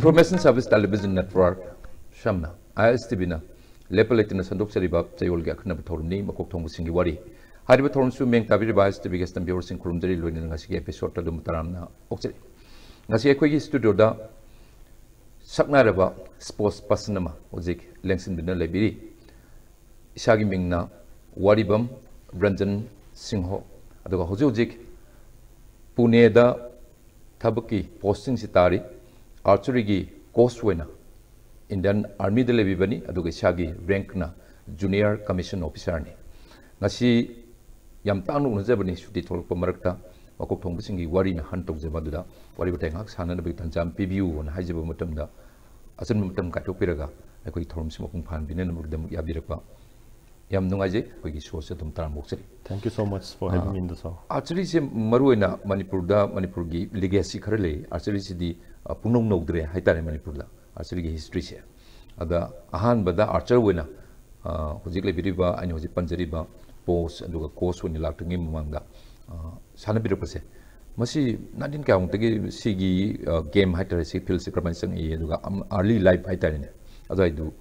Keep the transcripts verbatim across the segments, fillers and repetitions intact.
Information Service Television Network, ꯁꯝꯅ ISTVꯅ ꯂꯦꯞꯄ ꯂꯩꯇꯅ ꯁꯟꯗꯣꯛꯆꯔꯤꯕ ꯆꯌꯣꯜꯒꯤ ꯑꯈꯟꯅꯕ ꯊꯧꯔꯝꯅꯤ, ꯃꯀꯣꯛ ꯊꯣꯡꯕꯁꯤꯡꯒꯤ ꯋꯥꯔꯤ꯫ ꯍꯥꯏꯔꯤꯕ ꯊꯧꯔꯝꯁꯨ ꯃꯤꯡ ꯇꯥꯕꯤꯔꯤꯕ ISTVꯒꯤ ꯁꯇꯝ ꯚ꯭ꯌꯨꯋꯔꯁꯤꯡ ꯈꯨꯔꯨꯝꯖꯔꯤ, ꯂꯣꯏꯅꯅ ꯉꯁꯤꯒꯤ episodeꯇ ꯑꯗꯨꯝ ꯇꯔꯥꯝꯅ ꯑꯣꯛꯆꯔꯤ꯫ ꯉꯁꯤ ꯑꯩꯈꯣꯏꯒꯤ studioꯗ ꯁꯛꯅꯥꯏꯔꯕ sports person ꯑꯃ ꯍꯧꯖꯤꯛ ꯂꯦꯡꯁꯤꯟꯗꯨꯅ ꯂꯩꯕꯤꯔꯤ꯫ ꯏꯁꯥꯒꯤ ꯃꯤꯡꯅ ꯋꯥꯔꯤꯕꯝ ꯔꯟꯖꯟ ꯁꯤꯡꯍ, ꯑꯗꯨꯒ ꯍꯧꯖꯤꯛ ꯍꯧꯖꯤꯛ ꯄꯨꯅꯦꯗ ꯊꯕꯛꯀꯤ postingꯁꯤ ꯇꯥꯔꯤ꯫ Archeryꯒꯤ coach ꯑꯣꯏꯅ Indian Armyꯗ ꯂꯩꯕꯤꯕꯅꯤ, ꯑꯗꯨꯒ ꯏꯁꯥꯒꯤ rankꯅ Junior Commission Officerꯅꯤ꯫ ꯉꯁꯤ ꯌꯥꯝ ꯇꯥꯡꯅ ꯎꯅꯖꯕꯅꯤ, ꯁꯨꯇꯤ ꯊꯣꯛꯂꯛꯄ ꯃꯔꯛꯇ ꯃꯀꯣꯛ ꯊꯣꯡꯕꯁꯤꯡꯒꯤ ꯋꯥꯔꯤꯅ ꯍꯟ ꯇꯧꯖꯕ ꯑꯗꯨꯗ ꯋꯥꯔꯤ ꯋꯥꯇꯥꯏ ꯉꯥꯏꯍꯥꯛ ꯁꯥꯟꯅꯅꯕꯒꯤ ꯇꯥꯟꯖꯥ ꯑꯃ ꯄꯤꯕꯤꯌꯨꯅ ꯍꯥꯏꯖꯕ ꯃꯇꯝꯗ, ꯑꯆꯟꯕ ꯃꯇꯝ ꯀꯥꯏꯊꯣꯛꯄꯤꯔꯒ ꯑꯩꯈꯣꯏꯒꯤ ꯊꯧꯔꯝꯁꯤ ꯃꯄꯨꯡ ꯐꯥꯍꯟꯕꯤꯅꯅꯕꯒꯤꯗꯃꯛ ꯌꯥꯕꯤꯔꯛꯄ ꯌꯥꯝ ꯅꯨꯡꯉꯥꯏꯖꯩ꯫ ꯑꯩꯈꯣꯏꯒꯤ showꯁꯦ ꯑꯗꯨꯝ ꯇꯔꯥꯝꯅ ꯑꯣꯛꯆꯔꯤ꯫ Thank you so much for having me in the show. Archeryꯁꯦ ꯃꯔꯨꯑꯣꯏꯅ ꯃꯅꯤꯄꯨꯔꯗ, ꯃꯅꯤꯄꯨꯔꯒꯤ legacy ꯈꯔ ꯂꯩ꯫ Archeryꯁꯤꯗꯤ, ꯑ, ꯄꯨꯡꯅꯧ ꯅꯧꯗ꯭ꯔꯦ ꯍꯥꯏꯇꯥꯔꯦ ꯃꯅꯤꯄꯨꯔꯗ archeryꯒꯤ historyꯁꯦ꯫ ꯑꯗ ꯑꯍꯥꯟꯕꯗ archer ꯑꯣꯏꯅ, ꯑ, ꯍꯧꯖꯤꯛ ꯂꯩꯕꯤꯔꯤꯕ, ꯑꯩꯅ ꯍꯧꯖꯤꯛ ꯄꯟꯖꯔꯤꯕ post, ꯑꯗꯨꯒ coach ꯑꯣꯏꯅ ꯂꯥꯛꯇ꯭ꯔꯤꯉꯩ ꯃꯃꯥꯡꯗ, ꯑ, ꯁꯥꯟꯅꯕꯤꯔꯛꯄꯁꯦ, ꯃꯁꯤ nineteen ꯀꯌꯥꯃꯨꯛꯇꯒꯤ ꯁꯤꯒꯤ, ꯑ, game ꯍꯥꯏꯇꯥꯔꯦ, ꯁꯤ fieldꯁꯦ ꯀꯔꯝꯍꯥꯏꯅ ꯆꯪꯉꯛꯏ, ꯑꯗꯨꯒ ꯑꯝ-, early life ꯍꯥꯏꯇꯥꯔꯦꯅꯦ, ꯑꯗꯨꯋꯥꯏꯗꯨ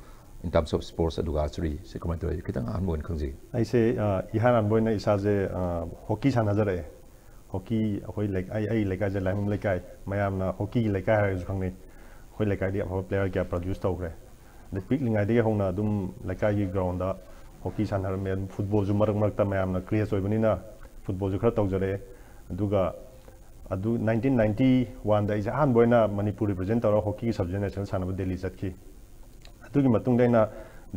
in terms of sports ꯑꯗꯨꯒ archeryꯁꯦ ꯀꯃꯥꯏꯅ ꯇꯧꯋꯤ, ꯈꯤꯇꯪ ꯑꯍꯥꯟꯕ ꯑꯣꯏꯅ ꯈꯪꯖꯩ꯫ ꯑꯩꯁꯦ, ꯑ, ꯏꯍꯥꯟ ꯍꯥꯟꯕ ꯑꯣꯏꯅ ꯏꯁꯥꯁꯦ, ꯑ, hockey ꯁꯥꯟꯅꯖꯔꯛꯑꯦ꯫ Hockey ꯑꯩꯈꯣꯏ ꯂꯩ-, ꯑꯩ, ꯑꯩ ꯂꯩꯀꯥꯏꯁꯦ ꯂꯥꯏꯃꯝ ꯂꯩꯀꯥꯏ, ꯃꯌꯥꯝꯅ hockeyꯒꯤ ꯂꯩꯀꯥꯏ ꯍꯥꯏꯔꯒꯁꯨ ꯈꯪꯅꯩ꯫ ꯑꯩꯈꯣꯏ ꯂꯩꯀꯥꯏꯗꯤ ꯑꯐꯕ player ꯀꯌꯥ produce ꯇꯧꯈ꯭ꯔꯦ꯫ ꯑꯗꯩ ꯄꯤꯛꯂꯤꯉꯩꯗꯒꯤ ꯍꯧꯅ ꯑꯗꯨꯝ ꯂꯩꯀꯥꯏꯒꯤ groundꯗ hockey ꯁꯥꯟꯅꯔꯝꯃꯦ꯫ ꯑꯗꯨꯝ footballꯁꯨ ꯃꯔꯛ ꯃꯔꯛꯇ ꯃꯌꯥꯝꯅ craze ꯑꯣꯏꯕꯅꯤꯅ footballꯁꯨ ꯈꯔ ꯇꯧꯖꯔꯛꯑꯦ꯫ ꯑꯗꯨꯒ ꯑꯗꯨ nineteen ninety oneꯗ ꯑꯩꯁꯦ ꯑꯍꯥꯟꯕ ꯑꯣꯏꯅ ꯃꯅꯤꯄꯨꯔ represent ꯇꯧꯔꯒ hockeyꯒꯤ sub-zonal national ꯁꯥꯟꯅꯕ ꯗꯦꯜꯂꯤ ꯆꯠꯈꯤ꯫ ꯑꯗꯨꯒꯤ ꯃꯇꯨꯡꯗ ꯑꯩꯅ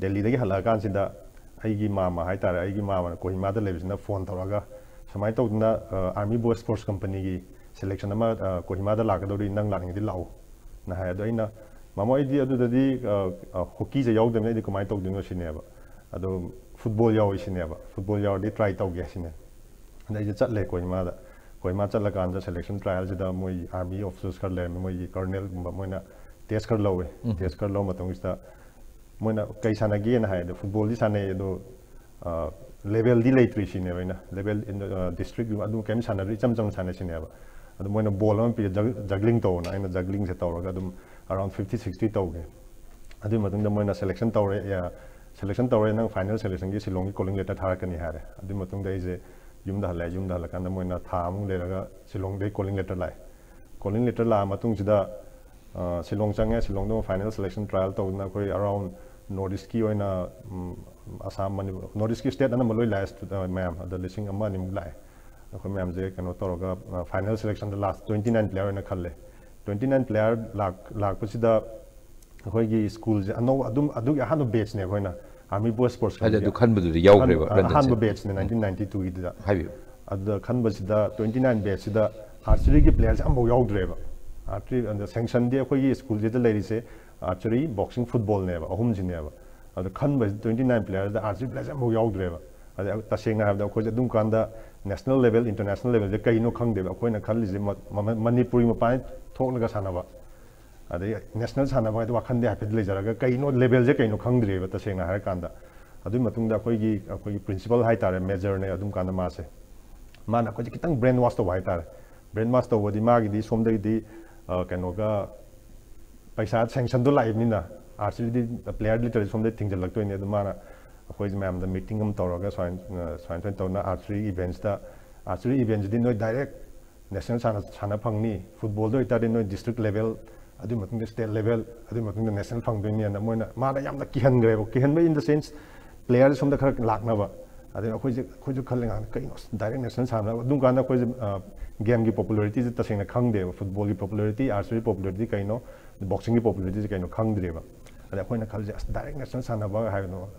ꯗꯦꯜꯂꯤꯗꯒꯤ ꯍꯜꯂꯛꯑꯀꯥꯟꯁꯤꯗ ꯑꯩꯒꯤ ꯃꯥꯃ ꯍꯥꯏꯇꯥꯔꯦ, ꯑꯩꯒꯤ ꯃꯥꯃꯅ ꯀꯣꯍꯤꯃꯥꯗ ꯂꯩꯕꯁꯤꯅ phone ꯇꯧꯔꯒ, "ꯁꯨꯃꯥꯏꯅ ꯇꯧꯗꯅ, ꯑ, Army Boys Sports Companyꯒꯤ selection ꯑꯃ, ꯑ, ꯀꯣꯍꯤꯃꯥꯗ ꯂꯥꯛꯀꯗꯧꯔꯤ, ꯅꯪ ꯂꯥꯛꯅꯤꯡꯉꯗꯤ ꯂꯥꯛꯎ"ꯅ ꯍꯥꯏ꯫ ꯑꯗꯣ ꯑꯩꯅ, "ꯃꯥꯃꯣ, ꯑꯩꯗꯤ ꯑꯗꯨꯗꯗꯤ, ꯑ, ꯑ, hockeyꯁꯦ ꯌꯥꯎꯗꯕꯅꯤꯅ ꯑꯩꯗꯤ ꯀꯃꯥꯏꯅ ꯇꯧꯗꯣꯏꯅꯣ?" ꯁꯤꯅꯦꯕ꯫ ꯑꯗꯣ "Football ꯌꯥꯎꯏ" ꯁꯤꯅꯦꯕ, "Football ꯌꯥꯎꯔꯗꯤ try ꯇꯧꯒꯦ" ꯁꯤꯅꯦ꯫ ꯑꯗ ꯑꯩꯁꯦ ꯆꯠꯂꯦ ꯀꯣꯍꯤꯃꯥꯗ꯫ ꯀꯣꯍꯤꯃꯥ ꯆꯠꯂꯀꯥꯟꯗ selection trialꯁꯤꯗ ꯃꯣꯏ army officers ꯈꯔ ꯂꯩꯔꯝꯃꯦ, ꯃꯣꯏꯒꯤ colonelꯒꯨꯝꯕ, ꯃꯣꯏꯅ test ꯈꯔ ꯂꯧꯋꯦ꯫ Test ꯈꯔ ꯂꯧꯕ ꯃꯇꯨꯡꯁꯤꯗ ꯃꯣꯏꯅ "ꯀꯩ ꯁꯥꯟꯅꯒꯦꯅ?" ꯍꯥꯏ꯫ ꯑꯗꯣ "Footballꯗꯤ ꯁꯥꯟꯅꯩ, ꯑꯗꯣ, ꯑ, levelꯗꯤ ꯂꯩꯇ꯭ꯔꯤ" ꯁꯤꯅꯦꯕ ꯑꯩꯅ꯫ "Level in the, ꯑ, district ꯑꯗꯨꯝ ꯀꯩꯝ ꯁꯥꯟꯅꯗ꯭ꯔꯤ, ꯏꯆꯝ ꯆꯝꯅ ꯁꯥꯟꯅꯩ" ꯁꯤꯅꯦꯕ꯫ ꯑꯗꯣ ꯃꯣꯏꯅ ball ꯑꯃ ꯄꯤꯔꯦ, jug-, juggling ꯇꯧꯅ꯫ ꯑꯩꯅ jugglingꯁꯦ ꯇꯧꯔꯒ ꯑꯗꯨꯝ ꯑꯔꯥꯎꯟ ꯐꯤꯐꯇꯤ ꯁꯤꯛꯁꯇꯤ ꯇꯧꯒꯦ꯫ ꯑꯗꯨꯒꯤ ꯃꯇꯨꯡꯗ ꯃꯣꯏꯅ ꯁꯦꯂꯦꯛꯁꯟ ꯇꯧꯔꯦ, ꯁꯦꯂꯦꯛꯁꯟ ꯇꯧꯔꯦ, ꯅꯪ ꯐꯥꯏꯅꯦꯜ ꯁꯦꯂꯦꯛꯁꯟꯒꯤ ꯁꯤꯂꯣꯡꯒꯤ ꯀꯣꯂꯤꯡ ꯂꯦꯇꯔ ꯊꯥꯔꯛꯀꯅꯤ ꯍꯥꯏꯔꯦ꯫ ꯑꯗꯨꯒꯤ ꯃꯇꯨꯡꯗ ꯑꯩꯁꯦ ꯌꯨꯝꯗ ꯍꯜꯂꯛꯑꯦ꯫ ꯌꯨꯝꯗ ꯍꯜꯂꯀꯥꯟꯗ ꯃꯣꯏꯅ ꯊꯥ ꯑꯃꯨꯛ ꯂꯩꯔꯒ ꯁꯤꯂꯣꯡꯗꯒꯤ ꯀꯣꯂꯤꯡ ꯂꯦꯇꯔ ꯂꯥꯛꯑꯦ꯫ ꯀꯣꯂꯤꯡ ꯂꯦꯇꯔ ꯂꯥꯛꯑ ꯃꯇꯨꯡꯁꯤꯗ ꯁꯤꯂꯣꯡ ꯆꯪꯉꯦ꯫ ꯁꯤꯂꯣꯡꯗ ꯑꯃꯨꯛ ꯐꯥꯏꯅꯦꯜ ꯁꯦꯂꯦꯛꯁꯟ ꯇ꯭ꯔꯥꯏꯌꯦꯜ ꯇꯧꯗꯅ ꯑꯩꯈꯣꯏ ꯑꯔꯥꯎꯟ ꯅꯣꯔꯠ ꯏꯁꯀꯤ ꯑꯣꯏꯅ ꯑꯁꯥꯝ, ꯃꯅꯤꯄꯨꯔ, ꯅꯣꯔꯠ ꯏꯁꯀꯤ ꯁ꯭ꯇꯦꯠ ꯑꯅꯝꯕ ꯂꯣꯏ ꯂꯥꯛꯑꯦ꯫ ꯃꯌꯥꯝ ꯑꯗ ꯂꯤꯁꯤꯡ ꯑꯃ ꯑꯅꯤꯃꯨꯛ ꯂꯥꯛꯑꯦ꯫ ꯑꯩꯈꯣꯏ ꯃꯌꯥꯝꯁꯦ ꯀꯩꯅꯣ ꯇꯧꯔꯒ ꯐꯥꯏꯅꯦꯜ ꯁꯦꯂꯦꯛꯁꯟꯗ ꯂꯥꯁ ꯇ꯭ꯋꯦꯟꯇꯤ ꯅꯥꯏꯟ ꯄ꯭ꯂꯦꯌꯔ ꯑꯣꯏꯅ ꯈꯜꯂꯦ꯫ ꯇ꯭ꯋꯦꯟꯇꯤ ꯅꯥꯏꯟ ꯄ꯭ꯂꯦꯌꯔ ꯂꯥꯛꯄꯁꯤꯗ ꯑꯩꯈꯣꯏꯒꯤ ꯁ꯭ꯀꯨꯜꯁꯦ ꯑꯅꯧꯕ, ꯑꯗꯨꯝ ꯑꯗꯨꯒꯤ ꯑꯍꯥꯟꯕ ꯕꯦꯠꯁꯅꯦ ꯑꯩꯈꯣꯏꯅ ꯑꯥꯔꯃꯤ ꯕꯣꯏꯁ ꯁ꯭ꯄꯣꯔꯠꯁ ꯍꯥꯏꯗꯤ ꯑꯗꯨ ꯈꯟꯕꯗꯨꯗꯤ ꯌꯥꯎꯈ꯭ꯔꯦꯕ, ꯑꯍꯥꯟꯕ, ꯔꯟꯖꯟꯁꯦ? ꯑꯍꯥꯟꯕ ꯕꯦꯠꯁꯅꯦ, ꯅꯥꯏꯟꯇꯤꯟ ꯅꯥꯏꯟꯇꯤ ꯇꯨꯒꯤꯗꯨꯗ꯫ ꯍꯥꯏꯕꯤꯌꯨ꯫ ꯑꯗꯨꯗ ꯈꯟꯕꯁꯤꯗ ꯇ꯭ꯋꯦꯟꯇꯤ ꯅꯥꯏꯟ ꯕꯦꯠꯁꯤꯗ ꯑꯥꯔꯆꯔꯤꯒꯤ ꯄ꯭ꯂꯦꯌꯔꯁꯦ ꯑꯃꯐꯥꯎ ꯌꯥꯎꯗ꯭ꯔꯦꯕ꯫ ꯑꯥꯔꯆꯔꯤ ꯑꯗ ꯁꯦꯡꯁꯟꯗꯤ ꯑꯩꯈꯣꯏꯒꯤ ꯁ꯭ꯀꯨꯜꯁꯤꯗ ꯂꯩꯔꯤꯁꯦ ꯑꯥꯔꯆꯔꯤ, ꯕꯣꯛꯁꯤꯡ, ꯐꯨꯠꯕꯣꯜꯅꯦꯕ, ꯑꯍꯨꯝꯁꯤꯅꯦꯕ꯫ ꯑꯗꯣ ꯈꯟꯕꯁꯤꯗ ꯇ꯭ꯋꯦꯟꯇꯤ ꯅꯥꯏꯟ ꯄ꯭ꯂꯦꯌꯔꯗ ꯑꯥꯔꯆꯔꯤ ꯄ꯭ꯂꯦꯌꯔꯁꯦ ꯑꯃꯐꯥꯎ ꯌꯥꯎꯗ꯭ꯔꯦꯕ꯫ ꯑꯗꯩ ꯇꯁꯦꯡꯅ ꯍꯥꯏꯔꯕꯗ ꯑꯩꯈꯣꯏꯁꯦ ꯑꯗꯨꯝ ꯀꯥꯟꯗ ꯅꯦꯁꯅꯦꯜ ꯂꯦꯚꯦꯜ, ꯏꯟꯇꯔꯅꯦꯁꯅꯦꯜ ꯂꯦꯚꯦꯜꯁꯦ ꯀꯩꯅꯣ ꯈꯪꯗꯦꯕ꯫ ꯑꯩꯈꯣꯏꯅ ꯈꯜꯂꯤꯁꯦ ꯃ-, ꯃ-, ꯃꯅꯤꯄꯨꯔꯒꯤ ꯃꯄꯥꯟ ꯊꯣꯛꯂꯒ ꯁꯥꯟꯅꯕ, ꯑꯗꯩ ꯅꯦꯁꯅꯦꯜ ꯁꯥꯟꯅꯕ ꯍꯥꯏꯗꯤ ꯋꯥꯈꯜꯗꯤ ꯍꯥꯏꯐꯦꯠ ꯂꯩꯖꯔꯒ ꯀꯩꯅꯣ ꯂꯦꯚꯦꯜꯁꯦ ꯀꯩꯅꯣ ꯈꯪꯗ꯭ꯔꯤꯕ ꯇꯁꯦꯡꯅ ꯍꯥꯏꯔꯀꯥꯟꯗ꯫ ꯑꯗꯨꯒꯤ ꯃꯇꯨꯡꯗ ꯑꯩꯈꯣꯏꯒꯤ, ꯑꯩꯈꯣꯏꯒꯤ ꯄ꯭ꯔꯤꯟꯁꯤꯄꯜ ꯍꯥꯏꯇꯥꯔꯦ, ꯃꯦꯖꯔꯅꯦ ꯑꯗꯨꯝ ꯀꯥꯟꯗ ꯃꯥꯁꯦ, ꯃꯥꯅ ꯑꯩꯈꯣꯏꯁꯦ ꯈꯤꯇꯪ ꯕ꯭ꯔꯦꯟ ꯋꯥꯁ ꯇꯧꯕ ꯍꯥꯏꯇꯥꯔꯦ꯫ ꯕ꯭ꯔꯦꯟ ꯋꯥꯁ ꯇꯧꯕꯗꯤ ꯃꯥꯒꯤꯗꯤ ꯁꯣꯝꯗꯒꯤꯗꯤ, ꯑ, ꯀꯩꯅꯣꯒ ꯄꯩꯁꯥ ꯁꯦꯡꯁꯟꯗꯣ ꯂꯥꯛꯏꯕꯅꯤꯅ, ꯑꯥꯔꯆꯔꯤꯗꯤ ꯄ꯭ꯂꯦꯌꯔ ꯂꯤꯇꯔꯦꯂꯤ ꯁꯣꯝꯗ ꯊꯤꯡꯖꯤꯜꯂꯛꯇꯣꯏꯅꯦ꯫ ꯑꯗꯨ ꯃꯥꯅ ꯑꯩꯈꯣꯏꯁꯦ ꯃꯌꯥꯝꯗ ꯃꯤꯇꯤꯡ ꯑꯃ ꯇꯧꯔꯒ ꯁꯨꯃꯥꯏꯅ, ꯑ, ꯁꯨꯃꯥꯏꯅ ꯇꯧꯅ ꯑꯥꯔꯆꯔꯤ ꯏꯚꯦꯟꯠꯁꯇ, ꯑꯥꯔꯆꯔꯤ ꯏꯚꯦꯟꯠꯁꯤꯗꯤ ꯅꯣꯏ ꯗꯥꯏꯔꯦꯛ ꯅꯦꯁꯅꯦꯜ ꯁꯥꯟꯅ, ꯁꯥꯟꯅ ꯐꯪꯅꯤ, ꯐꯨꯠꯕꯣꯜꯗ ꯑꯣꯏꯇꯥꯔꯗꯤ ꯅꯣꯏ ꯗꯤꯁꯇ꯭ꯔꯤꯛ ꯂꯦꯚꯦꯜ, ꯑꯗꯨꯒꯤ ꯃꯇꯨꯡꯗ ꯁ꯭ꯇꯦꯠ ꯂꯦꯚꯦꯜ, ꯑꯗꯨꯒꯤ ꯃꯇꯨꯡꯗ ꯅꯦꯁꯅꯦꯜ ꯐꯪꯗꯣꯏꯅꯦꯅ ꯃꯣꯏꯅ, ꯃꯥꯅ ꯌꯥꯝꯅ ꯀꯤꯍꯟꯈ꯭ꯔꯦꯕ꯫ ꯀꯤꯍꯟꯕ in the sense, ꯄ꯭ꯂꯦꯌꯔꯁꯦ ꯁꯣꯝꯗ ꯈꯔ ꯂꯥꯛꯅꯕ꯫ ꯑꯗꯩ ꯑꯩꯈꯣꯏꯁꯦ, ꯑꯩꯈꯣꯏꯁꯨ ꯈꯜꯂꯦ, "ꯀꯩꯅꯣ, ꯑꯁ, ꯗꯥꯏꯔꯦꯛ ꯅꯦꯁꯅꯦꯜ ꯁꯥꯟꯅꯕ?" ꯑꯗꯨꯝ ꯀꯥꯟꯗ ꯑꯩꯈꯣꯏꯁꯦ, ꯑ, ꯒꯦꯝꯒꯤ ꯄꯣꯄꯨꯂꯔꯤꯇꯤꯁꯦ ꯇꯁꯦꯡꯅ ꯈꯪꯗꯦꯕ꯫ ꯐꯨꯠꯕꯣꯜꯒꯤ ꯄꯣꯄꯨꯂꯔꯤꯇꯤ, ꯑꯥꯔꯆꯔꯤ ꯄꯣꯄꯨꯂꯔꯤꯇꯤ ꯀꯩꯅꯣ, ꯕꯣꯛꯁꯤꯡꯒꯤ ꯄꯣꯄꯨꯂꯔꯤꯇꯤꯁꯦ ꯀꯩꯅꯣ ꯈꯪꯗ꯭ꯔꯦꯕ꯫ ꯑꯗꯩ ꯑꯩꯈꯣꯏꯅ ꯈꯜꯂꯤꯁꯦ, "ꯑꯁ, ꯗꯥꯏꯔꯦꯛ ꯅꯦꯁꯅꯦꯜ ꯁꯥꯟꯅꯕ ꯍꯥꯏꯕꯅꯣ?"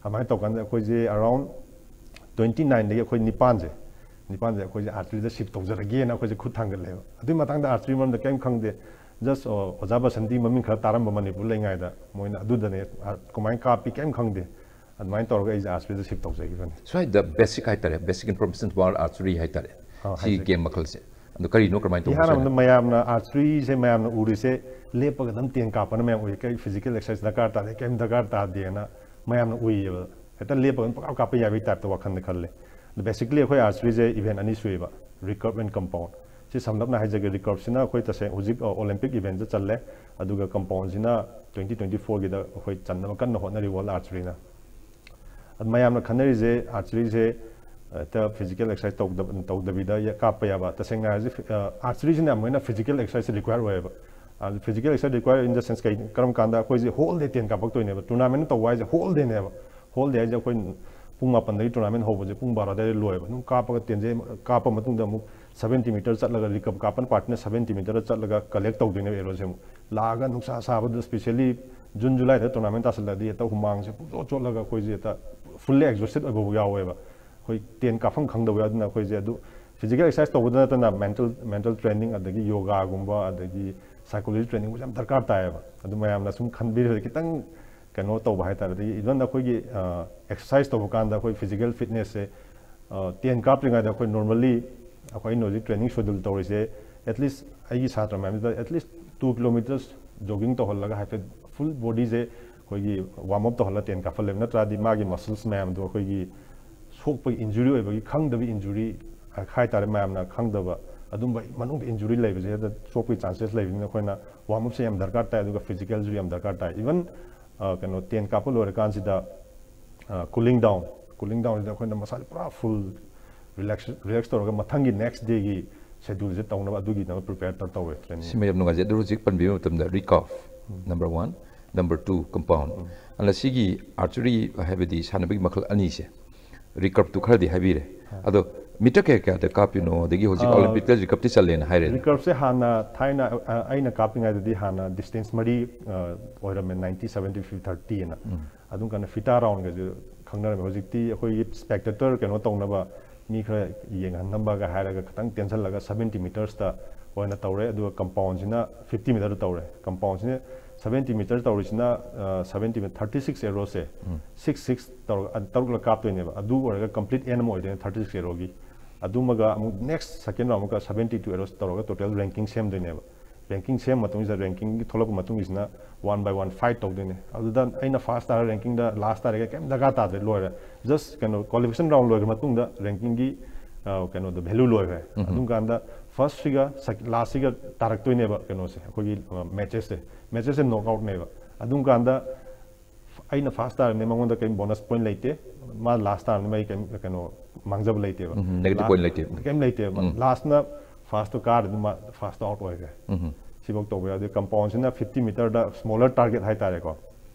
ꯑꯗꯨꯃꯥꯏꯅ ꯇꯧꯀꯥꯟꯗ ꯑꯩꯈꯣꯏꯁꯦ ꯑꯔꯥꯎꯟ ꯇ꯭ꯋꯦꯟꯇꯤ ꯅꯥꯏꯟꯗꯒꯤ ꯑꯩꯈꯣꯏ ꯅꯤꯄꯥꯟꯁꯦ, ꯅꯤꯄꯥꯟꯁꯦ ꯑꯩꯈꯣꯏꯁꯦ ꯑꯥꯔꯆꯔꯤꯗ ꯁꯤꯞ ꯇꯧꯖꯔꯒꯦꯅ ꯑꯩꯈꯣꯏꯁꯦ ꯈꯨꯠ ꯊꯥꯡꯒꯠꯂꯦꯕ꯫ ꯑꯗꯨꯒꯤ ꯃꯇꯥꯡꯗ ꯑꯥꯔꯆꯔꯤ ꯃꯔꯝꯗ ꯀꯔꯤꯝ ꯈꯪꯗꯦ꯫ ꯖꯁ, ꯑꯣ, ꯑꯣꯖꯥ ꯕꯁꯟꯇꯤ ꯃꯃꯤꯡ ꯈꯔ ꯇꯥꯔꯝꯕ ꯃꯅꯤꯄꯨꯔ ꯂꯩꯉꯩꯗ, ꯃꯣꯏꯅ ꯑꯗꯨꯗꯅꯦ, ꯑ, ꯀꯃꯥꯏꯅ ꯀꯥꯞꯄꯤ ꯀꯔꯤꯝ ꯈꯪꯗꯦ꯫ ꯑꯗꯨꯃꯥꯏꯅ ꯇꯧꯔꯒ ꯑꯩꯁꯦ ꯑꯥꯔꯆꯔꯤꯗ ꯁꯤꯞ ꯇꯧꯖꯈꯤꯕꯅꯤ꯫ ꯁ꯭ꯋꯥꯏꯗ ꯕꯦꯁꯤꯛ ꯍꯥꯏꯇꯥꯔꯦ, ꯕꯦꯁꯤꯛ ꯏꯟꯐꯣꯔꯃꯦꯁꯟ ꯋꯥꯔꯜ ꯑꯥꯔꯆꯔꯤ ꯍꯥꯏꯇꯥꯔꯦ, ꯑꯥ, ꯁꯤ ꯍꯥꯏꯖꯒꯦ꯫ ꯒꯦꯝ ꯃꯈꯜꯁꯦ꯫ ꯑꯗꯣ ꯀꯔꯤꯅꯣ, ꯀꯃꯥꯏꯅ ꯇꯧꯕꯅꯣ ꯏꯍꯥꯟ ꯍꯥꯏꯅ? ꯍꯥꯟꯕꯗ ꯃꯌꯥꯝꯅ ꯑꯥꯔꯆꯔꯤꯁꯦ ꯃꯌꯥꯝꯅ ꯎꯔꯤꯁꯦ ꯂꯦꯞꯄꯒ ꯑꯗꯨꯝ ꯇꯦꯟ ꯀꯥꯞꯄꯅ ꯃꯌꯥꯝ ꯎꯏ꯫ ꯀꯔꯤ ꯐꯤꯖꯤꯀꯦꯜ ꯑꯦꯛꯁꯔꯁꯥꯏꯁ ꯗꯔꯀꯥꯔ ꯇꯥꯗꯦ, ꯀꯔꯤꯝ ꯗꯔꯀꯥꯔ ꯇꯥꯗꯦꯅ ꯃꯌꯥꯝꯅ ꯎꯏꯌꯦꯕ꯫ ꯍꯦꯛꯇ ꯂꯦꯞꯄꯒ ꯑꯗꯨꯝ ꯄꯪꯀꯥꯞ ꯀꯥꯞꯄ ꯌꯥꯕꯒꯤ ꯇꯥꯏꯞꯇ ꯋꯥꯈꯜꯗ ꯈꯜꯂꯦ꯫ ꯑꯗꯣ ꯕꯦꯁꯤꯀꯂꯤ ꯑꯩꯈꯣꯏ ꯑꯥꯔꯆꯔꯤꯁꯦ ꯏꯚꯦꯟ ꯑꯅꯤ ꯁꯨꯏꯌꯦꯕ, ꯔꯤꯀꯔꯚ ꯑꯦꯟ ꯀꯝꯄꯥꯎꯟ꯫ ꯁꯤ ꯁꯝꯂꯞꯅ ꯍꯥꯏꯖꯒꯦ, ꯔꯤꯀꯔꯞꯁꯤꯅ ꯑꯩꯈꯣꯏ ꯇꯁꯦꯡ ꯍꯧꯖꯤꯛ ꯑꯣꯂꯦꯝꯄꯤꯛ ꯏꯚꯦꯟꯁꯤꯗ ꯆꯜꯂꯦ, ꯑꯗꯨꯒ ꯀꯝꯄꯥꯎꯟꯁꯤꯅ ꯇ꯭ꯋꯦꯟꯇꯤ ꯇ꯭ꯋꯦꯟꯇꯤ ꯐꯣꯔꯒꯤꯗ ꯑꯩꯈꯣꯏ ꯆꯟꯅꯕ ꯀꯟꯅ ꯍꯣꯠꯅꯔꯤ ꯋꯥꯔꯜ ꯑꯥꯔꯆꯔꯤꯅ꯫ ꯑꯗꯨ ꯃꯌꯥꯝꯅ ꯈꯟꯅꯔꯤꯁꯦ ꯑꯥꯔꯆꯔꯤꯁꯦ ꯍꯦꯛꯇ ꯐꯤꯖꯤꯀꯦꯜ ꯑꯦꯛꯁꯔꯁꯥꯏꯁ ꯇꯧꯗꯕ ꯇꯧꯗꯕꯤꯗ ꯀꯥꯞꯄ ꯌꯥꯕ꯫ ꯇꯁꯦꯡꯅ ꯍꯥꯏꯔꯗꯤ ꯑꯥꯔꯆꯔꯤꯁꯤꯅ ꯌꯥꯝ ꯍꯦꯟꯅ ꯐꯤꯖꯤꯀꯦꯜ ꯑꯦꯛꯁꯔꯁꯥꯏꯁ ꯔꯤꯀ꯭ꯋꯥꯌꯔ ꯑꯣꯏꯌꯦꯕ꯫ ꯐꯤꯖꯤꯀꯦꯜ ꯑꯦꯛꯁꯔꯁꯥꯏꯁ ꯔꯤꯀ꯭ꯋꯥꯌꯔ ꯏꯟ ꯗ ꯁꯦꯟꯁ ꯀꯩ, ꯀꯔꯝ ꯀꯥꯟꯗ ꯑꯩꯈꯣꯏꯁꯦ ꯍꯣꯜ ꯗꯦ ꯇꯦꯟ ꯀꯥꯞꯄꯛꯇꯣꯏꯅꯦꯕ꯫ ꯇꯣꯔꯅꯥꯃꯦꯟ ꯇꯧꯕ ꯍꯥꯏꯁꯦ ꯍꯣꯜ ꯗꯦꯅꯦꯕ꯫ ꯍꯣꯜ ꯗꯦ ꯍꯥꯏꯁꯦ ꯑꯩꯈꯣꯏ ꯄꯨꯡ ꯃꯥꯄꯟꯗꯒꯤ ꯇꯣꯔꯅꯥꯃꯦꯟ ꯍꯧꯕꯁꯦ ꯄꯨꯡ ꯕꯥꯔꯣ ꯑꯗꯨꯋꯥꯏꯗ ꯂꯣꯏꯕ꯫ ꯑꯗꯨꯝ ꯀꯥꯞꯄꯒ ꯇꯦꯟꯖꯩ, ꯀꯥꯞꯄ ꯃꯇꯨꯡꯗ ꯑꯃꯨꯛ ꯁꯕꯦꯟꯇꯤ ꯃꯤꯇꯔ ꯆꯠꯂꯒ, ꯔꯤꯀꯞ ꯀꯥꯞꯄ ꯄꯥꯔꯇꯤꯅ ꯁꯕꯦꯟꯇꯤ ꯃꯤꯇꯔꯗ ꯆꯠꯂꯒ ꯀꯂꯦꯛ ꯇꯧꯗꯣꯏꯅꯦꯕ ꯑꯦꯔꯣꯁꯦ꯫ ꯑꯃꯨꯛ ꯂꯥꯛꯑꯒ ꯅꯨꯡꯁꯥ ꯁꯥꯕꯗꯨ, ꯁ꯭ꯄꯦꯁꯤꯌꯦꯜꯂꯤ ꯖꯨꯟ ꯖꯨꯂꯥꯏꯗ ꯇꯣꯔꯅꯥꯃꯦꯟ ꯇꯥꯁꯜꯂꯛꯑꯗꯤ ꯍꯦꯛꯇ ꯍꯨꯃꯥꯡꯁꯦ ꯄꯨꯡꯆꯣꯠ ꯆꯣꯠꯂꯒ ꯑꯩꯈꯣꯏꯁꯦ ꯍꯦꯛꯇ ꯐꯨꯜꯂꯤ ꯑꯦꯛꯖꯣꯁꯇꯦꯠ ꯑꯣꯏꯕ ꯐꯥꯎ ꯌꯥꯎꯋꯦꯕ꯫ ꯑꯩꯈꯣꯏ ꯇꯦꯟ ꯀꯥꯞꯐꯝ ꯈꯪꯗꯕ꯫ ꯑꯗꯨꯅ ꯑꯩꯈꯣꯏꯁꯦ ꯑꯗꯨ ꯐꯤꯖꯤꯀꯦꯜ ꯑꯦꯛꯁꯔꯁꯥꯏꯁ ꯇꯧꯕꯗ ꯅꯠꯇꯅ ꯃꯦꯟꯇꯦꯜ ꯃꯦꯟꯇꯦꯜ ꯇ꯭ꯔꯦꯅꯤꯡ, ꯑꯗꯒꯤ ꯌꯣꯒꯥꯒꯨꯝꯕ, ꯑꯗꯒꯤ ꯁꯥꯏꯀꯣꯂꯣꯖꯤ ꯇ꯭ꯔꯦꯅꯤꯡꯒꯨꯝꯕꯁꯦ ꯌꯥꯝ ꯗꯔꯀꯥꯔ ꯇꯥꯏꯌꯦꯕ꯫ ꯑꯗꯨ ꯃꯌꯥꯝꯅ ꯁꯨꯝ ꯈꯟꯕꯤꯔꯗꯤ ꯈꯤꯇꯪ ꯀꯩꯅꯣ ꯇꯧꯕ ꯍꯥꯏꯇꯥꯔꯗꯤ, ꯏꯚꯟ ꯑꯩꯈꯣꯏꯒꯤ ꯑꯦꯛꯁꯔꯁꯥꯏꯁ ꯇꯧꯕ ꯀꯥꯟꯗ ꯑꯩꯈꯣꯏ ꯐꯤꯖꯤꯀꯦꯜ ꯐꯤꯠꯅꯦꯁꯁꯦ ꯇꯦꯟ ꯀꯥꯞꯇ꯭ꯔꯤꯉꯩꯗ ꯑꯩꯈꯣꯏ ꯅꯣꯔꯃꯜꯂꯤ ꯑꯩꯈꯣꯏ ꯑꯩꯅ ꯍꯧꯖꯤꯛ ꯇ꯭ꯔꯦꯅꯤꯡ ꯁꯦꯗ꯭ꯌꯨꯜ ꯇꯧꯔꯤꯁꯦ, ꯑꯦꯠꯂꯤꯁ ꯑꯩꯒꯤ ꯁꯥꯇ꯭ꯔ ꯃꯌꯥꯝꯁꯤꯗ ꯑꯦꯠꯂꯤꯁ ꯇꯨ ꯀꯤꯂꯣꯃꯤꯇꯔꯁ ꯖꯣꯒꯤꯡ ꯇꯧꯍꯜꯂꯒ ꯍꯥꯏꯐꯦꯠ ꯐꯨꯜ ꯕꯣꯗꯤꯁꯦ ꯑꯩꯈꯣꯏꯒꯤ ꯋꯥꯔꯝ ꯑꯞ ꯇꯧꯍꯜꯂꯒ ꯇꯦꯟ ꯀꯥꯞꯍꯜꯂꯦꯕ꯫ ꯅꯠꯇ꯭ꯔꯗꯤ ꯃꯥꯒꯤ ꯃꯁꯜꯁ ꯃꯌꯥꯝꯗꯣ ꯑꯩꯈꯣꯏꯒꯤ ꯁꯣꯛꯄꯒꯤ ꯏꯟꯖꯨꯔꯤ ꯑꯣꯏꯕꯒꯤ ꯈꯪꯗꯕ ꯏꯟꯖꯨꯔꯤ ꯍꯥꯏꯇꯥꯔꯦ, ꯃꯌꯥꯝꯅ ꯈꯪꯗꯕ ꯑꯗꯨꯝꯕ ꯃꯅꯨꯡꯗ ꯏꯟꯖꯨꯔꯤ ꯂꯩꯕꯁꯦ ꯍꯦꯛꯇ ꯁꯣꯛꯄꯒꯤ ꯆꯥꯟꯁꯦꯁ ꯂꯩꯕꯅꯤꯅ ꯑꯩꯈꯣꯏꯅ ꯋꯥꯔꯝ ꯑꯞꯁꯦ ꯌꯥꯝ ꯗꯔꯀꯥꯔ ꯇꯥꯏ꯫ ꯑꯗꯨꯒ ꯐꯤꯖꯤꯀꯦꯜꯁꯨ ꯌꯥꯝ ꯗꯔꯀꯥꯔ ꯇꯥꯏ꯫ ꯏꯚꯟ ꯀꯩꯅꯣ ꯇꯦꯟ ꯀꯥꯞꯄ ꯂꯣꯏꯔꯀꯥꯟꯁꯤꯗ ꯀꯨꯂꯤꯡ ꯗꯥꯎꯟ ꯀꯨꯂꯤꯡ ꯗꯥꯎꯟꯁꯤꯗ ꯑꯩꯈꯣꯏꯅ ꯃꯁꯥꯁꯦ ꯄꯨꯔꯥ ꯐꯨꯜ ꯔꯤꯂꯦꯛꯁ ꯔꯤꯂꯦꯛꯁ ꯇꯧꯔꯒ ꯃꯊꯪꯒꯤ ꯅꯦꯛꯁ ꯗꯦꯒꯤ ꯁꯦꯗ꯭ꯌꯨꯜꯁꯦ ꯇꯧꯅꯕ ꯑꯗꯨꯒꯤꯗꯃꯛ ꯄ꯭ꯔꯤꯄꯦꯌꯔ ꯇꯧ ꯇꯧꯋꯦ ꯇ꯭ꯔꯦꯅꯤꯡ꯫ ꯁꯤꯃ ꯌꯥꯝ ꯅꯨꯡꯉꯥꯏꯖꯩ꯫ ꯑꯗꯨ ꯍꯧꯖꯤꯛ ꯄꯟꯕꯤꯕ ꯃꯇꯝꯗ recurve number one, number two compound. ꯑꯗꯨꯅ ꯁꯤꯒꯤ ꯑꯥꯔꯆꯔꯤ ꯍꯥꯏꯕꯗꯤ ꯁꯥꯟꯅꯕꯒꯤ ꯃꯈꯜ ꯑꯅꯤꯁꯦ, ꯔꯤꯀꯔꯞꯇꯨ ꯈꯔꯗꯤ ꯍꯥꯏꯕꯤꯔꯦ꯫ ꯑꯗꯣ ꯃꯤꯇꯔ ꯀꯌꯥ ꯀꯌꯥꯗ ꯀꯥꯞꯄꯤꯅꯣ? ꯑꯗꯒꯤ ꯍꯧꯖꯤꯛ ꯑꯥ, ꯑꯣꯂꯦꯝꯄꯤꯛꯇ ꯔꯤꯀꯔꯞꯇꯤ ꯆꯜꯂꯦꯅ ꯍꯥꯏꯔꯦꯗꯅ꯫ ꯔꯤꯀꯔꯞꯁꯦ ꯍꯥꯟꯅ ꯊꯥꯏꯅ ꯑ, ꯑꯩꯅ ꯀꯥꯞꯄꯤꯉꯩꯗꯗꯤ ꯍꯥꯟꯅ ꯗꯤꯁꯇꯦꯟꯁ ꯃꯔꯤ ꯑ, ꯑꯣꯏꯔꯝꯃꯦ, ꯅꯥꯏꯟꯇꯤ, ꯁꯕꯦꯟꯇꯤ, ꯐꯤꯐꯇꯤ, ꯊꯥꯔꯇꯤ ꯑꯅ꯫ ꯑꯗꯨꯝ ꯀꯥꯟꯗ ꯐꯤꯇꯥ ꯔꯥꯎꯟꯒꯁꯨ ꯈꯪꯅꯔꯝꯃꯦ꯫ ꯍꯧꯖꯤꯛꯇꯤ ꯑꯩꯈꯣꯏꯒꯤ ꯁ꯭ꯄꯦꯛꯇꯦꯇꯔ ꯀꯩꯅꯣ ꯇꯧꯅꯕ, ꯃꯤ ꯈꯔ ꯌꯦꯡꯍꯟꯅꯕꯒ ꯍꯥꯏꯔꯒ ꯈꯤꯇꯪ ꯇꯦꯟꯁꯜꯂꯒ ꯁꯕꯦꯟꯇꯤ ꯃꯤꯇꯔꯁꯇ ꯑꯣꯏꯅ ꯇꯧꯔꯦ꯫ ꯑꯗꯨꯒ ꯀꯝꯄꯥꯎꯟꯁꯤꯅ ꯐꯤꯐꯇꯤ ꯃꯤꯇꯔꯗ ꯇꯧꯔꯦ꯫ ꯀꯝꯄꯥꯎꯟꯁꯤꯅ ꯁꯕꯦꯟꯇꯤ ꯃꯤꯇꯔ ꯇꯧꯔꯤꯁꯤꯅ ꯁꯕꯦꯟꯇꯤ ꯃꯤꯇꯔ, ꯊꯥꯔꯇꯤ ꯁꯤꯛꯁ ꯑꯦꯔꯣꯁꯦ ꯁꯤꯛꯁ ꯁꯤꯛꯁ ꯇꯧꯔꯒ ꯑ, ꯇꯔꯨꯛꯂꯛ ꯀꯥꯞꯇꯣꯏꯅꯦꯕ꯫ ꯑꯗꯨ ꯑꯣꯏꯔꯒ ꯀꯝꯄ꯭ꯂꯤꯠ ꯑꯦꯟ ꯑꯃ ꯑꯣꯏꯗꯣꯏꯅꯦ ꯊꯥꯔꯇꯤ ꯁꯤꯛꯁ ꯑꯦꯔꯣꯒꯤ꯫ ꯑꯗꯨꯃꯒ ꯑꯃꯨꯛ ꯅꯦꯛꯁ ꯁꯦꯀꯦꯟ ꯔꯥꯎꯟ ꯑꯃꯨꯛꯀ ꯁꯕꯦꯟꯇꯤ ꯇꯨ ꯑꯦꯔꯣꯁ ꯇꯧꯔꯒ ꯇꯣꯇꯦꯜ ꯔꯦꯡꯀꯤꯡ ꯁꯦꯝꯗꯣꯏꯅꯦꯕ꯫ ꯔꯦꯡꯀꯤꯡ ꯁꯦꯝꯕ ꯃꯇꯨꯡꯁꯤꯗ ꯔꯦꯡꯀꯤꯡꯒꯤ ꯊꯣꯛꯂꯛꯄ ꯃꯇꯨꯡꯒꯤꯁꯤꯅ ꯋꯥꯟ ꯕꯥꯏ ꯋꯥꯟ ꯐꯥꯏꯠ ꯇꯧꯗꯣꯏꯅꯦ꯫ ꯑꯗꯨꯗ ꯑꯩꯅ ꯐꯥꯔꯁ ꯇꯥꯔꯦ, ꯔꯦꯡꯀꯤꯡꯗ ꯂꯥꯁ ꯇꯥꯔꯦꯒ ꯀꯩꯝ ꯗꯔꯀꯥꯔ ꯇꯥꯗ꯭ꯔꯦ, ꯂꯣꯏꯔꯦ꯫ ꯖꯁ ꯀꯩꯅꯣ ꯀ꯭ꯋꯥꯂꯤꯐꯤꯀꯦꯁꯟ ꯔꯥꯎꯟ ꯂꯣꯏꯈ꯭ꯔ ꯃꯇꯨꯡꯗ ꯔꯦꯡꯀꯤꯡꯒꯤ ꯑ, ꯀꯩꯅꯣꯗꯣ ꯚꯦꯂꯨ ꯂꯣꯏꯈ꯭ꯔꯦ꯫ ꯑꯗꯨꯝ ꯀꯥꯟꯗ ꯐꯥꯔꯁꯁꯤꯒ ꯂꯥꯁꯁꯤꯒ ꯇꯥꯔꯛꯇꯣꯏꯅꯦꯕ ꯀꯩꯅꯣꯁꯦ, ꯑꯩꯈꯣꯏꯒꯤ ꯃꯦꯆꯦꯁꯁꯦ꯫ ꯃꯦꯆꯦꯁꯁꯦ ꯅꯣꯛ ꯑꯥꯎꯠꯅꯦꯕ꯫ ꯑꯗꯨꯝ ꯀꯥꯟꯗ ꯑꯩꯅ ꯐꯥꯔꯁ ꯇꯥꯔꯕꯅꯤ, ꯃꯉꯣꯟꯗ ꯀꯔꯤꯝ ꯕꯣꯅꯁ ꯄꯣꯏꯟ ꯂꯩꯇꯦ꯫ ꯃꯥ ꯂꯥꯁ ꯇꯥꯔꯕꯅꯤ, ꯃꯥꯒꯤ ꯀꯔꯤꯝ ꯀꯩꯅꯣ ꯃꯥꯡꯖꯕ ꯂꯩꯇꯦꯕ꯫ ꯎꯝ, negative point ꯂꯩꯇꯦ꯫ ꯎꯝ꯫ ꯀꯔꯤꯝ ꯂꯩꯇꯦꯕ꯫ ꯎꯝ꯫ ꯂꯥꯁꯅ ꯐꯥꯔꯁꯇꯣ ꯀꯥꯔꯗꯤ ꯑꯗꯨꯝ ꯃꯥ ꯐꯥꯔꯁꯇꯣ ꯑꯥꯎꯠ ꯑꯣꯏꯈ꯭ꯔꯦ꯫ ꯎꯝ꯫ ꯁꯤꯐꯧ ꯇꯧꯕ ꯌꯥꯏ꯫ ꯑꯗꯨ ꯀꯝꯄꯥꯎꯟꯁꯤꯅ ꯐꯤꯐꯇꯤ ꯃꯤꯇꯔꯗ ꯁ꯭ꯃꯣꯂꯔ ꯇꯥꯔꯒꯦꯠ ꯍꯥꯏꯇꯥꯔꯦꯀꯣ꯫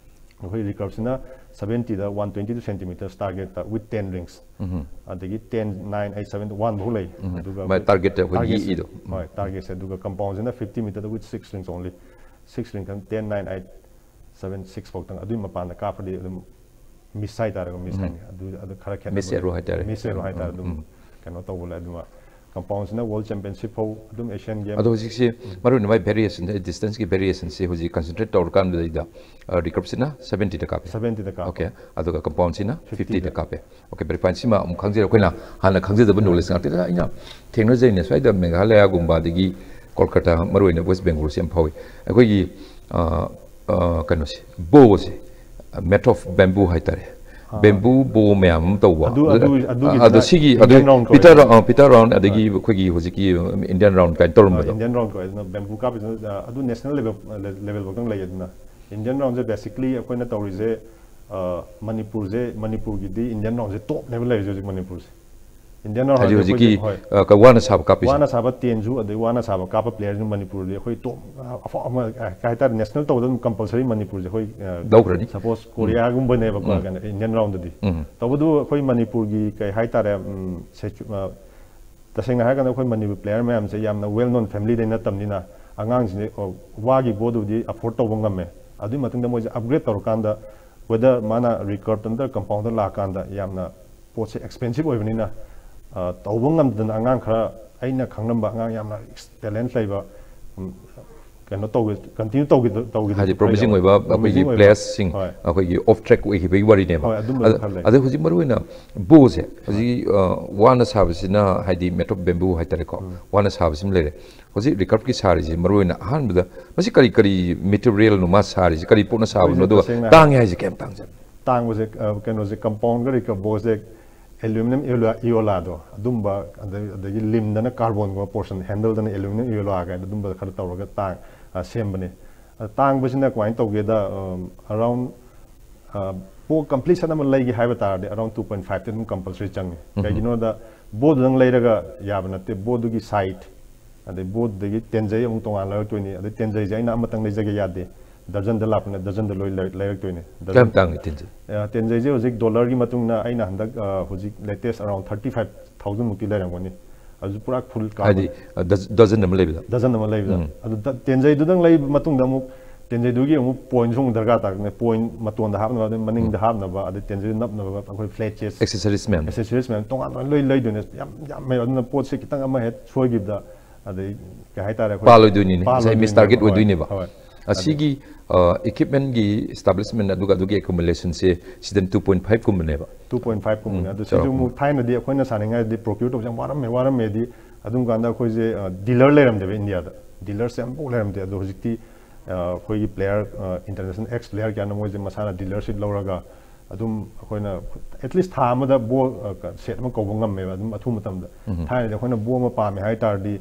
ꯑꯩꯈꯣꯏ ꯔꯤꯀꯔꯞꯁꯤꯅ ꯁꯕꯦꯟꯇꯤꯗ ꯋꯥꯟ ꯇ꯭ꯋꯦꯟꯇꯤ ꯇꯨ ꯁꯦꯟꯇꯤꯃꯤꯇꯔꯁ ꯇꯥꯔꯒꯦꯠꯇ with ten rings꯫ ꯎꯝ꯫ ꯑꯗꯒꯤ ten, nine, eight, seven, one ꯐꯥꯎ ꯂꯩ꯫ ꯎꯝ꯫ ꯑꯗꯨꯒ ꯃꯥꯏ ꯇꯥꯔꯒꯦꯠꯇ ꯑꯩꯈꯣꯏꯒꯤ ꯇꯥꯔꯒꯦꯠꯁꯦ꯫ ꯌꯦꯛꯏꯗꯣ꯫ ꯎꯝ꯫ ꯍꯣꯏ, ꯇꯥꯔꯒꯦꯠꯁꯦ꯫ ꯑꯗꯨꯒ ꯀꯝꯄꯥꯎꯟꯁꯤꯅ fifty ꯃꯤꯇꯔꯗ with six rings only꯫ Six ring ꯈꯪ, ten, nine, eight, seven, six ꯐꯥꯎꯇꯪ꯫ ꯑꯗꯨꯒꯤ ꯃꯄꯥꯟꯗ ꯀꯥꯞꯄꯗꯤ ꯑꯗꯨꯝ ꯃꯤꯁ ꯍꯥꯏꯇꯥꯔꯦꯀꯣ, ꯃꯤꯁ ꯎꯝ꯫ ꯍꯥꯏꯅꯤ꯫ ꯑꯗꯨ, ꯑꯗꯨ ꯈꯔ ꯈꯦꯠꯅꯕ Miss arrow ꯍꯥꯏꯇꯥꯔꯦ꯫ Miss arrow ꯍꯥꯏꯇꯥꯔꯦ꯫ ꯎꯝ, ꯑꯗꯨꯝ ꯎꯝ꯫ ꯀꯩꯅꯣ ꯇꯧꯕ ꯂꯩ꯫ ꯑꯗꯨꯃ ꯀꯝꯄꯥꯎꯟꯁꯤꯅ ꯋꯥꯔꯜ ꯆꯦꯝꯄꯤꯌꯟꯁꯤꯞ ꯐꯥꯎ ꯑꯗꯨꯝ ꯑꯦꯁꯤꯌꯟ ꯒꯦꯝ꯫ ꯑꯗꯣ ꯍꯧꯖꯤꯛꯁꯤ ꯃꯔꯨꯑꯣꯏꯅ ꯃꯥꯏ ꯚꯦꯔꯤꯌꯦꯁꯟ, ꯗꯤꯁꯇꯦꯟꯁꯀꯤ ꯚꯦꯔꯤꯌꯦꯁꯟꯁꯤ ꯍꯧꯖꯤꯛ ꯀꯟꯁꯦꯟꯇ꯭ꯔꯦꯠ ꯇꯧꯔꯀꯥꯟꯗꯨꯗꯩꯗ ꯔꯤꯀꯔꯞꯁꯤꯅ ꯁꯕꯦꯟꯇꯤꯗ ꯀꯥꯞꯄꯦ꯫ ꯁꯕꯦꯟꯇꯤꯗ ꯀꯥꯞꯄꯦ꯫ ꯑꯣꯀꯦ꯫ ꯑꯗꯨꯒ ꯀꯝꯄꯥꯎꯟꯁꯤꯅ ꯐꯤꯐꯇꯤꯗ꯫ ꯐꯤꯐꯇꯤꯗ ꯀꯥꯞꯄꯦ꯫ ꯑꯣꯀꯦ, ꯚꯦꯔꯤꯐꯥꯏꯟ꯫ ꯁꯤꯃ ꯑꯃꯨꯛ ꯈꯪꯖꯔꯦ꯫ ꯑꯩꯈꯣꯏꯅ ꯍꯥꯟꯅ ꯈꯪꯖꯗꯕ ꯅꯣꯂꯦꯖ ꯉꯥꯛꯇꯅꯤꯗ꯫ ꯑꯩꯅ ꯊꯦꯡꯅꯖꯩꯅꯦ, ꯁ꯭ꯋꯥꯏꯗ ꯃꯦꯘꯥꯂꯌꯥꯒꯨꯝꯕ ꯑꯗꯒꯤ ꯀꯣꯜꯀꯇꯥ, ꯃꯔꯨꯑꯣꯏꯅ ꯋꯦꯁ ꯕꯦꯡꯒꯣꯜꯁꯦ ꯌꯥꯝ ꯐꯥꯎꯏ꯫ ꯑꯩꯈꯣꯏꯒꯤ ꯑ, ꯑ, ꯀꯩꯅꯣꯁꯦ, ꯕꯣꯁꯦ, made of bamboo ꯍꯥꯏꯇꯥꯔꯦ꯫ ꯑꯥ꯫ ꯕꯦꯝꯕꯨ ꯕꯣ ꯃꯌꯥꯝ ꯑꯃ ꯇꯧꯕ꯫ ꯑꯗꯨ, ꯑꯗꯨ, ꯑꯗꯨ, ꯑꯗꯨꯒꯤꯗꯨꯅ ꯑꯗꯨ ꯁꯤꯒꯤ, Indian ꯑꯗꯨ round ꯀꯧꯋꯦ꯫ ꯄꯤꯇꯔ ꯔꯥꯎꯟ, ꯑ, ꯄꯤꯇꯔ ꯔꯥꯎꯟ, ꯑꯗꯒꯤ ꯑꯩꯈꯣꯏꯒꯤ ꯍꯧꯖꯤꯛꯀꯤ ꯏꯟꯗꯤꯌꯟ ꯔꯥꯎꯟ ꯀꯥꯏꯅ ꯇꯧꯔꯝꯕꯗꯣ꯫ ꯏꯟꯗꯤꯌꯟ ꯔꯥꯎꯟ ꯀꯧꯋꯦ꯫ ꯑꯗꯨꯅ ꯕꯦꯝꯕꯨ ꯀꯥꯞꯄꯤꯁꯤꯅ, ꯑ, ꯑꯗꯨ ꯅꯦꯁꯅꯦꯜ ꯂꯦꯚꯦꯜ, ꯂꯦꯚꯦꯜ ꯐꯥꯎꯗꯪ ꯂꯩ꯫ ꯑꯗꯨꯅ ꯏꯟꯗꯤꯌꯟ ꯔꯥꯎꯟꯁꯦ basically ꯑꯩꯈꯣꯏꯅ ꯇꯧꯔꯤꯁꯦ, ꯑ, ꯃꯅꯤꯄꯨꯔꯁꯦ, ꯃꯅꯤꯄꯨꯔꯒꯤꯗꯤ ꯏꯟꯗꯤꯌꯟ ꯔꯥꯎꯟꯁꯦ ꯇꯣꯞꯅꯦꯕ ꯂꯩꯔꯤꯁꯦ ꯍꯧꯖꯤꯛ ꯃꯅꯤꯄꯨꯔꯁꯦ꯫ ꯏꯟꯗꯤꯌꯟ ꯔꯥꯎꯟ ꯍꯥꯏꯗꯤ ꯍꯥꯏꯁꯦ ꯍꯧꯖꯤꯛꯀꯤ, ꯑꯩꯈꯣꯏꯒꯤ, ꯍꯣꯏ꯫ ꯑ, ꯀ-, ꯋꯥꯅ ꯁꯥꯕ ꯀꯥꯞꯄꯤꯁꯦ꯫ ꯋꯥꯅ ꯁꯥꯕ ꯇꯦꯟꯁꯨ, ꯑꯗꯩ ꯋꯥꯅ ꯁꯥꯕ ꯀꯥꯞꯄ ꯄ꯭ꯂꯦꯌꯔꯁꯨ ꯃꯅꯤꯄꯨꯔꯗꯤ ꯑꯩꯈꯣꯏ ꯇꯣꯞ, ꯑ, ꯑꯐꯥꯎ ꯑꯃ, ꯑ, ꯀꯩ ꯍꯥꯏꯇꯥꯔꯦ, ꯅꯦꯁꯅꯦꯜ ꯇꯧꯕꯗ ꯑꯗꯨꯝ ꯀꯝꯄꯜꯁꯔꯤ ꯃꯅꯤꯄꯨꯔꯁꯦ ꯑꯩꯈꯣꯏ, ꯑ, ꯂꯧꯈ꯭ꯔꯅꯤ꯫ ꯁꯄꯣꯁ ꯀꯣꯔꯤꯌꯥꯒꯨꯝꯕꯅꯦꯕꯀꯣ, ꯎꯝ꯫ ꯀꯩꯅꯣ, ꯏꯟꯗꯤꯌꯟ ꯔꯥꯎꯟꯗꯗꯤ꯫ ꯎꯝ꯫ ꯇꯧꯕꯗꯨ ꯑꯩꯈꯣꯏ ꯃꯅꯤꯄꯨꯔꯒꯤ ꯀꯩ ꯍꯥꯏꯇꯥꯔꯦ, ꯎꯝ, ꯁꯦꯆꯨ-, ꯑ, ꯇꯁꯦꯡꯅ ꯍꯥꯏꯔꯀꯥꯟꯗ ꯑꯩꯈꯣꯏ ꯃꯅꯤꯄꯨꯔ ꯄ꯭ꯂꯦꯌꯔ ꯃꯌꯥꯝꯁꯦ ꯌꯥꯝꯅ ꯋꯦꯜ ꯅꯣꯟ ꯐꯦꯃꯤꯂꯤꯗꯩ ꯅꯠꯇꯕꯅꯤꯅ ꯑꯉꯥꯡꯁꯤꯡꯁꯦ, ꯑ, ꯋꯥꯒꯤ ꯕꯣꯗꯨꯕꯨꯗꯤ ꯑꯐꯣꯔꯗ ꯇꯧꯕ ꯉꯝꯃꯦ꯫ ꯑꯗꯨꯒꯤ ꯃꯇꯨꯡꯗ ꯃꯣꯏꯁꯦ ꯑꯞꯒ꯭ꯔꯦꯗ ꯇꯧꯔꯀꯥꯟꯗ whether ꯃꯥꯅ ꯔꯤꯀꯔꯞꯇ ꯅꯠꯇ꯭ꯔꯒ ꯀꯝꯄꯥꯎꯟꯗ ꯂꯥꯛꯀꯥꯟꯗ ꯌꯥꯝꯅ ꯄꯣꯠꯁꯦ ꯑꯦꯛꯁꯄꯦꯟꯁꯤꯞ ꯑꯣꯏꯕꯅꯤꯅ, ꯑ, ꯇꯧꯕ ꯉꯝꯗꯅ ꯑꯉꯥꯡ ꯈꯔ, ꯑꯩꯅ ꯈꯪꯂꯝꯕ ꯑꯉꯥꯡ ꯌꯥꯝꯅ ꯇꯦꯂꯦꯟ ꯂꯩꯕ, ꯎꯝ, ꯀꯩꯅꯣ ꯇꯧꯒꯦ, ꯀꯟꯇꯤꯅ꯭ꯌꯨ ꯇꯧꯒꯦ, ꯇꯧꯒꯦ ꯍꯥꯏꯗꯤ ꯄ꯭ꯔꯣꯃꯤꯁꯤꯡ ꯑꯣꯏꯕ ꯑꯩꯈꯣꯏꯒꯤ ꯄ꯭ꯔꯣꯃꯤꯁꯤꯡ ꯑꯣꯏꯕ꯫ ꯄ꯭ꯂꯦꯌꯔꯁꯤꯡ ꯍꯣꯏ꯫ ꯑꯩꯈꯣꯏꯒꯤ ꯑꯣꯐ ꯇ꯭ꯔꯦꯛ ꯑꯣꯏꯈꯤꯕꯒꯤ ꯋꯥꯔꯤꯅꯦꯕ꯫ ꯍꯣꯏ, ꯑꯗꯨꯝꯕꯁꯨ ꯑꯗ-, ꯈꯔ ꯂꯩ꯫ ꯑꯗ ꯍꯧꯖꯤꯛ ꯃꯔꯨꯑꯣꯏꯅ ꯕꯣꯁꯦ ꯍꯧꯖꯤꯛ, ꯑ, ꯋꯥꯅ ꯁꯥꯕꯁꯤꯅ, ꯍꯥꯏꯗꯤ made of bamboo ꯍꯥꯏꯇꯥꯔꯦꯀꯣ, ꯎꯝ꯫ ꯋꯥꯅ ꯁꯥꯕꯁꯤꯃ ꯂꯩꯔꯦ꯫ ꯍꯧꯖꯤꯛ ꯔꯤꯀꯔꯞꯀꯤ ꯁꯥꯔꯤꯁꯤ ꯃꯔꯨꯑꯣꯏꯅ ꯑꯍꯥꯟꯕꯗ ꯃꯁꯤ ꯀꯔꯤ ꯀꯔꯤ ꯃꯦꯇꯔꯤꯌꯦꯜꯅꯣ ꯃꯥ ꯁꯥꯔꯤꯁꯤ, ꯀꯔꯤ ꯄꯣꯠꯅ ꯁꯥꯕꯅꯣ, ꯑꯩꯈꯣꯏꯁꯦ ꯑꯗꯨꯒ ꯇꯁꯦꯡꯅ ꯇꯥꯡꯉꯦ ꯍꯥꯏꯁꯦ ꯀꯌꯥꯝ ꯇꯥꯡꯖꯕ? ꯇꯥꯡꯕꯁꯦ, ꯑ, ꯀꯩꯅꯣꯁꯦ, ꯀꯝꯄꯥꯎꯟꯒ ꯔꯤꯀꯔꯞ ꯕꯣꯁꯦ ꯑꯦꯂꯨꯃꯤꯅꯝ ꯏꯌꯣꯂꯥꯗꯣ ꯑꯗꯨꯝꯕ, ꯑꯗꯒꯤ ꯂꯤꯝꯗꯅ ꯀꯥꯔꯕꯣꯟꯒꯨꯝꯕ ꯄꯣꯔꯁꯟ, ꯍꯦꯟꯗꯜꯗꯅ ꯑꯦꯂꯨꯃꯤꯅꯝ ꯏꯌꯣꯂꯥ ꯀꯥꯏꯅ ꯑꯗꯨꯝꯕ ꯈꯔ ꯇꯧꯔꯒ ꯇꯥꯡ ꯁꯦꯝꯕꯅꯤ꯫ ꯇꯥꯡꯕꯁꯤꯅ ꯀꯃꯥꯏꯅ ꯇꯧꯒꯦꯗ? ꯑꯔꯥꯎꯟ ꯕꯣ ꯀꯝꯄ꯭ꯂꯤꯠ ꯁꯦꯠ ꯑꯃ ꯂꯩꯒꯦ ꯍꯥꯏꯕ ꯇꯥꯔꯗꯤ ꯑꯔꯥꯎꯟ ꯇꯨ ꯄꯣꯏꯟ ꯐꯥꯏꯚꯇꯤ ꯑꯗꯨꯝ ꯀꯝꯄꯜꯁꯔꯤ ꯆꯪꯉꯤ꯫ ꯀꯩꯒꯤꯅꯣꯗ ꯕꯣꯗꯨꯗꯪ ꯂꯩꯔꯒ ꯌꯥꯕ ꯅꯠꯇꯦ, ꯕꯣꯗꯨꯒꯤ ꯁꯥꯏꯠ, ꯑꯗꯩ ꯕꯣꯗꯨꯗꯒꯤ ꯇꯦꯟꯖꯩ ꯑꯃꯨꯛ ꯇꯣꯉꯥꯟꯅ ꯂꯩꯔꯛꯇꯣꯏꯅꯤ꯫ ꯑꯗꯩ ꯇꯦꯟꯖꯩꯁꯦ ꯑꯩꯅ ꯑꯃꯇꯪ ꯂꯩꯖꯒꯦ ꯌꯥꯗꯦ, ꯗꯔꯖꯟꯗ ꯂꯥꯛꯄꯅ ꯗꯔꯖꯟꯗ ꯂꯣꯏ ꯂꯩꯔꯛꯇꯣꯏꯅꯤ꯫ ꯗꯔꯖꯟ- ꯀꯌꯥꯝ ꯇꯥꯡꯉꯤ ꯇꯦꯟꯖꯩ? ꯇꯦꯟꯖꯩꯁꯦ ꯍꯧꯖꯤꯛ ꯗꯣꯂꯔꯒꯤ ꯃꯇꯨꯡ ꯏꯟꯅ ꯑꯩꯅ ꯍꯟꯗꯛ ꯍꯧꯖꯤꯛ ꯂꯦꯇꯦꯁ ꯑꯔꯥꯎꯟ ꯊꯥꯔꯇꯤ ꯐꯥꯏꯚ ꯊꯥꯎꯖꯟꯃꯨꯛꯇꯤ ꯂꯩꯔꯝꯒꯅꯤ꯫ ꯑꯗꯨꯁꯨ ꯄꯨꯔꯥ ꯐꯨꯜ ꯀꯥꯕ꯫ ꯍꯥꯏꯗꯤ ꯗꯖꯟ ꯑꯃ ꯂꯩꯕꯗ? ꯗꯖꯟ ꯑꯃ ꯂꯩꯕꯗ꯫ ꯑꯗꯨ ꯇꯦꯟꯖꯩꯗꯨꯗꯪ ꯂꯩꯕ ꯃꯇꯨꯡꯗ ꯑꯃꯨꯛ ꯇꯦꯟꯖꯩꯗꯨꯒꯤ ꯑꯃꯨꯛ ꯄꯣꯏꯟꯁꯨ ꯑꯃꯨꯛ ꯗꯔꯀꯥꯔ ꯇꯥꯔꯛꯀꯅꯤ꯫ ꯄꯣꯏꯟ ꯃꯇꯣꯟꯗ ꯍꯥꯞꯅꯕ, ꯑꯗꯩ ꯃꯅꯤꯡꯗ ꯍꯥꯞꯅꯕ, ꯑꯗꯩ ꯇꯦꯟꯖꯩꯗ ꯅꯞꯅꯕ ꯑꯩꯈꯣꯏ ꯐ꯭ꯂꯦꯠ ꯆꯦꯁ, ꯑꯦꯛꯁꯦꯁꯔꯤꯁ ꯃꯌꯥꯝ꯫ ꯑꯦꯛꯁꯦꯁꯔꯤꯁ ꯃꯌꯥꯝ ꯇꯣꯉꯥꯟ ꯇꯣꯉꯥꯟ ꯂꯣꯏ ꯂꯩꯗꯣꯏꯅꯦ꯫ ꯌꯥꯝ ꯌꯥꯝꯃꯦ꯫ ꯑꯗꯨꯅ ꯄꯣꯠꯁꯦ ꯈꯤꯇꯪ ꯑꯃ ꯍꯦꯛ ꯁꯣꯏꯈꯤꯕꯗ ꯑꯗꯩ ꯀꯩ ꯍꯥꯏꯇꯥꯔꯦ, ꯑꯩꯈꯣꯏ ꯄꯥꯜꯂꯣꯏꯗꯣꯏꯅꯤꯅꯦ, ꯉꯁꯥꯏ ꯃꯤꯁ ꯇꯥꯔꯒꯦꯠ ꯍꯣꯏ, ꯑꯣꯏꯗꯣꯏꯅꯦꯕ꯫ ꯍꯣꯏ꯫ ꯑꯁꯤꯒꯤ ꯏꯀ꯭ꯋꯤꯞꯃꯦꯟꯒꯤ ꯏꯁꯇꯥꯕ꯭ꯂꯤꯁꯃꯦꯟ ꯑꯗꯨꯒ ꯑꯗꯨꯒꯤ ꯑꯦꯀꯨꯃꯨꯂꯦꯁꯟꯁꯦ ꯁꯤꯗ ꯇꯨ ꯄꯣꯏꯟ ꯐꯥꯏꯚ ꯀꯨꯝꯕꯅꯦꯕ꯫ ꯇꯨ ꯄꯣꯏꯟ ꯐꯥꯏꯚ ꯀꯨꯝꯕꯅꯦ꯫ ꯑꯗꯣ ꯁꯤꯁꯨ ꯆꯥꯎꯔꯥꯛꯄ꯫ ꯑꯃꯨꯛ ꯊꯥꯏꯅꯗꯤ ꯑꯩꯈꯣꯏꯅ ꯁꯥꯟꯅꯉꯥꯏꯗꯗꯤ ꯄ꯭ꯔꯣꯀ꯭ꯌꯨꯔ ꯇꯧꯕꯁꯦ ꯌꯥꯝ ꯋꯥꯔꯝꯃꯦ, ꯋꯥꯔꯝꯃꯦꯗꯤ꯫ ꯑꯗꯨꯝ ꯀꯥꯟꯗ ꯑꯩꯈꯣꯏꯁꯦ ꯗꯤꯂꯔ ꯂꯩꯔꯝꯗꯦꯕ ꯏꯟꯗꯤꯌꯥꯗ, ꯗꯤꯂꯔꯁꯦ ꯑꯃꯐꯥꯎ ꯂꯩꯔꯝꯗꯦ꯫ ꯑꯗꯣ ꯍꯧꯖꯤꯛꯇꯤ ꯑ, ꯑꯩꯈꯣꯏꯒꯤ ꯄ꯭ꯂꯦꯌꯔ, ꯏꯟꯇꯔꯅꯦꯁꯅꯦꯜ ꯑꯦꯛꯁ ꯄ꯭ꯂꯦꯌꯔ ꯀꯌꯥꯅ ꯃꯣꯏꯁꯦ ꯃꯁꯥꯅ ꯗꯤꯂꯔꯁꯤꯞ ꯂꯧꯔꯒ ꯑꯗꯨꯝ ꯑꯩꯈꯣꯏꯅ ꯑꯦꯠꯂꯤꯁ ꯊꯥ ꯑꯃꯗ ꯕꯣꯜ ꯁꯦꯠ ꯑꯃ ꯀꯧꯕ ꯉꯝꯃꯦꯕ ꯑꯗꯨꯝ ꯑꯊꯨꯕ ꯃꯇꯝꯗ꯫ ꯊꯥꯏꯅꯗꯤ ꯑꯩꯈꯣꯏꯅ ꯕꯣꯜ ꯑꯃ ꯄꯥꯝꯃꯦ ꯍꯥꯏ ꯇꯥꯔꯗꯤ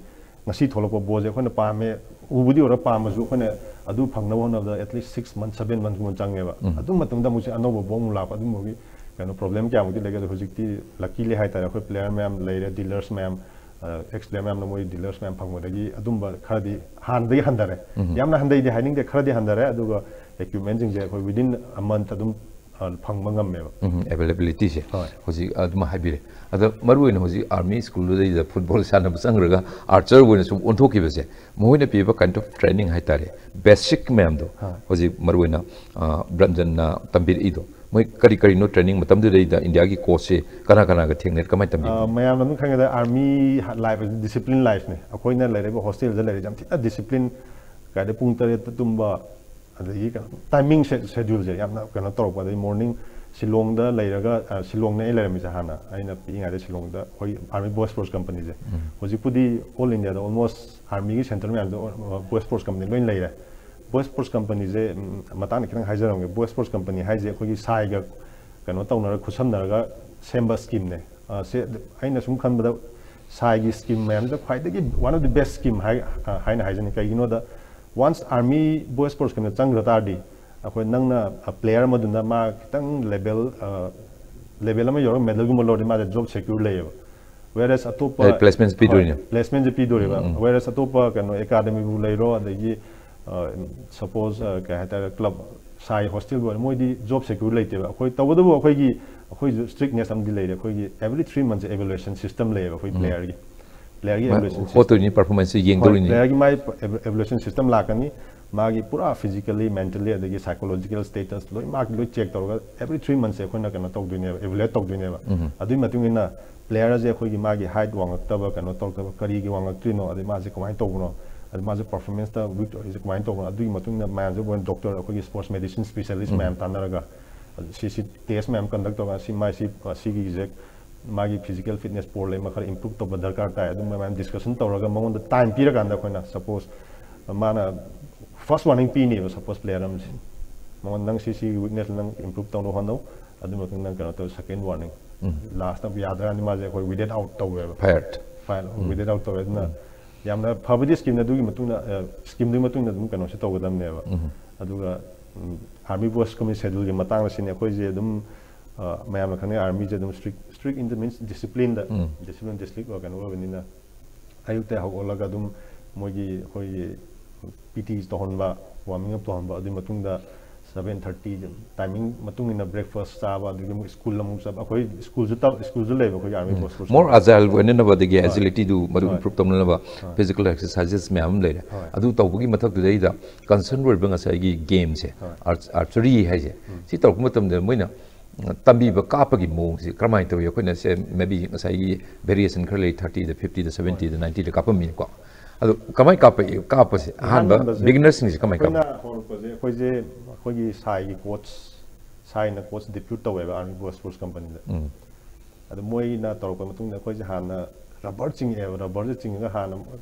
ꯉꯁꯤ ꯊꯣꯛꯂꯛꯄ ꯕꯣꯜꯁꯦ ꯑꯩꯈꯣꯏꯅ ꯄꯥꯝꯃꯦ, ꯎꯕꯨꯗꯤ ꯎꯔ ꯄꯥꯝꯃꯁꯨ ꯑꯩꯈꯣꯏꯅ ꯑꯗꯨ ꯐꯪꯅꯕ ꯍꯣꯠꯅꯕꯗ ꯑꯦꯠꯂꯤꯁ ꯁꯤꯛꯁ ꯃꯟꯊ, ꯁꯚꯦꯟ ꯃꯟꯊꯀꯨꯝꯕ ꯆꯪꯉꯦꯕ꯫ ꯑꯗꯨ ꯃꯇꯨꯡꯗ ꯑꯃꯨꯛꯁꯦ ꯑꯅꯧꯕ ꯕꯣꯜ ꯑꯃꯨꯛ ꯂꯥꯛꯄ, ꯑꯗꯨꯝꯕꯒꯤ ꯀꯩꯅꯣ ꯄ꯭ꯔꯣꯕ꯭ꯂꯦꯝ ꯀꯌꯥꯃꯨꯛꯇꯤ ꯂꯩꯒꯦ꯫ ꯑꯗꯣ ꯍꯧꯖꯤꯛꯇꯤ ꯂꯛꯀꯤꯂꯤ ꯍꯥꯏꯇꯥꯔꯦ, ꯑꯩꯈꯣꯏ ꯄ꯭ꯂꯦꯌꯔ ꯃꯌꯥꯝ ꯂꯩꯔꯦ, ꯗꯤꯂꯔꯁ ꯃꯌꯥꯝ, ꯑꯦꯛꯁ ꯄ꯭ꯂꯦꯌꯔ ꯃꯌꯥꯝꯅ ꯃꯣꯏ ꯗꯤꯂꯔꯁ ꯃꯌꯥꯝ ꯐꯪꯕꯗꯒꯤ ꯑꯗꯨꯝꯕ ꯈꯔꯗꯤ ꯍꯥꯟꯅꯗꯒꯤ ꯍꯟꯊꯔꯦ꯫ ꯌꯥꯝꯅ ꯍꯟꯊꯩꯗꯤ ꯍꯥꯏꯅꯤꯡꯗꯦ, ꯈꯔꯗꯤ ꯍꯟꯊꯔꯦ꯫ ꯑꯗꯨꯒ ꯏꯀ꯭ꯋꯤꯞꯃꯦꯟꯁꯤꯡꯁꯦ ꯑꯩꯈꯣꯏ ꯋꯤꯗꯤꯟ ꯑ ꯃꯟꯊ ꯑꯗꯨꯝ ꯑ, ꯐꯪꯕ ꯉꯝꯃꯦꯕ꯫ ꯎꯝ, ꯑꯦꯕꯥꯏꯂꯦꯕꯤꯂꯤꯇꯤꯁꯦ꯫ ꯍꯣꯏ꯫ ꯍꯧꯖꯤꯛ ꯑꯗꯨꯃ ꯍꯥꯏꯕꯤꯔꯦ꯫ ꯑꯗꯣ ꯃꯔꯨ ꯑꯣꯏꯅ ꯍꯧꯖꯤꯛ ꯑꯥꯔꯃꯤ ꯁ꯭ꯀꯨꯜꯗꯨꯗꯩꯗ ꯐꯨꯠꯕꯣꯜ ꯁꯥꯟꯅꯕ ꯆꯪꯈ꯭ꯔꯒ ꯑꯥꯔꯆꯔ ꯑꯣꯏꯅ ꯁꯨꯝ ꯑꯣꯟꯊꯣꯛꯈꯤꯕꯁꯦ, ꯃꯈꯣꯏꯅ ꯄꯤꯕ ꯀꯥꯏꯟ ꯑꯣꯐ ꯇ꯭ꯔꯦꯅꯤꯡ ꯍꯥꯏꯇꯥꯔꯦ, ꯕꯦꯁꯤꯛ ꯃꯌꯥꯝꯗꯣ, ꯍꯣꯏ꯫ ꯍꯧꯖꯤꯛ ꯃꯔꯨ ꯑꯣꯏꯅ ꯑ, ꯕ꯭ꯔꯟꯖꯟꯅ ꯇꯝꯕꯤꯔꯛꯏꯗꯣ, ꯃꯣꯏ ꯀꯔꯤ ꯀꯔꯤꯅꯣ ꯇ꯭ꯔꯦꯅꯤꯡ ꯃꯇꯝꯗꯨꯗꯩꯗ ꯏꯟꯗꯤꯌꯥꯒꯤ ꯀꯣꯆꯁꯦ ꯀꯅꯥ ꯀꯅꯥꯒ ꯊꯦꯡꯅꯩ, ꯀꯃꯥꯏꯅ ꯇꯝꯕꯤꯒꯦ? ꯑ, ꯃꯌꯥꯝꯅ ꯑꯗꯨꯝ ꯈꯪꯒꯦꯗ, ꯑꯥꯔꯃꯤ ꯂꯥꯏꯐ ꯗꯤꯁꯤꯄ꯭ꯂꯤꯟ ꯂꯥꯏꯐꯅꯦ꯫ ꯑꯩꯈꯣꯏꯅ ꯂꯩꯔꯤꯕ ꯍꯣꯁꯇꯦꯜꯗ ꯂꯩꯔꯤꯁꯦ ꯌꯥꯝ ꯊꯤꯅ ꯗꯤꯁꯤꯄ꯭ꯂꯤꯟ, ꯀꯥꯏꯗ ꯄꯨꯡ ꯇꯔꯦꯠꯇ ꯇꯨꯝꯕ, ꯑꯗꯒꯤ ꯀꯩꯅꯣ, ꯇꯥꯏꯃꯤꯡ ꯁꯦ-, ꯁꯦꯗ꯭ꯌꯨꯜꯁꯦ ꯌꯥꯝꯅ ꯀꯩꯅꯣ ꯇꯧꯔꯛꯄ꯫ ꯑꯗꯩ ꯃꯣꯔꯅꯤꯡ ꯁꯤꯂꯣꯡꯗ ꯂꯩꯔꯒ, ꯑ, ꯁꯤꯂꯣꯡꯅꯦ ꯑꯩ ꯂꯩꯔꯝꯃꯤꯁꯦ ꯍꯥꯟꯅ, ꯑꯩꯅ ꯄꯤꯛꯏꯉꯩꯗ ꯁꯤꯂꯣꯡꯗ ꯑꯩꯈꯣꯏ ꯑꯥꯔꯃꯤ ꯕꯣꯏ ꯁ꯭ꯄꯣꯔꯠꯁ ꯀꯝꯄꯅꯤꯁꯦ, ꯍꯧꯖꯤꯛꯄꯨꯗꯤ ꯑꯣꯜ ꯏꯟꯗꯤꯌꯥꯗ ꯑꯣꯜꯃꯣꯁ ꯑꯥꯔꯃꯤꯒꯤ ꯁꯦꯟꯇꯔ ꯃꯌꯥꯝꯗ ꯕꯣꯏ ꯁ꯭ꯄꯣꯔꯠꯁ ꯀꯝꯄꯅꯤ ꯂꯣꯏ ꯂꯩꯔꯦ꯫ ꯕꯣꯏ ꯁ꯭ꯄꯣꯔꯠꯁ ꯀꯝꯄꯅꯤꯁꯦ, ꯎꯝ, ꯃꯇꯥꯡꯗ ꯈꯤꯇꯪ ꯍꯥꯏꯖꯔꯝꯒꯦ꯫ ꯕꯣꯏ ꯁ꯭ꯄꯣꯔꯠꯁ ꯀꯝꯄꯅꯤ ꯍꯥꯏꯁꯦ ꯑꯩꯈꯣꯏꯒꯤ ꯁꯥꯏꯒ ꯀꯩꯅꯣ ꯇꯧꯅꯔ ꯈꯨꯠꯁꯝꯅꯔꯒ ꯁꯦꯝꯕ ꯁ꯭ꯀꯤꯝꯅꯦ꯫ ꯑ, ꯁꯦ, ꯑꯩꯅ ꯁꯨꯝ ꯈꯟꯕꯗ ꯁꯥꯏꯒꯤ ꯁ꯭ꯀꯤꯝ ꯃꯌꯥꯝꯁꯤꯗ ꯈ꯭ꯋꯥꯏꯗꯒꯤ one of the best scheme ꯍꯥꯏ, ꯑ, ꯍꯥꯏꯅ ꯍꯥꯏꯖꯅꯤꯡꯉꯤ꯫ ꯀꯩꯒꯤꯅꯣꯗ, once Army Boys Sports ꯀꯩꯅꯣ ꯆꯪꯈ꯭ꯔ ꯇꯥꯔꯗꯤ, ꯑꯩꯈꯣꯏ ꯅꯪꯅ, ꯑ, ꯄ꯭ꯂꯦꯌꯔ ꯑꯃꯗꯨꯅ ꯃꯥ ꯈꯤꯇꯪ ꯂꯦꯕꯦꯜ, ꯑ, ꯂꯦꯕꯦꯜ ꯑꯃ ꯌꯧꯔꯒ ꯃꯦꯗꯜꯒꯨꯝꯕ ꯂꯧꯔꯗꯤ ꯃꯥꯁꯦ ꯖꯣꯕ ꯁꯦꯀ꯭ꯌꯨꯔ ꯂꯩꯌꯦꯕ꯫ Whereas ꯑꯇꯣꯞꯄ, ꯑꯦ, placements ꯄꯤꯗꯣꯏꯅꯦ꯫ ꯍꯣꯏ, placement ꯁꯦ ꯄꯤꯗꯣꯔꯤꯕ꯫ Whereas ꯑꯇꯣꯞꯄ ꯀꯩꯅꯣ ꯑꯦꯀꯥꯗꯃꯤꯕꯨ ꯂꯩꯔꯣ, ꯑꯗꯒꯤ, ꯑ, suppose, ꯑ, ꯀꯩ ꯍꯥꯏꯇꯥꯔꯦ, ꯀ꯭ꯂꯕ, ꯁꯥꯏ ꯍꯣꯁꯇꯦꯜꯕꯨ ꯑꯣꯏꯔꯣ, ꯃꯣꯏꯗꯤ ꯖꯣꯕ ꯁꯦꯀ꯭ꯌꯨꯔ ꯂꯩꯇꯦꯕ꯫ ꯑꯩꯈꯣꯏ, ꯇꯧꯕꯇꯕꯨ ꯑꯩꯈꯣꯏꯒꯤ, ꯑꯩꯈꯣꯏꯁꯨ strictness ꯑꯃꯗꯤ ꯂꯩꯔꯦ꯫ ꯑꯩꯈꯣꯏꯒꯤ every three months evaluation system ꯂꯩꯌꯦꯕ ꯑꯩꯈꯣꯏ ꯄ꯭ꯂꯦꯌꯔꯒꯤ꯫ ꯄ꯭ꯂꯦꯌꯔꯒꯤ evaluation system꯫ ꯍꯣꯠꯇꯣꯏꯅꯤ, performance ꯁꯦ ꯍꯣꯏ, ꯌꯦꯡꯗꯣꯏꯅꯤ꯫ ꯄ꯭ꯂꯦꯌꯔꯒꯤ ꯃꯥꯏ evaluation system ꯂꯥꯛꯀꯅꯤ, ꯃꯥꯒꯤ ꯄꯨꯔꯥ physically, mentally, ꯑꯗꯒꯤ psychological status ꯂꯣꯏ, ꯃꯥꯒꯤ ꯂꯣꯏ ꯆꯦꯛ ꯇꯧꯔꯒ every three months ꯁꯦ ꯑꯩꯈꯣꯏꯅ ꯀꯩꯅꯣ ꯇꯧꯗꯣꯏꯅꯦꯕ, evaluate ꯇꯧꯗꯣꯏꯅꯦꯕ꯫ ꯑꯗꯨꯒꯤ ꯃꯇꯨꯡ ꯏꯟꯅ ꯄ꯭ꯂꯦꯌꯔꯁꯦ ꯑꯩꯈꯣꯏꯒꯤ ꯃꯥꯒꯤ height ꯋꯥꯡꯉꯛꯇꯕ, ꯀꯩꯅꯣ ꯇꯧꯔꯛꯇꯕ, ꯀꯔꯤꯒꯤ ꯋꯥꯡꯉꯛꯇ꯭ꯔꯤꯅꯣ, ꯑꯗꯩ ꯃꯥꯁꯦ ꯀꯃꯥꯏꯅ ꯇꯧꯕꯅꯣ, ꯑꯗꯩ ꯃꯥꯁꯦ performance ꯇ weak ꯑꯣꯏꯔꯤꯁꯦ ꯀꯃꯥꯏꯅ ꯇꯧꯕꯅꯣ, ꯑꯗꯨꯒꯤ ꯃꯇꯨꯡ ꯏꯟꯅ ꯃꯌꯥꯝꯁꯦ ꯑꯩꯈꯣꯏꯅ doctor, ꯑꯩꯈꯣꯏꯒꯤ sports medicine specialist ꯃꯌꯥꯝ ꯇꯥꯟꯅꯔꯒ, ꯑꯗꯨ ꯁꯤ, ꯁꯤ test ꯃꯌꯥꯝ conduct ꯇꯧꯔꯒ, ꯁꯤ ꯃꯥꯏ, ꯁꯤ, ꯁꯤꯒꯤꯁꯦ ꯃꯥꯒꯤ physical fitness poor ꯂꯩ, ꯃꯥ ꯈꯔ improve ꯇꯧꯕ ꯗꯔꯀꯥꯔ ꯇꯥꯏ, ꯑꯗꯨꯝꯕ ꯃꯌꯥꯝ discussion ꯇꯧꯔꯒ ꯃꯉꯣꯟꯗ time ꯄꯤꯔꯀꯥꯟꯗ ꯑꯩꯈꯣꯏꯅ, suppose ꯃꯥꯅ first warning ꯄꯤꯅꯦꯕ, suppose ꯄ꯭ꯂꯦꯌꯔ ꯑꯃꯁꯦ, ꯃꯉꯣꯟꯗ ꯅꯪ ꯁꯤ, ꯁꯤꯒꯤ weakness ꯅꯪ improve ꯇꯧꯅꯕ ꯍꯣꯠꯅꯧ, ꯑꯗꯨ ꯃꯇꯨꯡꯗ ꯅꯪ ꯀꯩꯅꯣ ꯇꯧ, second warning, last ꯇ ꯌꯥꯗ꯭ꯔꯀꯥꯟꯗꯤ ꯃꯥꯁꯦ ꯑꯩꯈꯣꯏ weeded out ꯇꯧꯋꯦꯕ꯫ Fired. Fire, weeded out ꯇꯧꯋꯦ꯫ ꯑꯗꯨꯅ ꯌꯥꯝꯅ ꯐꯕꯗꯤ ꯁ꯭ꯀꯤꯝꯅꯤ꯫ ꯑꯗꯨꯒꯤ ꯃꯇꯨꯡꯗ, ꯑ, ꯁ꯭ꯀꯤꯝꯗꯨꯒꯤ ꯃꯇꯨꯡ ꯏꯟꯅ ꯑꯗꯨꯝ ꯀꯩꯅꯣꯁꯦ ꯇꯧꯒꯗꯕꯅꯦꯕ꯫ ꯑꯗꯨꯒ, ꯎꯝ, Army Boys ꯀꯨꯝꯕ scheduleꯒꯤ ꯃꯇꯥꯡꯗ ꯁꯤꯅꯤ, ꯑꯩꯈꯣꯏꯁꯦ ꯑꯗꯨꯝ, ꯑ, ꯃꯌꯥꯝꯅ ꯈꯪꯅꯩ, ꯑꯥꯔꯃꯤꯁꯦ ꯑꯗꯨꯝ strict, strict in the means discipline the, discipline, district ꯀꯩꯅꯣ ꯑꯣꯏꯕꯅꯤꯅ, ꯑꯌꯨꯛꯇ ꯍꯧꯒꯠꯂꯒ ꯑꯗꯨꯝ ꯃꯣꯏꯒꯤ, ꯑꯩꯈꯣꯏꯒꯤ P T ꯇꯧꯍꯟꯕ, warming up ꯇꯧꯍꯟꯕ, ꯑꯗꯨꯒꯤ ꯃꯇꯨꯡꯗ seven thirty timing ꯃꯇꯨꯡ ꯏꯟꯅ breakfast ꯆꯥꯕ, ꯑꯗꯒꯤ ꯑꯃꯨꯛ ꯁ꯭ꯀꯨꯜ ꯑꯃꯨꯛ ꯆꯠꯄ꯫ ꯑꯩꯈꯣꯏ ꯁ꯭ꯀꯨꯜꯁꯨ ꯇꯝ-, ꯁ꯭ꯀꯨꯜꯁꯨ ꯂꯩꯕ ꯑꯩꯈꯣꯏꯒꯤ Army Boys Sports More ꯀꯨꯝꯕ꯫ Agile ꯑꯣꯏꯅꯅꯕ, ꯑꯗꯒꯤ ꯍꯣꯏ꯫ agility ꯗꯨ ꯃꯗꯨ ꯍꯣꯏ꯫ improve ꯇꯧꯅꯅꯕ ꯍꯣꯏ꯫ Physical exercises ꯃꯌꯥꯝ ꯑꯃ ꯂꯩꯔꯦ꯫ ꯍꯣꯏ꯫ ꯑꯗꯨ ꯇꯧꯕꯒꯤ ꯃꯊꯛꯇꯨꯗꯩꯗ concern ꯑꯣꯏꯕ ꯉꯁꯥꯏꯒꯤ game ꯁꯦ, ꯍꯣꯏ꯫ arch-, archery ꯍꯥꯏꯁꯦ, ꯁꯤ ꯇꯧꯔꯛꯄ ꯃꯇꯝꯗ ꯃꯣꯏꯅ, ꯎꯝ, ꯇꯝꯕꯤꯕ ꯀꯥꯞꯄꯒꯤ ꯃꯑꯣꯡꯁꯤ ꯀꯔꯝꯍꯥꯏꯅ ꯇꯧꯏ? ꯑꯩꯈꯣꯏꯅ ꯁꯦ, maybe ꯉꯁꯥꯏꯒꯤ variation ꯈꯔ ꯂꯩ, thirty ꯗ, fifty ꯗ, seventy ꯗ, ninety ꯗ ꯀꯥꯞꯄꯝꯃꯤꯅꯀꯣ꯫ ꯑꯗꯣ ꯀꯃꯥꯏꯅ ꯀꯥꯞꯄꯛꯏ? ꯀꯥꯞꯄꯁꯦ ꯑꯍꯥꯟꯕ ꯑꯍꯥꯟꯕꯁꯦ beginnersꯁꯤꯡꯁꯦ ꯀꯃꯥꯏꯅ ꯀꯥꯞꯄ? ꯑꯩꯈꯣꯏꯅ ꯍꯧꯔꯛꯄꯁꯦ ꯑꯩꯈꯣꯏꯁꯦ, ꯑꯩꯈꯣꯏꯒꯤ ꯁꯥꯏꯒꯤ coach, ꯁꯥꯏꯅ coach depute ꯇꯧꯋꯦꯕ Army Boys Sports Company ꯗ꯫ ꯎꯝ꯫ ꯑꯗꯨ ꯃꯣꯏꯅ ꯇꯧꯔꯛꯄ ꯃꯇꯨꯡꯗ ꯑꯩꯈꯣꯏꯁꯦ ꯍꯥꯟꯅ rubber ꯆꯤꯡꯉꯛꯑꯦꯕ꯫ Rubber ꯁꯦ ꯆꯤꯡꯉꯒ ꯍꯥꯟꯅ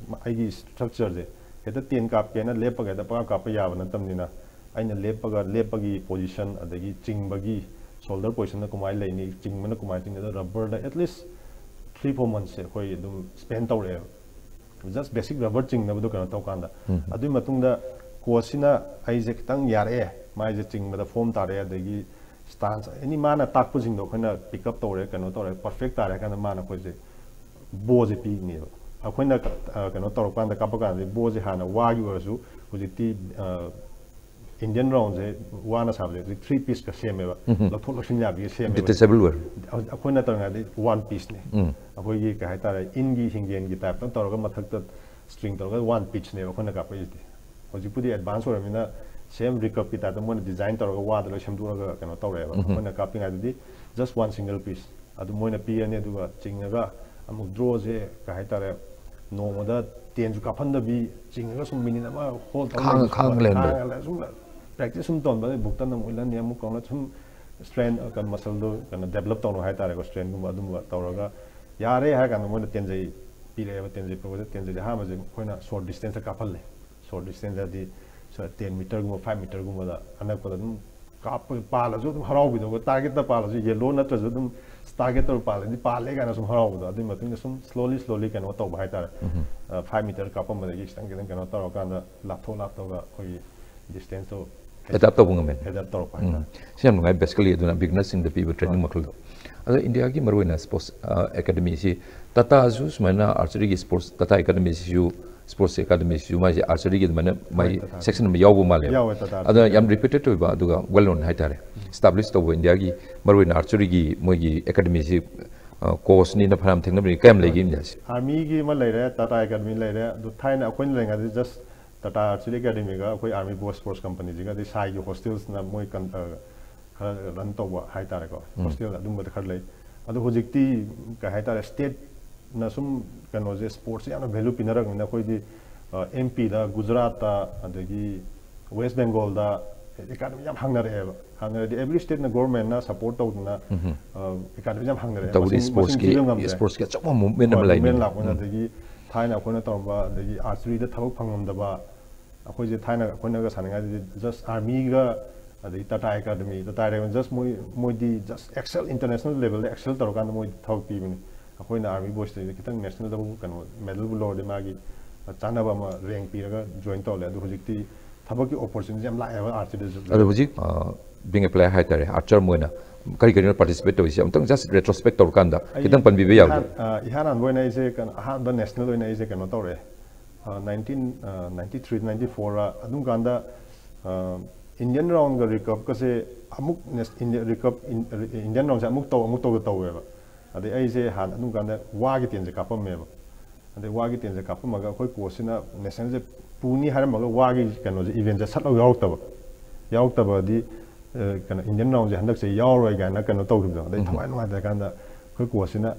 ꯑꯩꯒꯤ structure ꯁꯦ ꯍꯦꯛꯇ ten ꯀꯥꯞꯀꯦꯅ ꯂꯦꯞꯄꯒ ꯍꯦꯛꯇ ꯄꯪꯀꯥꯞ ꯀꯥꯞꯄ ꯌꯥꯕ ꯅꯠꯇꯕꯅꯤꯅ, ꯑꯩꯅ ꯂꯦꯞꯄꯒ, ꯂꯦꯞꯄꯒꯤ position, ꯑꯗꯒꯤ ꯆꯤꯡꯕꯒꯤ ꯁꯣꯜꯗꯔ ꯄꯣꯖꯤꯁꯟꯗ ꯀꯃꯥꯏꯅ ꯂꯩꯅꯤ, ꯆꯤꯡꯕꯅ ꯀꯃꯥꯏꯅ ꯆꯤꯡꯅꯤ, ꯑꯗꯣ ꯔꯕꯔꯗ ꯑꯦꯠꯂꯤꯁ ꯊ꯭ꯔꯤ ꯐꯣꯔ ꯃꯟꯊꯁꯁꯦ ꯑꯩꯈꯣꯏ ꯑꯗꯨꯝ ꯁ꯭ꯄꯦꯟ ꯇꯧꯔꯛꯑꯦꯕ꯫ ꯖꯁ ꯕꯦꯁꯤꯛ ꯔꯕꯔ ꯆꯤꯡꯅꯕꯗꯣ ꯀꯩꯅꯣ ꯇꯧꯀꯥꯟꯗ꯫ ꯑꯗꯨꯒꯤ ꯃꯇꯨꯡꯗ ꯀꯣꯆꯁꯤꯅ ꯑꯩꯁꯦ ꯈꯤꯇꯪ ꯌꯥꯔꯛꯑꯦ, ꯃꯥꯏꯁꯦ ꯆꯤꯡꯕꯗ ꯐꯣꯝ ꯇꯥꯔꯛꯑꯦ, ꯑꯗꯒꯤ ꯁ꯭ꯇꯥꯟꯁ ꯑꯦꯅꯤ ꯃꯥꯅ ꯇꯥꯛꯄꯁꯤꯡꯗꯣ ꯑꯩꯈꯣꯏꯅ ꯄꯤꯛ ꯑꯞ ꯇꯧꯔꯦ, ꯀꯩꯅꯣ ꯇꯧꯔꯦ, ꯄꯔꯐꯦꯛ ꯇꯥꯔꯦ ꯍꯥꯏ ꯀꯥꯟꯗ ꯃꯥꯅ ꯑꯩꯈꯣꯏꯁꯦ ꯕꯣꯁꯦ ꯄꯤꯅꯦꯕ꯫ ꯑꯩꯈꯣꯏꯅ ꯀ-, ꯑ, ꯀꯩꯅꯣ ꯇꯧꯔꯀꯥꯟꯗ, ꯀꯥꯞꯄ ꯀꯥꯟꯗꯗꯤ ꯕꯣꯁꯦ ꯍꯥꯟꯅ ꯋꯥꯒꯤ ꯑꯣꯏꯔꯁꯨ, ꯍꯧꯖꯤꯛꯇꯤ, ꯑ, ꯏꯟꯗꯤꯌꯟ ꯔꯥꯎꯟꯁꯦ ꯋꯥꯅ ꯁꯥꯕꯁꯦ ꯍꯧꯖꯤꯛ ꯊ꯭ꯔꯤ ꯄꯤꯁꯀ ꯁꯦꯝꯃꯦꯕ꯫ ꯂꯧꯊꯣꯛ ꯂꯧꯁꯤꯟ ꯌꯥꯕꯤꯒ ꯁꯦꯝꯃꯦꯕ꯫ ꯗꯤꯇꯦꯆꯦꯕꯜ ꯑꯣꯏꯔꯦ꯫ ꯍꯧꯖꯤꯛ ꯑꯩꯈꯣꯏꯅ ꯇꯧꯔꯤꯉꯩꯗꯤ ꯋꯥꯟ ꯄꯤꯁꯅꯦ꯫ ꯑꯩꯈꯣꯏꯒꯤ ꯀꯩ ꯍꯥꯏꯇꯥꯔꯦ, ꯏꯟꯒꯤ ꯍꯤꯡꯒꯦꯟꯒꯤ ꯇꯥꯏꯞꯇ ꯇꯧꯔꯒ ꯃꯊꯛꯇ ꯁ꯭ꯇ꯭ꯔꯤꯡ ꯇꯧꯔꯒ ꯋꯥꯟ ꯄꯤꯁꯅꯦꯕ ꯑꯩꯈꯣꯏꯅ ꯀꯥꯞꯄꯛꯏꯁꯤꯗꯤ꯫ ꯍꯧꯖꯤꯛꯄꯨꯗꯤ ꯑꯦꯗꯚꯥꯟꯁ ꯑꯣꯏꯔꯕꯅꯤꯅ ꯁꯦꯝ ꯔꯤꯀꯞꯀꯤ ꯇꯥꯏꯞꯇ ꯃꯣꯏꯅ ꯗꯤꯖꯥꯏꯟ ꯇꯧꯔꯒ ꯋꯥꯗ ꯂꯣꯏ ꯁꯦꯝꯗꯣꯛꯑꯒ ꯀꯩꯅꯣ ꯇꯧꯔꯛꯑꯦꯕ꯫ ꯑꯩꯈꯣꯏꯅ ꯀꯥꯞꯄꯤꯉꯩꯗꯗꯤ ꯖꯁ ꯋꯥꯟ ꯁꯤꯡꯒꯜ ꯄꯤꯁ ꯑꯗꯨ ꯃꯣꯏꯅ ꯄꯤꯔꯅꯤ, ꯑꯗꯨꯒ ꯆꯤꯡꯉꯒ ꯑꯃꯨꯛ ꯗ꯭ꯔꯣꯁꯦ ꯀꯩ ꯍꯥꯏꯇꯥꯔꯦ, ꯅꯣꯡꯃꯗ ꯇꯦꯟꯁꯨ ꯀꯥꯞꯍꯟꯗꯕꯤ, ꯆꯤꯡꯉꯒ ꯁꯨꯝ ꯃꯤꯅꯤꯠ ꯑꯃ ꯍꯣꯜ ꯇꯧꯔ ꯈꯥꯡꯉ, ꯂꯩꯕ, ꯈꯥꯡꯉ ꯂꯩꯍꯟꯕ꯫ ꯈꯥꯡꯉ ꯂꯩ-, ꯁꯨꯝ ꯄ꯭ꯔꯦꯛꯇꯤꯁ ꯁꯨꯝ ꯇꯧꯍꯟꯕ, ꯑꯗꯩ ꯕꯨꯛꯇ ꯑꯃꯨꯛ ꯏꯜꯂꯅꯤ, ꯑꯃꯨꯛ ꯀꯧꯅ ꯁꯨꯝ ꯁ꯭ꯇ꯭ꯔꯦꯟ, ꯀꯩꯅꯣ, ꯃꯁꯜꯗꯣ ꯀꯩꯅꯣ ꯗꯦꯕꯂꯞ ꯇꯧꯅꯕ ꯍꯥꯏꯇꯥꯔꯦꯀꯣ, ꯁ꯭ꯇ꯭ꯔꯦꯟꯒꯨꯝꯕ ꯑꯗꯨꯝꯕ ꯇꯧꯔꯒ ꯌꯥꯔꯦ ꯍꯥꯏꯔ ꯀꯥꯟꯗ ꯃꯣꯏꯅ ꯇꯦꯟꯖꯩ ꯄꯤꯔꯛꯑꯦꯕ꯫ ꯇꯦꯟꯖꯩ ꯄꯤꯔꯛꯄꯁꯦ, ꯇꯦꯟꯖꯩꯁꯦ ꯑꯍꯥꯟꯕꯁꯦ ꯑꯩꯈꯣꯏꯅ ꯁꯣꯔꯠ ꯗꯤꯁꯇꯦꯟꯁꯇ ꯀꯥꯞꯍꯜꯂꯦ꯫ ꯁꯣꯔꯠ ꯗꯤꯁꯇꯦꯟꯁ ꯍꯥꯏꯗꯤ ꯇꯦꯟ ꯃꯤꯇꯔꯒꯨꯝꯕ, ꯐꯥꯏꯚ ꯃꯤꯇꯔꯒꯨꯝꯕꯗ ꯑꯅꯛꯄꯗ ꯑꯗꯨꯝ ꯀꯥꯞꯄ, ꯄꯥꯜꯂꯁꯨ ꯑꯗꯨꯝ ꯍꯔꯥꯎꯕꯤꯗꯣ, ꯇꯥꯔꯒꯦꯠꯇ ꯄꯥꯜꯂꯁꯨ, ꯌꯦꯜꯂꯣ ꯅꯠꯇ꯭ꯔꯁꯨ ꯑꯗꯨꯝ ꯇꯥꯔꯒꯦꯠꯇ ꯄꯥꯜꯂꯗꯤ ꯄꯥꯜꯂꯦ ꯀꯥꯏꯅ ꯁꯨꯝ ꯍꯔꯥꯎꯕꯗꯣ꯫ ꯑꯗꯨꯒꯤ ꯃꯇꯨꯡꯗ ꯁꯨꯝ ꯁ꯭ꯂꯣꯂꯤ ꯁ꯭ꯂꯣꯂꯤ ꯀꯩꯅꯣ ꯇꯧꯕ ꯍꯥꯏꯇꯥꯔꯦ꯫ ꯐꯥꯏꯚ ꯃꯤꯇꯔ ꯀꯥꯞꯄꯝꯕꯗꯒꯤ ꯈꯤꯇꯪ ꯈꯤꯇꯪ ꯀꯩꯅꯣ ꯇꯧꯔꯀꯥꯟꯗ ꯂꯥꯞꯊꯣꯛ ꯂꯥꯞꯊꯣꯛꯑꯒ ꯑꯩꯈꯣꯏꯒꯤ ꯗꯤꯁꯇꯦꯟꯁꯇꯣ ꯑꯦꯗꯥꯞ ꯇꯧꯕ ꯉꯝꯃꯦ꯫ ꯑꯦꯗꯥꯞ ꯇꯧꯔꯛꯄ ꯍꯥꯏꯇꯥꯔꯦ꯫ ꯁꯤ ꯌꯥꯝ ꯅꯨꯡꯉꯥꯏ, ꯕꯦꯁꯤꯀꯦꯂꯤ ꯑꯗꯨꯅ ꯕꯤꯒꯤꯅꯔꯁꯤꯡꯗ ꯄꯤꯕ ꯇ꯭ꯔꯦꯅꯤꯡ ꯃꯈꯜꯗꯣ꯫ ꯑꯗꯣ ꯏꯟꯗꯤꯌꯥꯒꯤ ꯃꯔꯨꯑꯣꯏꯅ ꯁ꯭ꯄꯣꯔꯠꯁ ꯑꯦꯀꯥꯗꯃꯤꯁꯤ, ꯇꯥꯇꯥꯁꯨ ꯁꯨꯃꯥꯏꯅ ꯑꯥꯔꯆꯔꯤꯒꯤ ꯁ꯭ꯄꯣꯔꯠꯁ, ꯇꯥꯇꯥ ꯑꯦꯀꯥꯗꯃꯤꯁꯤꯁꯨ, ꯁ꯭ꯄꯣꯔꯠꯁ ꯑꯦꯀꯥꯗꯃꯤꯁꯤꯁꯨ ꯃꯥꯏꯁꯦ ꯑꯥꯔꯆꯔꯤꯒꯤ ꯑꯗꯨꯃꯥꯏꯅ ꯃꯥꯏ ꯍꯣꯏ, ꯇꯥꯇꯥ꯫ ꯁꯦꯛꯁꯟ ꯑꯃ ꯌꯥꯎꯕ ꯃꯥꯜꯂꯦꯕ꯫ ꯌꯥꯎꯋꯦ, ꯇꯥꯇꯥ ꯑꯗꯣ ꯌꯥꯝ ꯑꯥꯔꯆꯔꯤ꯫ ꯔꯤꯄ꯭ꯌꯨꯇꯦꯠ ꯑꯣꯏꯕ, ꯑꯗꯨꯒ ꯋꯦꯜ ꯅꯣꯟ ꯍꯥꯏꯇꯥꯔꯦ, ꯏꯁꯇꯥꯕ꯭ꯂꯤꯁ ꯇꯧꯕ ꯏꯟꯗꯤꯌꯥꯒꯤ ꯃꯔꯨꯑꯣꯏꯅ ꯑꯥꯔꯆꯔꯤꯒꯤ ꯃꯣꯏꯒꯤ ꯑꯦꯀꯥꯗꯃꯤꯁꯤ, ꯀꯣꯆꯅꯤꯅ ꯐꯅꯌꯥꯝ ꯊꯦꯡꯅꯕꯅꯤ꯫ ꯀꯌꯥꯝ ꯂꯩꯒꯦ ꯏꯟꯗꯤꯌꯥꯁꯤ? ꯑꯥꯔꯃꯤꯒꯤ ꯑꯃ ꯂꯩꯔꯦ, ꯇꯥꯇꯥ ꯑꯦꯀꯥꯗꯃꯤ ꯂꯩꯔꯦ꯫ ꯑꯗꯨ ꯊꯥꯏꯅ ꯑꯩꯈꯣꯏꯅ ꯂꯩꯔꯤꯉꯩꯗ ꯖꯁ ꯇꯥꯇꯥ ꯑꯥꯔꯆꯔꯤ ꯑꯦꯀꯥꯗꯃꯤꯒ ꯑꯩꯈꯣꯏ ꯑꯥꯔꯃꯤ ꯕꯣꯁ ꯁ꯭ꯄꯣꯔꯠꯁ ꯀꯝꯄꯅꯤꯁꯤꯒ, ꯑꯗꯩ ꯁꯥꯏꯒꯤ ꯍꯣꯁꯇꯦꯜꯁꯅ ꯃꯣꯏ ꯀꯟ-, ꯑ, ꯈꯔ ꯔꯟ ꯇꯧꯕ ꯍꯥꯏꯇꯥꯔꯦꯀꯣ꯫ ꯍꯣꯁꯇꯦꯜ ꯑꯗꯨꯝꯕꯗ ꯈꯔ ꯂꯩ꯫ ꯑꯗꯣ ꯍꯧꯖꯤꯛꯇꯤ ꯀꯩ ꯍꯥꯏꯇꯥꯔꯦ, ꯁ꯭ꯇꯦꯠꯅ ꯁꯨꯝ ꯀꯩꯅꯣꯁꯦ, ꯁ꯭ꯄꯣꯔꯠꯁꯦ ꯌꯥꯝꯅ ꯚꯦꯂꯨ ꯄꯤꯅꯔꯛꯄꯅꯤꯅ ꯑꯩꯈꯣꯏꯗꯤ, ꯑ, ꯑꯦꯝ ꯄꯤꯗ, ꯒꯨꯖꯔꯥꯠꯇ, ꯑꯗꯒꯤ ꯋꯦꯁ ꯕꯦꯡꯒꯣꯜꯗ ꯑꯦꯀꯥꯗꯃꯤ ꯌꯥꯝ ꯍꯥꯡꯅꯔꯛꯑꯦꯕ꯫ ꯍꯥꯡꯅꯔꯗꯤ ꯑꯦꯕ꯭ꯔꯤ ꯁ꯭ꯇꯦꯠꯅ ꯒꯣꯔꯃꯦꯟꯅ ꯁꯄꯣꯔꯠ ꯇꯧꯗꯅ, ꯑ, ꯑꯦꯀꯥꯗꯃꯤ ꯌꯥꯝ ꯍꯥꯡꯅꯔꯛꯑꯦ꯫ ꯇꯧꯕꯗꯤ ꯃꯁꯤꯡ, ꯃꯁꯤꯡ ꯁ꯭ꯄꯣꯔꯠꯁꯀꯤ, ꯊꯤꯕ ꯉꯝꯗ꯭ꯔꯦ꯫ ꯁ꯭ꯄꯣꯔꯠꯁꯀꯤ ꯑꯆꯧꯕ ꯃꯨꯚꯃꯦꯟ ꯑꯃ ꯍꯣꯏ, ꯂꯩꯅꯤ꯫ ꯃꯨꯚꯃꯦꯟ ꯂꯥꯛꯄꯅ, ꯑꯗꯒꯤ ꯊꯥꯏꯅ ꯑꯩꯈꯣꯏꯅ ꯇꯧꯔꯝꯕ, ꯑꯗꯒꯤ ꯑꯥꯔꯆꯔꯤꯗ ꯊꯕꯛ ꯐꯪꯉꯝꯗꯕ, ꯑꯩꯈꯣꯏꯁꯦ ꯊꯥꯏꯅ ꯑꯩꯈꯣꯏꯅꯒ ꯁꯥꯟꯅꯉꯥꯏꯗꯗꯤ ꯖꯁ ꯑꯥꯔꯃꯤꯒ, ꯑꯗꯒꯤ Tata academy, Tata academy just ꯃꯣꯏ, ꯃꯣꯏꯗꯤ just excel, international level ꯗ excel ꯇꯧꯔꯀꯥꯟꯗ ꯃꯣꯏ ꯊꯕꯛ ꯄꯤꯕꯅꯤ꯫ ꯑꯩꯈꯣꯏꯅ ꯑꯥꯔꯃꯤ ꯕꯣꯏꯁꯇꯗꯤ ꯈꯤꯇꯪ ꯅꯦꯁꯅꯦꯜꯗꯕꯨ ꯀꯩꯅꯣ ꯃꯦꯗꯜꯕꯨ ꯂꯧꯔꯗꯤ ꯃꯥꯒꯤ ꯆꯥꯟꯅꯕ ꯑꯃ ꯔꯦꯡ ꯄꯤꯔꯒ ꯖꯣꯏꯟ ꯇꯧꯍꯜꯂꯦ꯫ ꯑꯗꯣ ꯍꯧꯖꯤꯛꯇꯤ ꯊꯕꯛꯀꯤ ꯑꯣꯄꯣꯔꯆꯨꯅꯤꯇꯤ ꯌꯥꯝ ꯂꯥꯛꯑꯦꯕ ꯑꯥꯔꯆꯔꯤꯗꯁꯨ꯫ ꯑꯗꯣ ꯍꯧꯖꯤꯛ ꯕꯤꯡ ꯑꯦꯄ꯭ꯂꯥꯏ ꯍꯥꯏꯇꯥꯔꯦ, ꯑꯥꯔꯆꯔ ꯑꯃ ꯑꯣꯏꯅ ꯀꯔꯤ ꯀꯔꯤꯅꯣ ꯄꯥꯔꯇꯤꯁꯤꯄꯦꯠ ꯇꯧꯔꯤꯁꯦ ꯑꯃꯨꯛꯇꯪ just retrospect ꯇꯧꯔꯀꯥꯟꯗ ꯑꯩ ꯈꯤꯇꯪ ꯄꯟꯕꯤꯕ ꯌꯥꯒꯗ꯭ꯔꯥ? ꯏꯍꯥꯟ ꯑ, ꯏꯍꯥꯟ ꯍꯥꯟꯕ ꯑꯣꯏꯅ ꯑꯩꯁꯦ ꯀꯩꯅꯣ, ꯑꯍꯥꯟꯕ ꯅꯦꯁꯅꯦꯜ ꯑꯣꯏꯅ ꯑꯩꯁꯦ ꯀꯩꯅꯣ ꯇꯧꯔꯛꯑꯦ꯫ Nineteen ninety three ninety four ꯑꯗꯨꯝ ꯀꯥꯟꯗ ꯏꯟꯗꯤꯌꯟ ꯔꯥꯎꯟꯒ ꯔꯤꯀꯞꯀꯁꯦ ꯑꯃꯨꯛ ꯔꯤꯀꯞ ꯏꯟꯗꯤꯌꯟ ꯔꯥꯎꯟꯁꯦ ꯑꯃꯨꯛ ꯇꯧ ꯑꯃꯨꯛ ꯇꯧꯗ ꯇꯧꯋꯦꯕ꯫ ꯑꯗꯩ ꯑꯩꯁꯦ ꯍꯥꯟꯅ ꯑꯗꯨꯝ ꯀꯥꯟꯗ ꯋꯥꯒꯤ ꯇꯦꯟꯁꯦ ꯀꯥꯞꯄꯝꯃꯦꯕ꯫ ꯑꯗꯩ ꯋꯥꯒꯤ ꯇꯦꯟꯁꯦ ꯀꯥꯞꯄꯝꯃꯒ ꯑꯩꯈꯣꯏ ꯀꯣꯆꯁꯤꯅ ꯅꯦꯁꯅꯦꯜꯁꯦ ꯄꯨꯅꯤ ꯍꯥꯏꯔꯝꯃꯒ ꯋꯥꯒꯤ ꯀꯩꯅꯣꯁꯦ, ꯏꯚꯦꯟꯁꯦ ꯁꯠ ꯂꯧ ꯌꯥꯎꯔꯛꯇꯕ꯫ ꯌꯥꯎꯔꯛꯇꯕꯗꯤ ꯑ, ꯀꯩꯅꯣ, ꯏꯟꯗꯤꯌꯟ ꯔꯥꯎꯟꯁꯦ ꯍꯟꯗꯛꯁꯦ ꯌꯥꯎꯔꯣꯏ ꯀꯥꯏꯅ ꯀꯩꯅꯣ ꯇꯧꯈꯤꯕꯗꯣ꯫ ꯑꯗꯩ ꯊꯋꯥꯏ ꯅꯨꯡꯉꯥꯏꯇ꯭ꯔꯀꯥꯟꯗ ꯑꯩꯈꯣꯏ ꯀꯣꯆꯁꯤꯅ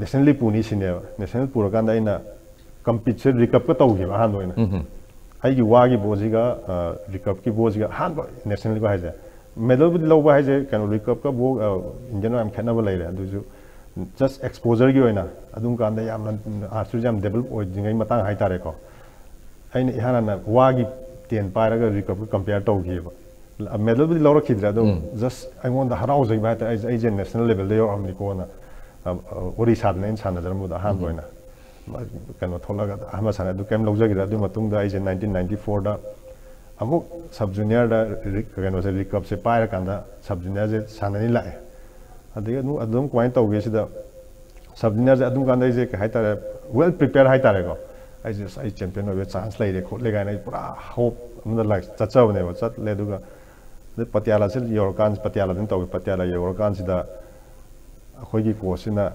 ꯅꯦꯁꯅꯦꯜꯂꯤ ꯄꯨꯅꯤ ꯁꯤꯅꯦꯕ꯫ ꯅꯦꯁꯅꯦꯜ ꯄꯨꯔꯀꯥꯟꯗ ꯑꯩꯅ ꯀꯝꯄꯤꯠꯁꯦ ꯔꯤꯀꯞꯀ ꯇꯧꯈꯤꯕ ꯑꯍꯥꯟꯕ ꯑꯣꯏꯅ꯫ ꯑꯩꯒꯤ ꯋꯥꯒꯤ ꯕꯣꯁꯤꯒ ꯔꯤꯀꯞꯀꯤ ꯕꯣꯁꯤꯒ ꯑꯍꯥꯟꯕ ꯅꯦꯁꯅꯦꯜꯒ ꯍꯥꯏꯁꯦ꯫ ꯃꯦꯗꯜꯕꯨꯗꯤ ꯂꯧꯕ ꯍꯥꯏꯁꯦ ꯀꯩꯅꯣ, ꯔꯤꯀꯞꯀ ꯕꯣ ꯏꯟꯗꯤꯌꯟ ꯌꯥꯝ ꯈꯦꯠꯅꯕ ꯂꯩꯔꯦ꯫ ꯑꯗꯨꯁꯨ just exposure ꯒꯤ ꯑꯣꯏꯅ ꯑꯗꯨꯝ ꯀꯥꯟꯗ ꯌꯥꯝꯅ ꯑꯥꯔꯆꯔꯤꯁꯦ ꯌꯥꯝ ꯗꯦꯕꯂꯞ ꯑꯣꯏꯗ꯭ꯔꯤꯉꯩ ꯃꯇꯥꯡ ꯍꯥꯏꯇꯥꯔꯦꯀꯣ꯫ ꯑꯩꯅ ꯏꯍꯥꯟ ꯍꯥꯟꯅ ꯋꯥꯒꯤ ꯇꯦꯟ ꯄꯥꯏꯔꯒ ꯔꯤꯀꯞꯀ ꯀꯝꯄꯤꯌꯔ ꯇꯧꯈꯤꯕ꯫ ꯃꯦꯗꯜꯕꯨꯗꯤ ꯂꯧꯔꯛꯈꯤꯗ꯭ꯔꯦ, ꯑꯗꯣ just ꯑꯩꯉꯣꯟꯗ ꯍꯔꯥꯎꯖꯈꯤꯕ ꯍꯥꯏꯇꯥꯔꯦ꯫ ꯑꯩꯁꯦ, ꯑꯩꯁꯦ ꯅꯦꯁꯅꯦꯜ ꯂꯦꯚꯦꯜꯗ ꯌꯧꯔꯛꯑꯕꯅꯤꯀꯣꯅ, ꯑ, ꯑ, ꯋꯥꯔꯤ ꯁꯥꯗꯅ ꯑꯩꯅ ꯁꯥꯟꯅꯖꯔꯝꯕꯗꯣ ꯑꯍꯥꯟꯕ ꯑꯣꯏꯅ꯫ ꯀꯩꯅꯣ ꯊꯣꯛꯂꯒ ꯑꯍꯥꯟꯕ ꯁꯥꯟꯅ, ꯑꯗꯨ ꯀꯩꯝ ꯂꯧꯖꯈꯤꯗ꯭ꯔꯦ꯫ ꯑꯗꯨꯒꯤ ꯃꯇꯨꯡꯗ ꯑꯩꯁꯦ ꯅꯥꯏꯟꯇꯤꯟ ꯅꯥꯏꯟꯇꯤ ꯐꯣꯔꯗ ꯑꯃꯨꯛ ꯁꯕ ꯖꯨꯅꯤꯌꯔꯗ ꯔꯤ-, ꯀꯩꯅꯣꯁꯦ, ꯔꯤꯀꯞꯁꯦ ꯄꯥꯏꯔꯀꯥꯟꯗ ꯁꯕ ꯖꯨꯅꯤꯌꯔꯁꯦ ꯁꯥꯟꯅꯅꯤ ꯂꯥꯛꯑꯦ꯫ ꯑꯗꯒꯤ ꯑꯗꯨꯝ, ꯑꯗꯨꯝ ꯀꯃꯥꯏꯅ ꯇꯧꯒꯦ ꯁꯤꯗ, ꯁꯕ ꯖꯨꯅꯤꯌꯔꯁꯦ ꯑꯗꯨꯝ ꯀꯥꯟꯗ ꯑꯩꯁꯦ ꯀꯩ ꯍꯥꯏꯇꯥꯔꯦ, ꯋꯦꯜ ꯄ꯭ꯔꯤꯄꯦꯌꯔ ꯍꯥꯏꯇꯥꯔꯦꯀꯣ꯫ ꯑꯩꯁꯦ ꯑꯁ, ꯑꯩ ꯆꯦꯝꯄꯤꯌꯟ ꯑꯣꯏꯕ ꯆꯥꯟꯁ ꯂꯩꯔꯦ ꯈꯣꯠꯂꯦ ꯀꯥꯏꯅ ꯑꯩ ꯄꯨꯔꯥ ꯍꯣꯞ ꯑꯃꯗ ꯂꯥꯏ-, ꯆꯠꯆꯕꯅꯦꯕ꯫ ꯆꯠꯂꯦ, ꯑꯗꯨꯒ ꯑꯗꯩ ꯄꯇꯤꯌꯥꯂꯥꯁꯦ ꯌꯧꯔꯀꯥꯟ-, ꯄꯇꯤꯌꯥꯂꯥꯗ ꯇꯧꯋꯤ꯫ ꯄꯇꯤꯌꯥꯂꯥ ꯌꯧꯔꯀꯥꯟꯁꯤꯗ ꯑꯩꯈꯣꯏꯒꯤ ꯀꯣꯆꯁꯤꯅ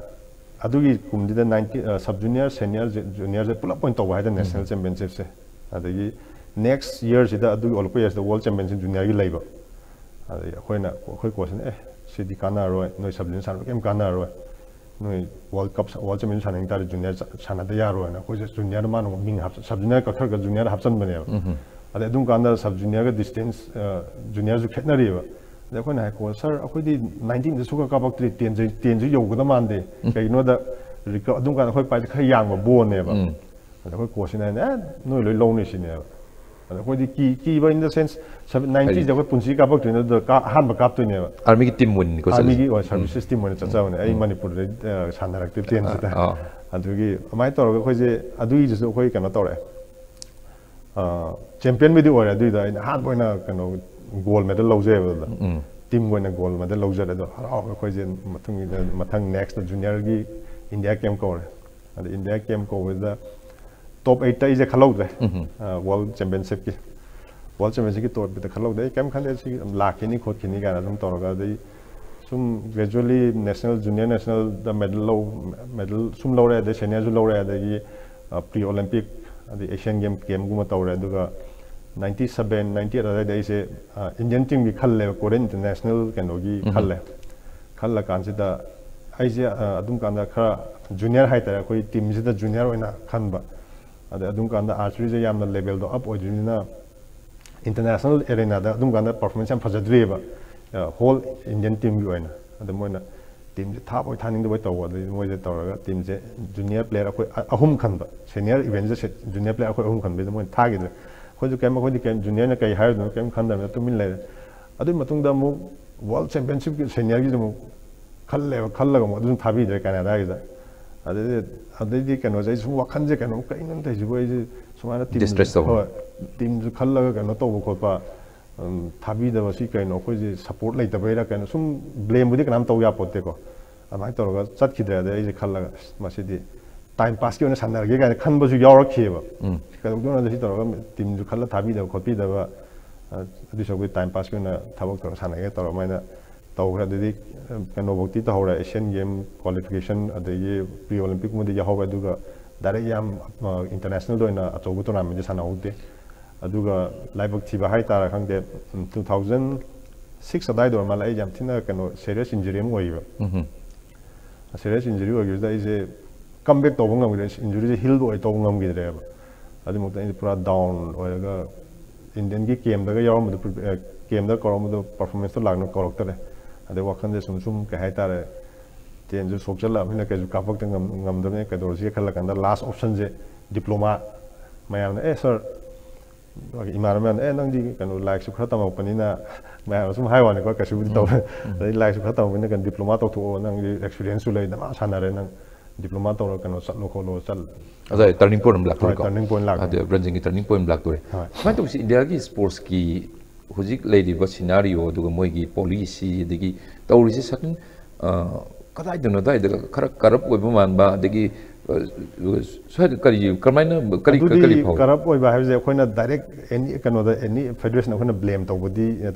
ꯑꯗꯨꯒꯤ ꯀꯨꯝꯁꯤꯗ ꯅꯥꯏꯟꯇꯤ, ꯑ, ꯁꯕ ꯖꯨꯅꯤꯌꯔ, ꯁꯦꯅꯤꯌꯔ, ꯖꯨ-, ꯖꯨꯅꯤꯌꯔꯁꯦ ꯄꯨꯂꯞ ꯑꯣꯏꯅ ꯇꯧꯕ ꯍꯥꯏꯇꯥꯔꯦ, ꯅꯦꯁꯅꯦꯜ ꯆꯦꯝꯄꯤꯌꯟꯁꯤꯞꯁꯦ꯫ ꯑꯗꯒꯤ ꯅꯦꯛꯁ ꯌꯔꯁꯤꯗ, ꯑꯗꯨꯒꯤ ꯑꯣꯜꯂꯛꯄ ꯌꯔꯁꯤꯗ ꯋꯥꯔꯜ ꯆꯦꯝꯄꯤꯌꯟꯁꯤꯞ ꯖꯨꯅꯤꯌꯔꯒꯤ ꯂꯩꯕ꯫ ꯑꯗꯒꯤ ꯑꯩꯈꯣꯏꯅ, ꯑꯩꯈꯣꯏ ꯀꯣꯆꯁꯤꯅ, "ꯑꯦ, ꯁꯤꯗꯤ ꯀꯥꯟꯅꯔꯔꯣꯏ, ꯅꯣꯏ ꯁꯕ ꯖꯨꯅꯤꯌꯔ ꯁꯥꯟꯅꯕ ꯀꯩꯝ ꯀꯥꯟꯅꯔꯔꯣꯏ, ꯅꯣꯏ ꯋꯥꯔꯜ ꯀꯞ, ꯋꯥꯔꯜ ꯆꯦꯝꯄꯤꯌꯟꯁꯤꯞ ꯁꯥꯟꯅꯅꯤꯡ ꯇꯥꯔꯗꯤ ꯖꯨꯅꯤꯌꯔ ꯆ-, ꯁꯥꯟꯅꯗ ꯌꯥꯔꯣꯏꯅ" ꯑꯩꯈꯣꯏꯁꯦ ꯖꯨꯅꯤꯌꯔꯗ ꯃꯥꯅ ꯑꯃꯨꯛ ꯃꯤꯡ ꯍꯥꯞꯆ-, ꯁꯕ ꯖꯨꯅꯤꯌꯔ ꯀꯛꯊꯔꯒ ꯖꯨꯅꯤꯌꯔꯗ ꯍꯥꯞꯆꯟꯕꯅꯦꯕ꯫ ꯑꯗꯩ ꯑꯗꯨꯝ ꯀꯥꯟꯗ ꯁꯕ ꯖꯨꯅꯤꯌꯔꯒ ꯗꯤꯁꯇꯦꯟꯁ, ꯑ, ꯖꯨꯅꯤꯌꯔꯁꯨ ꯈꯦꯠꯅꯔꯤꯕ꯫ ꯑꯗꯩ ꯑꯩꯈꯣꯏꯅ ꯍꯥꯏ, "ꯀꯣꯆ ꯁꯥꯔ, ꯑꯩꯈꯣꯏꯗꯤ ꯅꯥꯏꯟꯇꯤꯟꯗ ꯁꯨꯡꯀꯥ ꯀꯥꯞꯄꯛꯇ꯭ꯔꯤ, ꯇꯦꯟꯁꯦ, ꯇꯦꯟꯁꯦ ꯌꯧꯒꯗ ꯃꯥꯟꯗꯦ꯫ ꯀꯩꯒꯤꯅꯣꯗ ꯔꯤꯀ-, ꯑꯗꯨꯝ ꯀꯥꯟꯗ ꯑꯩꯈꯣꯏ ꯄꯥꯏꯁꯦ ꯈꯔ ꯌꯥꯡꯕ ꯕꯣꯟꯅꯦꯕ"꯫ ꯑꯗ ꯑꯩꯈꯣꯏ ꯀꯣꯆꯁꯤꯅ ꯍꯥꯏꯅ, "ꯑꯦ, ꯅꯣꯏ ꯂꯣꯏ ꯂꯧꯅꯤ" ꯁꯤꯅꯦꯕ꯫ ꯑꯗ ꯑꯩꯈꯣꯏꯗꯤ ꯀꯤ ꯀꯤꯕ in the sense, ꯅꯥꯏꯟꯇꯤꯁꯤꯗ ꯑꯩꯈꯣꯏ ꯄꯨꯟꯁꯤ ꯀꯥꯞꯄꯛꯇꯣꯏꯅꯦ, ꯑꯗꯨꯗ ꯀꯥ- ꯑꯍꯥꯟꯕ ꯀꯥꯞꯇꯣꯏꯅꯦꯕ꯫ ꯑꯥꯔꯃꯤꯒꯤ ꯇꯤꯝ ꯑꯣꯏꯅꯀꯣ ꯆꯠꯂꯤꯁꯦ? ꯑꯥꯔꯃꯤꯒꯤ, ꯍꯣꯏ, ꯁꯥꯔꯚꯤꯁꯦꯁ ꯇꯤꯝ ꯑꯣꯏꯅ ꯆꯠꯆꯕꯅꯦ꯫ ꯑꯩ ꯃꯅꯤꯄꯨꯔꯗ ꯁꯥꯟꯅꯔꯛꯇꯦ ꯇꯦꯟꯁꯤꯗ꯫ ꯑꯥ꯫ ꯑꯗꯨꯒꯤ ꯑꯗꯨꯃꯥꯏꯅ ꯇꯧꯔꯒ ꯑꯩꯈꯣꯏꯁꯦ ꯑꯗꯨꯒꯤꯗꯨꯁꯨ ꯑꯩꯈꯣꯏ ꯀꯩꯅꯣ ꯇꯧꯔꯛꯑꯦ꯫ ꯆꯦꯝꯄꯤꯌꯟꯕꯨꯗꯤ ꯑꯣꯏꯔꯦ, ꯑꯗꯨꯏꯗ ꯑꯩꯅ ꯑꯍꯥꯟꯕ ꯑꯣꯏꯅ ꯀꯩꯅꯣ ꯒꯣꯜ ꯃꯦꯗꯜ ꯂꯧꯖꯩꯕ ꯑꯗꯨꯗ꯫ ꯇꯤꯝꯒꯤ ꯑꯣꯏꯅ ꯒꯣꯜ ꯃꯦꯗꯜ ꯂꯧꯖꯔꯦ꯫ ꯑꯗꯣ ꯍꯔꯥꯎꯔꯒ ꯑꯩꯈꯣꯏꯁꯦ ꯃꯊꯪꯒꯤꯗ, ꯃꯊꯪ ꯅꯦꯛꯁꯇ ꯖꯨꯅꯤꯌꯔꯒꯤ ꯏꯟꯗꯤꯌꯥ ꯀꯦꯝ ꯀꯧꯔꯦ꯫ ꯑꯗ ꯏꯟꯗꯤꯌꯥ ꯀꯦꯝ ꯀꯧꯕꯗ ꯇꯣꯞ ꯑꯩꯠꯇ ꯑꯩꯁꯦ ꯈꯜꯍꯧꯗ꯭ꯔꯦ꯫ ꯋꯥꯔꯜ ꯆꯦꯝꯄꯤꯌꯟꯁꯤꯞꯀꯤ, ꯋꯥꯔꯜ ꯆꯦꯝꯄꯤꯌꯟꯁꯤꯞꯀꯤ ꯇꯣꯞ ꯑꯩꯠꯇ ꯈꯜꯍꯧꯗ꯭ꯔꯦ꯫ ꯑꯩ ꯀꯩꯝ ꯈꯟꯗꯦ, ꯁꯤ ꯂꯥꯛꯈꯤꯅꯤ ꯈꯣꯠꯈꯤꯅꯤ ꯀꯥꯏꯅ ꯁꯨꯝ ꯇꯧꯔꯒ, ꯑꯗꯩ ꯁꯨꯝ ꯒ꯭ꯔꯦꯖꯨꯋꯦꯂꯤ ꯅꯦꯁꯅꯦꯜ, ꯖꯨꯅꯤꯌꯔ ꯅꯦꯁꯅꯦꯜꯗ ꯃꯦꯗꯜ ꯂꯧ, ꯃꯦꯗꯜ ꯁꯨꯝ ꯂꯧꯔꯦ, ꯑꯗꯩ ꯁꯦꯅꯤꯌꯔꯁꯨ ꯂꯧꯔꯦ, ꯑꯗꯒꯤ ꯄ꯭ꯔꯤ ꯑꯣꯂꯦꯝꯄꯤꯛ ꯑꯗꯩ ꯑꯦꯁꯤꯌꯥꯟ ꯒꯦꯝ ꯀꯦꯝꯒꯨꯝꯕ ꯇꯧꯔꯦ꯫ ꯑꯗꯨꯒ ꯅꯥꯏꯟꯇꯤ ꯁꯕꯦꯟ, ꯅꯥꯏꯟꯇꯤ ꯑꯩꯠ ꯑꯗꯨꯋꯥꯏꯗ ꯑꯩꯁꯦ ꯏꯟꯗꯤꯌꯟ ꯇꯤꯝꯒꯤ ꯈꯜꯂꯦꯕ, ꯀꯣꯔꯤꯌꯟ ꯏꯟꯇꯔꯅꯦꯁꯅꯦꯜ ꯀꯩꯅꯣꯒꯤ ꯈꯜꯂꯦ꯫ ꯈꯜꯂ ꯀꯥꯟꯁꯤꯗ ꯑꯩꯁꯦ ꯑꯗꯨꯝ ꯀꯥꯟꯗ ꯈꯔ ꯖꯨꯅꯤꯌꯔ ꯍꯥꯏꯇꯥꯔꯦ, ꯑꯩꯈꯣꯏ ꯇꯤꯝꯁꯤꯗ ꯖꯨꯅꯤꯌꯔ ꯑꯣꯏꯅ ꯈꯟꯕ꯫ ꯑꯗꯩ ꯑꯗꯨꯝ ꯀꯥꯟꯗ ꯑꯥꯔꯆꯔꯤꯁꯦ ꯌꯥꯝꯅ ꯂꯦꯕꯦꯜꯗꯣ ꯑꯞ ꯑꯣꯏꯗꯣꯏꯅꯤꯅ ꯏꯟꯇꯔꯅꯦꯁꯅꯦꯜ ꯑꯦꯔꯦꯅꯥꯗ ꯑꯗꯨꯝ ꯀꯥꯟꯗ ꯄꯔꯐꯣꯔꯃꯦꯟꯁ ꯌꯥꯝ ꯐꯖꯗ꯭ꯔꯤꯑꯕ, ꯍꯣꯜ ꯏꯟꯗꯤꯌꯟ ꯇꯤꯝꯒꯤ ꯑꯣꯏꯅ꯫ ꯑꯗ ꯃꯣꯏꯅ ꯇꯤꯝꯁꯦ ꯊꯥꯕꯣꯏ ꯊꯥꯅꯤꯡꯗꯕꯣꯏ ꯇꯧꯕ, ꯑꯗꯩ ꯃꯣꯏꯁꯦ ꯇꯧꯔꯒ ꯇꯤꯝꯁꯦ ꯖꯨꯅꯤꯌꯔ ꯄ꯭ꯂꯦꯌꯔ ꯑꯩꯈꯣꯏ ꯑ-, ꯑꯍꯨꯝ ꯈꯟꯕ, ꯁꯦꯅꯤꯌꯔ ꯏꯚꯦꯟꯁꯦ ꯖꯨꯅꯤꯌꯔ ꯄ꯭ꯂꯦꯌꯔ ꯑꯩꯈꯣꯏ ꯑꯍꯨꯝ ꯈꯟꯕꯁꯤꯗ ꯃꯣꯏꯅ ꯊꯥꯈꯤꯗ꯭ꯔꯦ꯫ ꯑꯩꯈꯣꯏꯁꯨ ꯀꯩꯝ, ꯑꯩꯈꯣꯏꯗꯤ ꯀꯩꯝ ꯖꯨꯅꯤꯌꯔꯅ ꯀꯩ ꯍꯥꯏꯔꯨꯗꯣꯏꯅꯣ ꯀꯩꯝ ꯈꯟꯗꯕꯅꯤꯅ ꯇꯨꯃꯤꯟ ꯂꯩꯔꯦ꯫ ꯑꯗꯨꯒꯤ ꯃꯇꯨꯡꯗ ꯑꯃꯨꯛ ꯋꯥꯔꯜ ꯆꯦꯝꯄꯤꯌꯟꯁꯤꯞꯀꯤ ꯁꯦꯅꯤꯌꯔꯒꯤꯁꯨ ꯑꯃꯨꯛ ꯈꯜꯂꯦꯕ, ꯈꯜꯂꯒ ꯑꯃꯨꯛ ꯑꯗꯨꯁꯨ ꯊꯥꯕꯤꯗ꯭ꯔꯦ ꯀꯅꯥꯗꯥꯒꯤꯗ꯫ ꯑꯗꯩꯗꯤ, ꯑꯗꯩꯗꯤ ꯀꯩꯅꯣꯁꯦ ꯑꯩ ꯁꯨꯝ ꯋꯥꯈꯜꯁꯦ ꯀꯩꯅꯣꯝ, ꯀꯩꯅꯣꯝ ꯇꯧꯔꯤꯁꯤꯕꯨ, ꯑꯩꯁꯦ ꯁꯨꯃꯥꯏꯅ ꯇꯤꯝ, Distress ꯇꯧꯕ꯫ ꯍꯣꯏ, ꯇꯤꯝꯁꯨ ꯈꯜꯂꯒ ꯀꯩꯅꯣ ꯇꯧꯕ ꯈꯣꯠꯄ, ꯎꯝ, ꯊꯥꯕꯤꯗꯕꯁꯤ ꯀꯩꯅꯣ, ꯑꯩꯈꯣꯏꯁꯦ ꯁꯞꯄꯣꯔꯠ ꯂꯩꯇꯕꯩꯔꯥ ꯀꯩꯅꯣ, ꯁꯨꯝ ꯕ꯭ꯂꯦꯝꯕꯨꯗꯤ ꯀꯅꯥꯝ ꯇꯧ ꯌꯥꯄꯣꯠꯇꯦꯀꯣ꯫ ꯑꯗꯨꯃꯥꯏꯅ ꯇꯧꯔꯒ ꯆꯠꯈꯤꯗ꯭ꯔꯦ꯫ ꯑꯗꯩ ꯑꯩꯁꯦ ꯈꯜꯂꯒ, "ꯑꯁ, ꯃꯁꯤꯗꯤ ꯇꯥꯏꯝ ꯄꯥꯁꯀꯤ ꯑꯣꯏꯅ ꯁꯥꯟꯅꯔꯒꯦ" ꯀꯥꯏꯅ ꯈꯟꯕꯁꯨ ꯌꯥꯎꯔꯛꯈꯤꯑꯕ꯫ ꯀꯩꯗꯧꯗꯣꯏꯅꯣꯗ ꯁꯤ ꯇꯧꯔꯒ ꯇꯤꯝꯁꯨ ꯈꯜꯂ ꯊꯥꯕꯤꯗꯕ ꯈꯣꯠꯄꯤꯗꯕ, ꯑ, ꯑꯗꯨꯏ ꯁꯔꯨꯛꯄꯨꯗꯤ ꯇꯥꯏꯝ ꯄꯥꯁꯀꯤ ꯑꯣꯏꯅ ꯊꯕꯛ ꯇꯧꯔ ꯁꯥꯟꯅꯒꯦ ꯇꯧꯔ ꯑꯗꯨꯃꯥꯏꯅ ꯇꯧꯈ꯭ꯔꯦ꯫ ꯑꯗꯨꯗꯤ, ꯑ, ꯀꯩꯅꯣꯐꯧꯗꯤ ꯇꯧꯍꯧꯔꯦ, ꯑꯦꯁꯤꯌꯟ ꯒꯦꯝ ꯀ꯭ꯋꯥꯂꯤꯐꯤꯀꯦꯁꯟ, ꯑꯗꯒꯤ ꯄ꯭ꯔꯤ ꯑꯣꯂꯦꯝꯄꯤꯛꯀꯨꯝꯕꯗꯤ ꯌꯥꯎꯍꯧꯋꯦ, ꯑꯗꯨꯒ ꯗꯥꯏꯔꯦꯛ ꯌꯥꯝ, ꯑ, ꯏꯟꯇꯔꯅꯦꯁꯅꯦꯜꯗ ꯑꯣꯏꯅ ꯑꯆꯧꯕ ꯇꯣꯔꯅꯥꯃꯦꯟꯗꯤ ꯁꯥꯟꯅꯍꯧꯗꯦ꯫ ꯑꯗꯨꯒ ꯂꯥꯏꯕꯛ ꯊꯤꯕ ꯍꯥꯏꯇꯥꯔꯥ ꯈꯪꯗꯦ, ꯎꯝ, two thousand six ꯑꯗꯥꯏꯗ ꯑꯣꯏꯔ ꯃꯥꯜꯂꯦ, ꯑꯩ ꯌꯥꯝ ꯊꯤꯅ ꯀꯩꯅꯣ ꯁꯦꯔꯤꯌꯁ ꯏꯟꯖꯨꯔꯤ ꯑꯃ ꯑꯣꯏꯈꯤꯕ꯫ ꯁꯦꯔꯤꯌꯁ ꯏꯟꯖꯨꯔꯤ ꯑꯣꯏꯈꯤꯕꯁꯤꯗ ꯑꯩꯁꯦ ꯀꯝ ꯕꯦꯛ ꯇꯧꯕ ꯉꯝꯈꯤꯗ꯭ꯔꯦ, ꯏꯟꯖꯨꯔꯤꯁꯦ ꯍꯤꯜ ꯑꯣꯏ ꯇꯧꯕ ꯉꯝꯈꯤꯗ꯭ꯔꯦꯕ꯫ ꯑꯗꯨꯃꯛꯇ ꯑꯩꯁꯦ ꯄꯨꯔꯥ ꯗꯥꯎꯟ ꯑꯣꯏꯔꯒ ꯏꯟꯗꯤꯌꯟꯒꯤ ꯀꯦꯝꯗꯒ ꯌꯥꯎꯔꯝꯕꯗꯣ, ꯀꯦꯝꯗ ꯀꯧꯔꯝꯕꯗꯣ ꯄꯔꯐꯣꯔꯃꯦꯟꯁꯇꯣ ꯂꯥꯛꯅ ꯀꯧꯔꯛꯇꯔꯦ꯫ ꯑꯗꯩ ꯋꯥꯈꯜꯁꯦ ꯁꯨꯝ ꯁꯨꯝ ꯀꯩ ꯍꯥꯏꯇꯥꯔꯦ, ꯇꯦꯟꯁꯨ ꯁꯣꯛꯆꯜꯂꯛꯑꯕꯅꯤꯅ ꯀꯩꯁꯨ ꯀꯥꯞꯄꯛꯇ ꯉꯝ-, ꯉꯝꯗꯕꯅꯤꯅ ꯀꯩꯗꯧꯔꯁꯤꯒꯦ ꯈꯜꯂ ꯀꯥꯟꯗ ꯂꯥꯁ ꯑꯣꯞꯁꯟꯁꯦ ꯗꯤꯄ꯭ꯂꯣꯃꯥ꯫ ꯃꯌꯥꯝꯅ, "ꯑꯦ ꯁꯥꯔ, ꯏꯃꯥꯟꯅꯕ ꯃꯌꯥꯝꯅ, "ꯑꯦ, ꯅꯪꯗꯤ ꯀꯩꯅꯣ ꯂꯥꯏꯔꯤꯛꯁꯨ ꯈꯔ ꯇꯝꯃꯛꯄꯅꯤꯅ", ꯃꯌꯥꯝꯅ ꯁꯨꯝ ꯍꯥꯏ ꯋꯥꯅꯤꯀꯣ, ꯀꯩꯁꯨꯕꯨꯗꯤ ꯇꯧꯔꯣꯏ꯫ "ꯑꯗꯩ ꯂꯥꯏꯔꯤꯛꯁꯨ ꯈꯔ ꯇꯝꯃꯛꯄꯅꯤꯅ ꯀꯩꯅꯣ ꯗꯤꯄ꯭ꯂꯣꯃꯥ ꯇꯧꯊꯣꯛꯑꯣ, ꯅꯪꯗꯤ ꯑꯦꯛꯁꯄꯤꯔꯤꯌꯦꯟꯁꯁꯨ ꯂꯩ, ꯗꯃꯥ ꯁꯥꯟꯅꯔꯦ, ꯅꯪ ꯗꯤꯄ꯭ꯂꯣꯃꯥ ꯇꯧꯔ ꯀꯩꯅꯣ ꯆꯠꯂꯣ ꯈꯣꯠꯂꯣ", ꯆꯠ ꯑꯗ ꯇꯔꯅꯤꯡ ꯄꯣꯏꯟ ꯑꯃ ꯍꯣꯏ, ꯂꯥꯛꯇꯣꯔꯤꯀꯣ꯫ Turning point ꯂꯥꯛꯇꯣꯔꯤ꯫ ꯑꯗ ꯔꯟꯖꯟꯒꯤ ꯇꯔꯅꯤꯡ ꯄꯣꯏꯟ ꯑꯃ ꯂꯥꯛꯇꯣꯔꯦ꯫ ꯍꯣꯏ꯫ ꯁꯨꯃꯥꯏꯅ ꯇꯧꯕꯁꯤ ꯏꯟꯗꯤꯌꯥꯒꯤ ꯁ꯭ꯄꯣꯔꯠꯁꯀꯤ ꯍꯧꯖꯤꯛ ꯂꯩꯔꯤꯕ ꯁꯤꯅꯥꯔꯤꯑꯣ, ꯑꯗꯨꯒ ꯃꯣꯏꯒꯤ ꯄꯣꯂꯤꯁꯤ, ꯑꯗꯒꯤ ꯇꯧꯔꯤꯁꯤ ꯁꯇꯟ, ꯑ, ꯀꯗꯥꯏꯗꯅꯣ ꯑꯗꯥꯏꯗ ꯈꯔ ꯀꯔꯞ ꯑꯣꯏꯕ ꯃꯥꯟꯕ, ꯑꯗꯒꯤ, ꯑ, ꯁ꯭ꯋꯥꯏꯗ ꯀꯔꯤ, ꯀꯃꯥꯏꯅ, ꯀꯔꯤ, ꯑꯗꯨꯗꯤ ꯀꯔꯤ ꯐꯥꯎꯏ? ꯀꯔꯞ ꯑꯣꯏꯕ ꯍꯥꯏꯕꯁꯦ ꯑꯩꯈꯣꯏꯅ ꯗꯥꯏꯔꯦꯛ ꯑꯦꯅꯤ ꯀꯩꯅꯣꯗ, ꯑꯦꯅꯤ ꯐꯦꯗꯔꯦꯁꯟ ꯑꯩꯈꯣꯏꯅ ꯕ꯭ꯂꯦꯝ ꯇꯧꯕꯗꯤ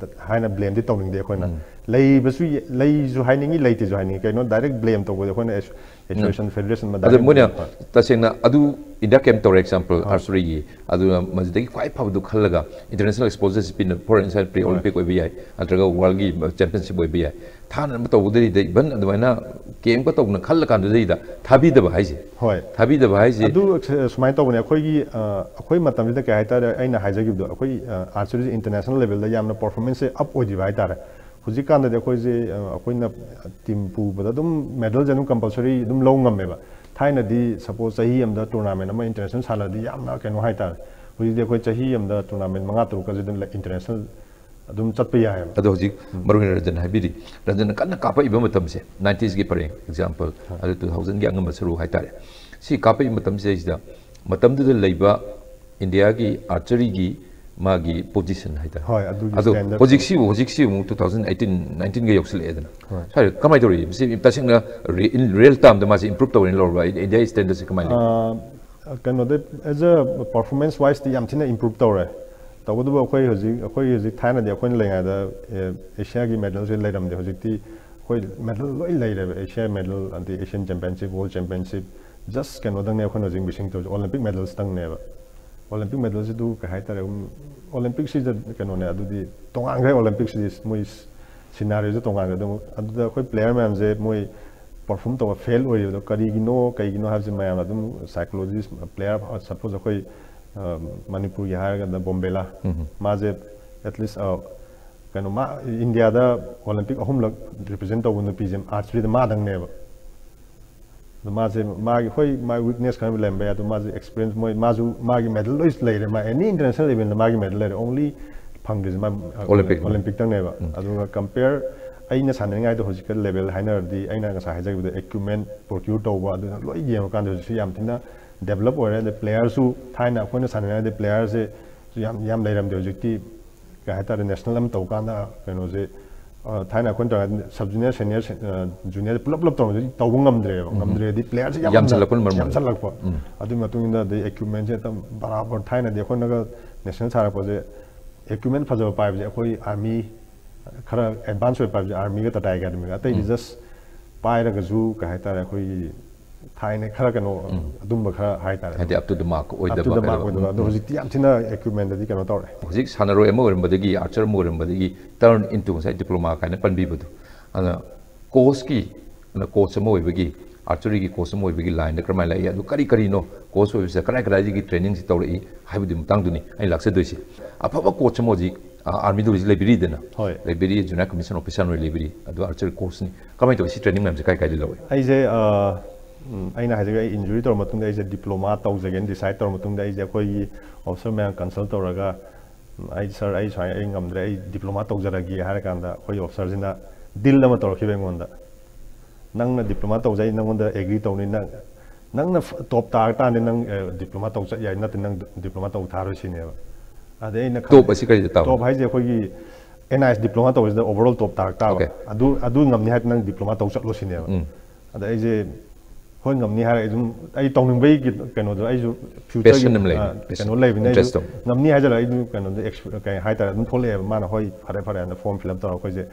ꯍꯥꯏꯅ ꯕ꯭ꯂꯦꯝꯗꯤ ꯇꯧꯅꯤꯡꯗꯦ ꯑꯩꯈꯣꯏꯅ꯫ ꯎꯝ꯫ ꯂꯩꯕꯁꯨ ꯌꯦ-, ꯂꯩꯁꯨ ꯍꯥꯏꯅꯤꯡꯉꯤ, ꯂꯩꯇꯦꯁꯨ ꯍꯥꯏꯅꯤꯡꯉꯤ꯫ ꯀꯩꯅꯣ, ꯗꯥꯏꯔꯦꯛ ꯕ꯭ꯂꯦꯝ ꯇꯧꯕꯗꯤ ꯑꯩꯈꯣꯏꯅ ꯑꯦꯁ-, ꯎꯝ꯫ ꯑꯦꯁꯣꯁꯤꯌꯦꯁꯟ ꯐꯦꯗꯔꯦꯁꯟ ꯑꯗ ꯃꯗꯥꯏꯗ ꯃꯣꯏꯅ ꯕ꯭ꯂꯦꯝ ꯇꯧꯕ꯫ ꯇꯁꯦꯡꯅ ꯑꯗꯨ ꯏꯟꯗꯤꯌꯥ ꯀꯩꯝ ꯇꯧꯔꯦ, ꯑꯦꯛꯖꯥꯝꯄꯜ, ꯍꯣꯏ꯫ ꯑꯥꯔꯆꯔꯤꯒꯤ, ꯑꯗꯨꯅ ꯃꯁꯤꯗꯒꯤ ꯈ꯭ꯋꯥꯏ ꯐꯕꯗꯨ ꯈꯜꯂꯒ ꯏꯟꯇꯔꯅꯦꯁꯅꯦꯜ ꯑꯦꯛꯁꯄꯣꯖꯔꯁꯤ ꯄꯤꯅ, ꯐꯣꯔ ꯏꯟꯁꯥꯏꯠ ꯄ꯭ꯔꯤ ꯍꯣꯏ꯫ ꯑꯣꯂꯤꯝꯄꯤꯛ ꯑꯣꯏꯕ ꯌꯥꯏ, ꯅꯠꯇ꯭ꯔꯒ ꯋꯥꯔꯜꯒꯤ ꯆꯦꯝꯄꯤꯌꯟꯁꯤꯞ ꯑꯣꯏꯕ ꯌꯥꯏ, ꯊꯥꯅꯅꯕ ꯇꯧꯕꯗꯩꯗ ꯏꯚꯟ ꯑꯗꯨꯃꯥꯏꯅ ꯀꯦꯝꯒ ꯇꯧꯅ ꯈꯜꯂ ꯀꯥꯟꯗꯨꯗꯩꯗ ꯊꯥꯕꯤꯗꯕ ꯍꯥꯏꯁꯦ꯫ ꯍꯣꯏ꯫ ꯊꯥꯕꯤꯗꯕ ꯍꯥꯏꯁꯦ꯫ ꯑꯗꯨ ꯁ-, ꯁꯨꯃꯥꯏꯅ ꯇꯧꯕꯅꯦ, ꯑꯩꯈꯣꯏꯒꯤ, ꯑ, ꯑꯩꯈꯣꯏ ꯃꯇꯝꯁꯤꯗ ꯀꯩ ꯍꯥꯏꯇꯥꯔꯦ, ꯑꯩꯅ ꯍꯥꯏꯖꯈꯤꯕꯗꯣ, ꯑꯩꯈꯣꯏ, ꯑ, ꯑꯥꯔꯆꯔꯤꯁꯦ ꯏꯟꯇꯔꯅꯦꯁꯅꯦꯜ ꯂꯦꯚꯦꯜꯗ ꯌꯥꯝꯅ ꯄꯔꯐꯣꯔꯃꯦꯟꯁꯁꯦ ꯑꯞ ꯑꯣꯏꯗ꯭ꯔꯤꯕ ꯍꯥꯏꯇꯥꯔꯦ꯫ ꯍꯧꯖꯤꯛꯀꯥꯟꯗꯗꯤ ꯑꯩꯈꯣꯏꯁꯦ, ꯑ, ꯑꯩꯈꯣꯏꯅ ꯇꯤꯝ ꯄꯨꯕꯗ ꯑꯗꯨꯝ ꯃꯦꯗꯜꯁꯦ ꯑꯗꯨꯝ ꯀꯝꯄꯜꯁꯔꯤ ꯑꯗꯨꯝ ꯂꯧ ꯉꯝꯃꯦꯕ꯫ ꯊꯥꯏꯅꯗꯤ ꯁꯄꯣꯁ ꯆꯍꯤ ꯑꯃꯗ ꯇꯣꯔꯅꯥꯃꯦꯟ ꯑꯃ ꯏꯟꯇꯔꯅꯦꯁꯅꯦꯜ ꯁꯥꯟꯅꯔꯗꯤ ꯌꯥꯝꯅ ꯀꯩꯅꯣ ꯍꯥꯏꯇꯥꯔꯦ꯫ ꯍꯧꯖꯤꯛꯇꯤ ꯑꯩꯈꯣꯏ ꯆꯍꯤ ꯑꯃꯗ ꯇꯣꯔꯅꯥꯃꯦꯟ ꯃꯉꯥ ꯇꯔꯨꯛꯀꯁꯦ ꯑꯗꯨꯝ ꯏꯟꯇꯔꯅꯦꯁꯅꯦꯜ ꯑꯗꯨꯝ ꯆꯠꯄ ꯌꯥꯏꯑꯕ꯫ ꯑꯗꯣ ꯍꯧꯖꯤꯛ ꯎꯝ꯫ ꯃꯔꯨ ꯑꯣꯏꯅ ꯔꯟꯖꯟ ꯍꯥꯏꯕꯤꯔꯤ, ꯔꯟꯖꯟꯅ ꯀꯟꯅ ꯀꯥꯞꯄꯛꯏꯕ ꯃꯇꯝꯁꯦ, ꯅꯥꯏꯟꯇꯤꯁꯀꯤ ꯄꯔꯦꯡ, ꯑꯦꯛꯖꯥꯝꯄꯜ, ꯍꯣꯏ꯫ ꯑꯗꯨ ꯇꯨ ꯊꯥꯎꯖꯟꯒꯤ ꯑꯉꯟꯕ ꯁꯔꯨꯛ ꯍꯥꯏꯇꯥꯔꯦ, ꯁꯤ ꯀꯥꯞꯄꯛꯏꯕ ꯃꯇꯝꯁꯤꯗꯩꯁꯤꯗ ꯃꯇꯝꯗꯨꯗ ꯂꯩꯕ ꯏꯟꯗꯤꯌꯥꯒꯤ ꯑꯥꯔꯆꯔꯤꯒꯤ ꯃꯥꯒꯤ ꯄꯣꯖꯤꯁꯟ ꯍꯥꯏꯇꯥꯔꯦ꯫ ꯍꯣꯏ, ꯑꯗꯨꯒꯤ ꯑꯗꯣ ꯁ꯭ꯇꯦꯟꯗꯔꯠꯇꯣ꯫ ꯍꯧꯖꯤꯛꯁꯤꯕꯨ, ꯍꯧꯖꯤꯛꯁꯤꯕꯨ ꯑꯃꯨꯛ ꯇꯨ ꯊꯥꯎꯖꯟ ꯑꯩꯠꯇꯤꯟ, ꯅꯥꯏꯟꯇꯤꯟꯒ ꯌꯧꯁꯤꯜꯂꯛꯑꯦꯗꯅ꯫ ꯍꯣꯏ꯫ ꯁ꯭ꯋꯥꯏꯗ ꯀꯃꯥꯏꯅ ꯇꯧꯔꯤ? ꯃꯁꯤ ꯇꯁꯦꯡꯅ ꯔꯤ-, in real time ꯗ ꯃꯥꯁꯤ ꯏꯝꯄ꯭ꯔꯨꯞ ꯇꯧꯔꯦꯅ ꯂꯧꯔꯕ꯭ꯔꯥ? ꯏꯟꯗꯤꯌꯥꯒꯤ ꯁ꯭ꯇꯦꯟꯗꯔꯠꯁꯦ ꯀꯃꯥꯏꯅ ꯂꯩꯒꯦ? ꯑꯥ, ꯀꯩꯅꯣꯗ, as a performance wise T ꯌꯥꯝ ꯊꯤꯅ ꯏꯝꯄ꯭ꯔꯨꯞ ꯇꯧꯔꯦ꯫ ꯇꯧꯕꯇꯕꯨ ꯑꯩꯈꯣꯏ ꯍꯧꯖꯤꯛ, ꯑꯩꯈꯣꯏ ꯍꯧꯖꯤꯛ ꯊꯥꯏꯅꯗꯤ ꯑꯩꯈꯣꯏꯅ ꯂꯩꯔꯤꯉꯩꯗ, ꯑꯦ, ꯑꯦꯁꯤꯌꯥꯒꯤ ꯃꯦꯗꯜꯁꯦ ꯂꯩꯔꯝꯗꯦ꯫ ꯍꯧꯖꯤꯛꯇꯤ ꯑꯩꯈꯣꯏ ꯃꯦꯗꯜ ꯂꯣꯏ ꯂꯩꯔꯦꯕ꯫ ꯑꯦꯁꯤꯌꯥ ꯃꯦꯗꯜ, ꯑꯗꯩ ꯑꯦꯁꯤꯌꯟ ꯆꯦꯝꯄꯤꯌꯟꯁꯤꯞ, ꯋꯥꯔꯜ ꯆꯦꯝꯄꯤꯌꯟꯁꯤꯞ, ꯖꯁ ꯀꯩꯅꯣꯗꯪꯅꯦ ꯑꯩꯈꯣꯏꯅ ꯍꯧꯖꯤꯛ ꯃꯤꯁꯤꯡ ꯇꯧꯔꯤꯁꯦ, ꯑꯣꯂꯤꯝꯄꯤꯛ ꯃꯦꯗꯜꯁꯇꯪꯅꯦꯕ꯫ ꯑꯣꯂꯤꯝꯄꯤꯛ ꯃꯦꯗꯜꯁꯤꯗꯨ ꯀꯩ ꯍꯥꯏꯇꯥꯔꯦ, ꯑꯗꯨꯝ ꯑꯣꯂꯤꯝꯄꯤꯛꯁꯤꯗ ꯀꯩꯅꯣꯅꯦ, ꯑꯗꯨꯗꯤ ꯇꯣꯉꯥꯟꯈ꯭ꯔꯦ꯫ ꯑꯣꯂꯤꯝꯄꯤꯛꯁꯤꯗꯤ ꯃꯣꯏ ꯁꯤꯅꯥꯔꯤꯑꯣꯁꯦ ꯇꯣꯉꯥꯟꯈ꯭ꯔꯦ꯫ ꯑꯗꯨꯝ ꯑꯗꯨꯗ ꯑꯩꯈꯣꯏ ꯄ꯭ꯂꯦꯌꯔ ꯃꯌꯥꯝꯁꯦ ꯃꯣꯏ ꯄꯔꯐꯣꯝ ꯇꯧꯕ ꯐꯦꯜ ꯑꯣꯏꯔꯤꯕꯗꯣ ꯀꯔꯤꯒꯤꯅꯣ, ꯀꯩꯒꯤꯅꯣ ꯍꯥꯏꯕꯁꯦ ꯃꯌꯥꯝꯅ ꯑꯗꯨꯝ ꯁꯥꯏꯀꯣꯂꯣꯖꯤꯁ, ꯄ꯭ꯂꯦꯌꯔ, ꯁꯄꯣꯁ ꯑꯩꯈꯣꯏ, ꯑ, ꯃꯅꯤꯄꯨꯔꯒꯤ ꯍꯥꯏꯔꯒꯅ ꯕꯣꯝꯕꯦꯂꯥ, ꯎꯝ꯫ ꯃꯥꯁꯦ ꯑꯦꯠꯂꯤꯁ, ꯑ, ꯀꯩꯅꯣ, ꯃꯥ ꯏꯟꯗꯤꯌꯥꯗ ꯑꯣꯂꯤꯝꯄꯤꯛ ꯑꯍꯨꯝꯂꯛ ꯔꯤꯄ꯭ꯔꯖꯦꯟ ꯇꯧꯕ ꯅꯨꯄꯤꯁꯦ ꯑꯥꯔꯆꯔꯤꯗ ꯃꯥꯗꯪꯅꯦꯕ꯫ ꯑꯗꯣ ꯃꯥꯁꯦ ꯃꯥꯒꯤ ꯍꯣꯏ ꯃꯥꯒꯤ ꯋꯤꯛꯅꯦꯁ ꯈꯔ ꯂꯩꯔꯝꯕ ꯌꯥꯏ, ꯑꯗꯣ ꯃꯥꯁꯦ ꯑꯦꯛꯁꯄꯤꯔꯤꯌꯦꯟꯁ ꯃꯣꯏ ꯃꯥꯁꯨ ꯃꯥꯒꯤ ꯃꯦꯗꯜ ꯂꯣꯏ ꯂꯩꯔꯦ, ꯃꯥ ꯑꯦꯅꯤ ꯏꯟꯇꯔꯅꯦꯁꯅꯦꯜ ꯏꯚꯦꯟꯗ ꯃꯥꯒꯤ ꯃꯦꯗꯜ ꯂꯩꯔꯦ꯫ ꯑꯣꯡꯂꯤ ꯐꯪꯗ꯭ꯔꯤꯁꯦ ꯃꯥ Olympic. ꯑꯣꯂꯤꯝꯄꯤꯛꯇꯪꯅꯦꯕ꯫ ꯑꯗꯨꯒ ꯀꯝꯄꯦꯌꯔ ꯑꯩꯅ ꯁꯥꯟꯅꯔꯤꯉꯩꯗ ꯍꯧꯖꯤꯛꯀ ꯂꯦꯚꯦꯜ ꯍꯥꯏꯅꯔꯗꯤ ꯑꯩꯅ ꯉꯁꯥꯏ ꯍꯥꯏꯖꯈꯤꯕꯗ ꯏꯀ꯭ꯋꯤꯞꯃꯦꯟ ꯄ꯭ꯔꯣꯀ꯭ꯌꯨꯔ ꯇꯧꯕ ꯑꯗꯨꯅ ꯂꯣꯏ ꯌꯦꯡꯉꯀꯥꯟꯗ ꯍꯧꯖꯤꯛꯁꯨ ꯌꯥꯝ ꯊꯤꯅ ꯗꯦꯕꯂꯞ ꯑꯣꯏꯔꯦ꯫ ꯑꯗꯩ ꯄ꯭ꯂꯦꯌꯔꯁꯨ ꯊꯥꯏꯅ ꯑꯩꯈꯣꯏꯅ ꯁꯥꯟꯅꯔꯤꯉꯩꯗ ꯄ꯭ꯂꯦꯌꯔꯁꯦ ꯌꯥꯝ ꯌꯥꯝ ꯂꯩꯔꯝꯗꯦ꯫ ꯍꯧꯖꯤꯛꯇꯤ ꯀꯩ ꯍꯥꯏꯇꯥꯔꯦ, ꯅꯦꯁꯅꯦꯜ ꯑꯃ ꯇꯧꯀꯥꯟꯗ ꯀꯩꯅꯣꯁꯦ ꯊꯥꯏꯅ ꯑꯩꯈꯣꯏꯅ ꯇꯧꯔ ꯁꯕ ꯖꯨꯅꯤꯌꯔ, ꯁꯦꯅꯤꯌꯔ, ꯖꯨꯅꯤꯌꯔ ꯄꯨꯂꯞ ꯄꯨꯂꯞ ꯇꯧꯔꯝꯕꯗꯤ ꯇꯧꯕ ꯉꯝꯗ꯭ꯔꯦꯕ꯫ ꯉꯝꯗ꯭ꯔꯦꯗꯤ ꯄ꯭ꯂꯦꯌꯔꯁꯦ ꯌꯥꯝ ꯌꯥꯝꯁꯤꯜꯂꯛꯄꯅ ꯃꯔꯝ ꯑꯣꯏꯔꯒ꯫ ꯌꯥꯝꯁꯤꯜꯂꯛꯄ꯫ ꯑꯗꯨꯒꯤ ꯃꯇꯨꯡ ꯏꯟꯅ ꯑꯗꯩ ꯏꯀ꯭ꯋꯤꯞꯃꯦꯟꯁꯦ ꯑꯗꯨꯝ ꯕꯔꯥꯕꯔ ꯊꯥꯏꯅꯗꯤ ꯑꯩꯈꯣꯏꯅꯒ ꯅꯦꯁꯅꯦꯜ ꯁꯥꯔꯛꯄꯁꯦ ꯏꯀ꯭ꯋꯤꯞꯃꯦꯟ ꯐꯖꯕ ꯄꯥꯏꯕꯁꯦ ꯑꯩꯈꯣꯏ ꯑꯥꯔꯃꯤ ꯈꯔ ꯑꯦꯗꯚꯥꯟꯁ ꯑꯣꯏꯕ ꯄꯥꯏꯕꯁꯦ ꯑꯥꯔꯃꯤꯒ ꯇꯥꯇꯥ ꯑꯦꯀꯥꯗꯃꯤꯒ, ꯑꯇꯩꯗꯤ ꯖꯁ ꯄꯥꯏꯔꯒꯁꯨ ꯀꯩ ꯍꯥꯏꯇꯥꯔꯦ, ꯑꯩꯈꯣꯏꯒꯤ ꯊꯥꯏꯅ ꯈꯔ ꯀꯩꯅꯣ ꯑꯗꯨꯝꯕ ꯈꯔ ꯍꯥꯏꯇꯥꯔꯦ꯫ ꯍꯥꯏꯗꯤ up to the mark Up to ꯑꯣꯏꯗꯕ the mark ꯀꯩꯅꯣ꯫ ꯑꯣꯏꯗꯕ꯫ ꯑꯗꯣ ꯍꯧꯖꯤꯛꯇꯤ ꯌꯥꯝ ꯊꯤꯅ ꯏꯀ꯭ꯋꯤꯞꯃꯦꯟꯗꯗꯤ ꯀꯩꯅꯣ ꯇꯧꯔꯦ꯫ ꯍꯧꯖꯤꯛ ꯁꯥꯟꯅꯔꯣꯏ ꯑꯃ ꯑꯣꯏꯔꯝꯕꯗꯒꯤ, ꯑꯥꯔꯆꯔ ꯑꯃ ꯑꯣꯏꯔꯝꯕꯗꯒꯤ turn into ꯉꯁꯥꯏ ꯗꯤꯄ꯭ꯂꯣꯃꯥ ꯀꯥꯏꯅ ꯄꯟꯕꯤꯕꯗꯣ, ꯑꯗꯨꯅ ꯀꯣꯆꯀꯤ, ꯀꯣꯆ ꯑꯃ ꯑꯣꯏꯕꯒꯤ, ꯑꯥꯔꯆꯔꯤꯒꯤ ꯀꯣꯆ ꯑꯃ ꯑꯣꯏꯕꯒꯤ ꯂꯥꯏꯟꯗ ꯀꯔꯝꯍꯥꯏꯅ ꯂꯥꯛꯏ, ꯑꯗꯨ ꯀꯔꯤ ꯀꯔꯤꯅꯣ ꯀꯣꯆ ꯑꯣꯏꯕꯁꯤꯗ ꯀꯗꯥꯏ ꯀꯗꯥꯏꯗꯒꯤ ꯇ꯭ꯔꯦꯅꯤꯡꯁꯤ ꯇꯧꯔꯛꯏ ꯍꯥꯏꯕꯗꯨꯒꯤ ꯃꯇꯥꯡꯗꯨꯅꯤ ꯑꯩꯅ ꯂꯥꯛꯆꯗꯣꯏꯁꯦ꯫ ꯑꯐꯕ ꯀꯣꯆ ꯑꯃ ꯍꯧꯖꯤꯛ ꯑꯥꯔꯃꯤꯗ ꯍꯧꯖꯤꯛ ꯂꯩꯕꯤꯔꯤꯗꯅ, ꯍꯣꯏ꯫ ꯂꯩꯕꯤꯔꯤ, ꯖꯨꯅꯤꯌꯔ ꯀꯃꯤꯁꯟ ꯑꯣꯐꯤꯁꯔ ꯑꯣꯏꯅ ꯂꯩꯕꯤꯔꯤ, ꯑꯗꯨ ꯑꯥꯔꯆꯔꯤ ꯀꯣꯆꯅꯤ꯫ ꯀꯃꯥꯏꯅ ꯇꯧꯏ ꯁꯤ ꯇ꯭ꯔꯦꯅꯤꯡ ꯃꯌꯥꯝꯁꯦ ꯀꯥꯏ ꯀꯥꯏꯗ ꯂꯧꯏ? ꯑꯩꯁꯦ ꯑ, ꯎꯝ, ꯑꯩꯅ ꯍꯥꯏꯖꯒꯦ, ꯑꯩ ꯏꯟꯖꯨꯔꯤ ꯇꯧꯔ ꯃꯇꯨꯡꯗ ꯑꯩꯁꯦ ꯗꯤꯄ꯭ꯂꯣꯃꯥ ꯇꯧꯖꯒꯦꯅ ꯗꯤꯁꯥꯏꯠ ꯇꯧꯔ ꯃꯇꯨꯡꯗ ꯑꯩꯁꯦ ꯑꯩꯈꯣꯏꯒꯤ ꯑꯣꯐꯤꯁꯔ ꯃꯌꯥꯝ ꯀꯟꯁꯜ ꯇꯧꯔꯒ, ꯎꯝ, "ꯑꯩ ꯁꯥꯔ, ꯑꯩ ꯁꯨꯃꯥꯏꯅ ꯑꯩ ꯉꯝꯗ꯭ꯔꯦ, ꯑꯩ ꯗꯤꯄ꯭ꯂꯣꯃꯥ ꯇꯧꯖꯔꯒꯦ" ꯍꯥꯏꯔꯀꯥꯟꯗ ꯑꯩꯈꯣꯏꯒꯤ ꯑꯣꯐꯤꯁꯔꯁꯤꯅ ꯗꯤꯜ ꯑꯃ ꯇꯧꯔꯛꯈꯤꯕ ꯑꯩꯉꯣꯟꯗ꯫ "ꯅꯪꯅ ꯗꯤꯄ꯭ꯂꯣꯃꯥ ꯇꯧꯖꯩ, ꯅꯪꯉꯣꯟꯗ ꯑꯦꯒ꯭ꯔꯤ ꯇꯧꯅꯤ, ꯅꯪ ꯅꯪꯅ ꯇꯣꯞ ꯇꯥꯔ ꯇꯥꯔꯗꯤ ꯅꯪ ꯗꯤꯄ꯭ꯂꯣꯃꯥ ꯇꯧ ꯆꯠ ꯌꯥꯏ, ꯅꯠꯇ꯭ꯔ ꯅꯪ ꯗꯤꯄ꯭ꯂꯣꯃꯥ ꯇꯧ ꯊꯥꯔꯣꯏ" ꯁꯤꯅꯦꯕ꯫ ꯑꯗꯩ ꯑꯩꯅ ꯈꯜꯂꯦ, ꯇꯣꯞ ꯑꯁꯤ ꯀꯔꯤꯗ ꯇꯥꯕ? ꯇꯣꯞ ꯍꯥꯏꯁꯦ ꯑꯩꯈꯣꯏꯒꯤ ꯑꯦꯟ ꯑꯥꯏ ꯑꯦꯁ ꯗꯤꯄ꯭ꯂꯣꯃꯥ ꯇꯧꯕꯁꯤꯗ ꯑꯣꯚꯔ ꯑꯣꯜ ꯇꯣꯞ ꯇꯥꯔꯛ ꯇꯥꯕ꯫ Okay. ꯑꯗꯨ ꯑꯗꯨ ꯉꯝꯅꯤ ꯍꯥꯏꯔꯗꯤ ꯅꯪ ꯗꯤꯄ꯭ꯂꯣꯃꯥ ꯇꯧ ꯆꯠꯂꯣ ꯁꯤꯅꯦꯕ꯫ ꯎꯝ꯫ ꯑꯗ ꯑꯩꯁꯦ ꯍꯣꯏ ꯉꯝꯅꯤ ꯍꯥꯏꯔꯒ ꯑꯩ ꯑꯗꯨꯝ ꯑꯩ ꯇꯧꯅꯤꯡꯕꯒꯤ ꯀꯩꯅꯣꯗꯣ ꯑꯩꯁꯨ Passion ꯐ꯭ꯌꯨꯆꯔꯒꯤ ꯑꯃ ꯂꯩꯕ, ꯑ, passion, ꯀꯩꯅꯣ ꯂꯩꯕꯅꯤꯅ ꯑꯩꯁꯨ Interest ꯑꯃ꯫ ꯉꯝꯅꯤ ꯍꯥꯏꯖꯜꯂꯒ ꯑꯩ ꯑꯗꯨꯝ ꯀꯩꯅꯣꯗ ꯑꯦꯛꯁ-, ꯀꯩ ꯍꯥꯏꯇꯥꯔꯦ ꯑꯗꯨꯝ ꯊꯣꯛꯂꯛꯑꯦꯕ꯫ ꯃꯥꯅ ꯍꯣꯏ ꯐꯔꯦ ꯐꯔꯦ ꯍꯥꯏꯅ ꯐꯣꯔꯝ ꯐꯤꯜ ꯑꯞ ꯇꯧꯔꯒ ꯑꯩꯈꯣꯏꯁꯦ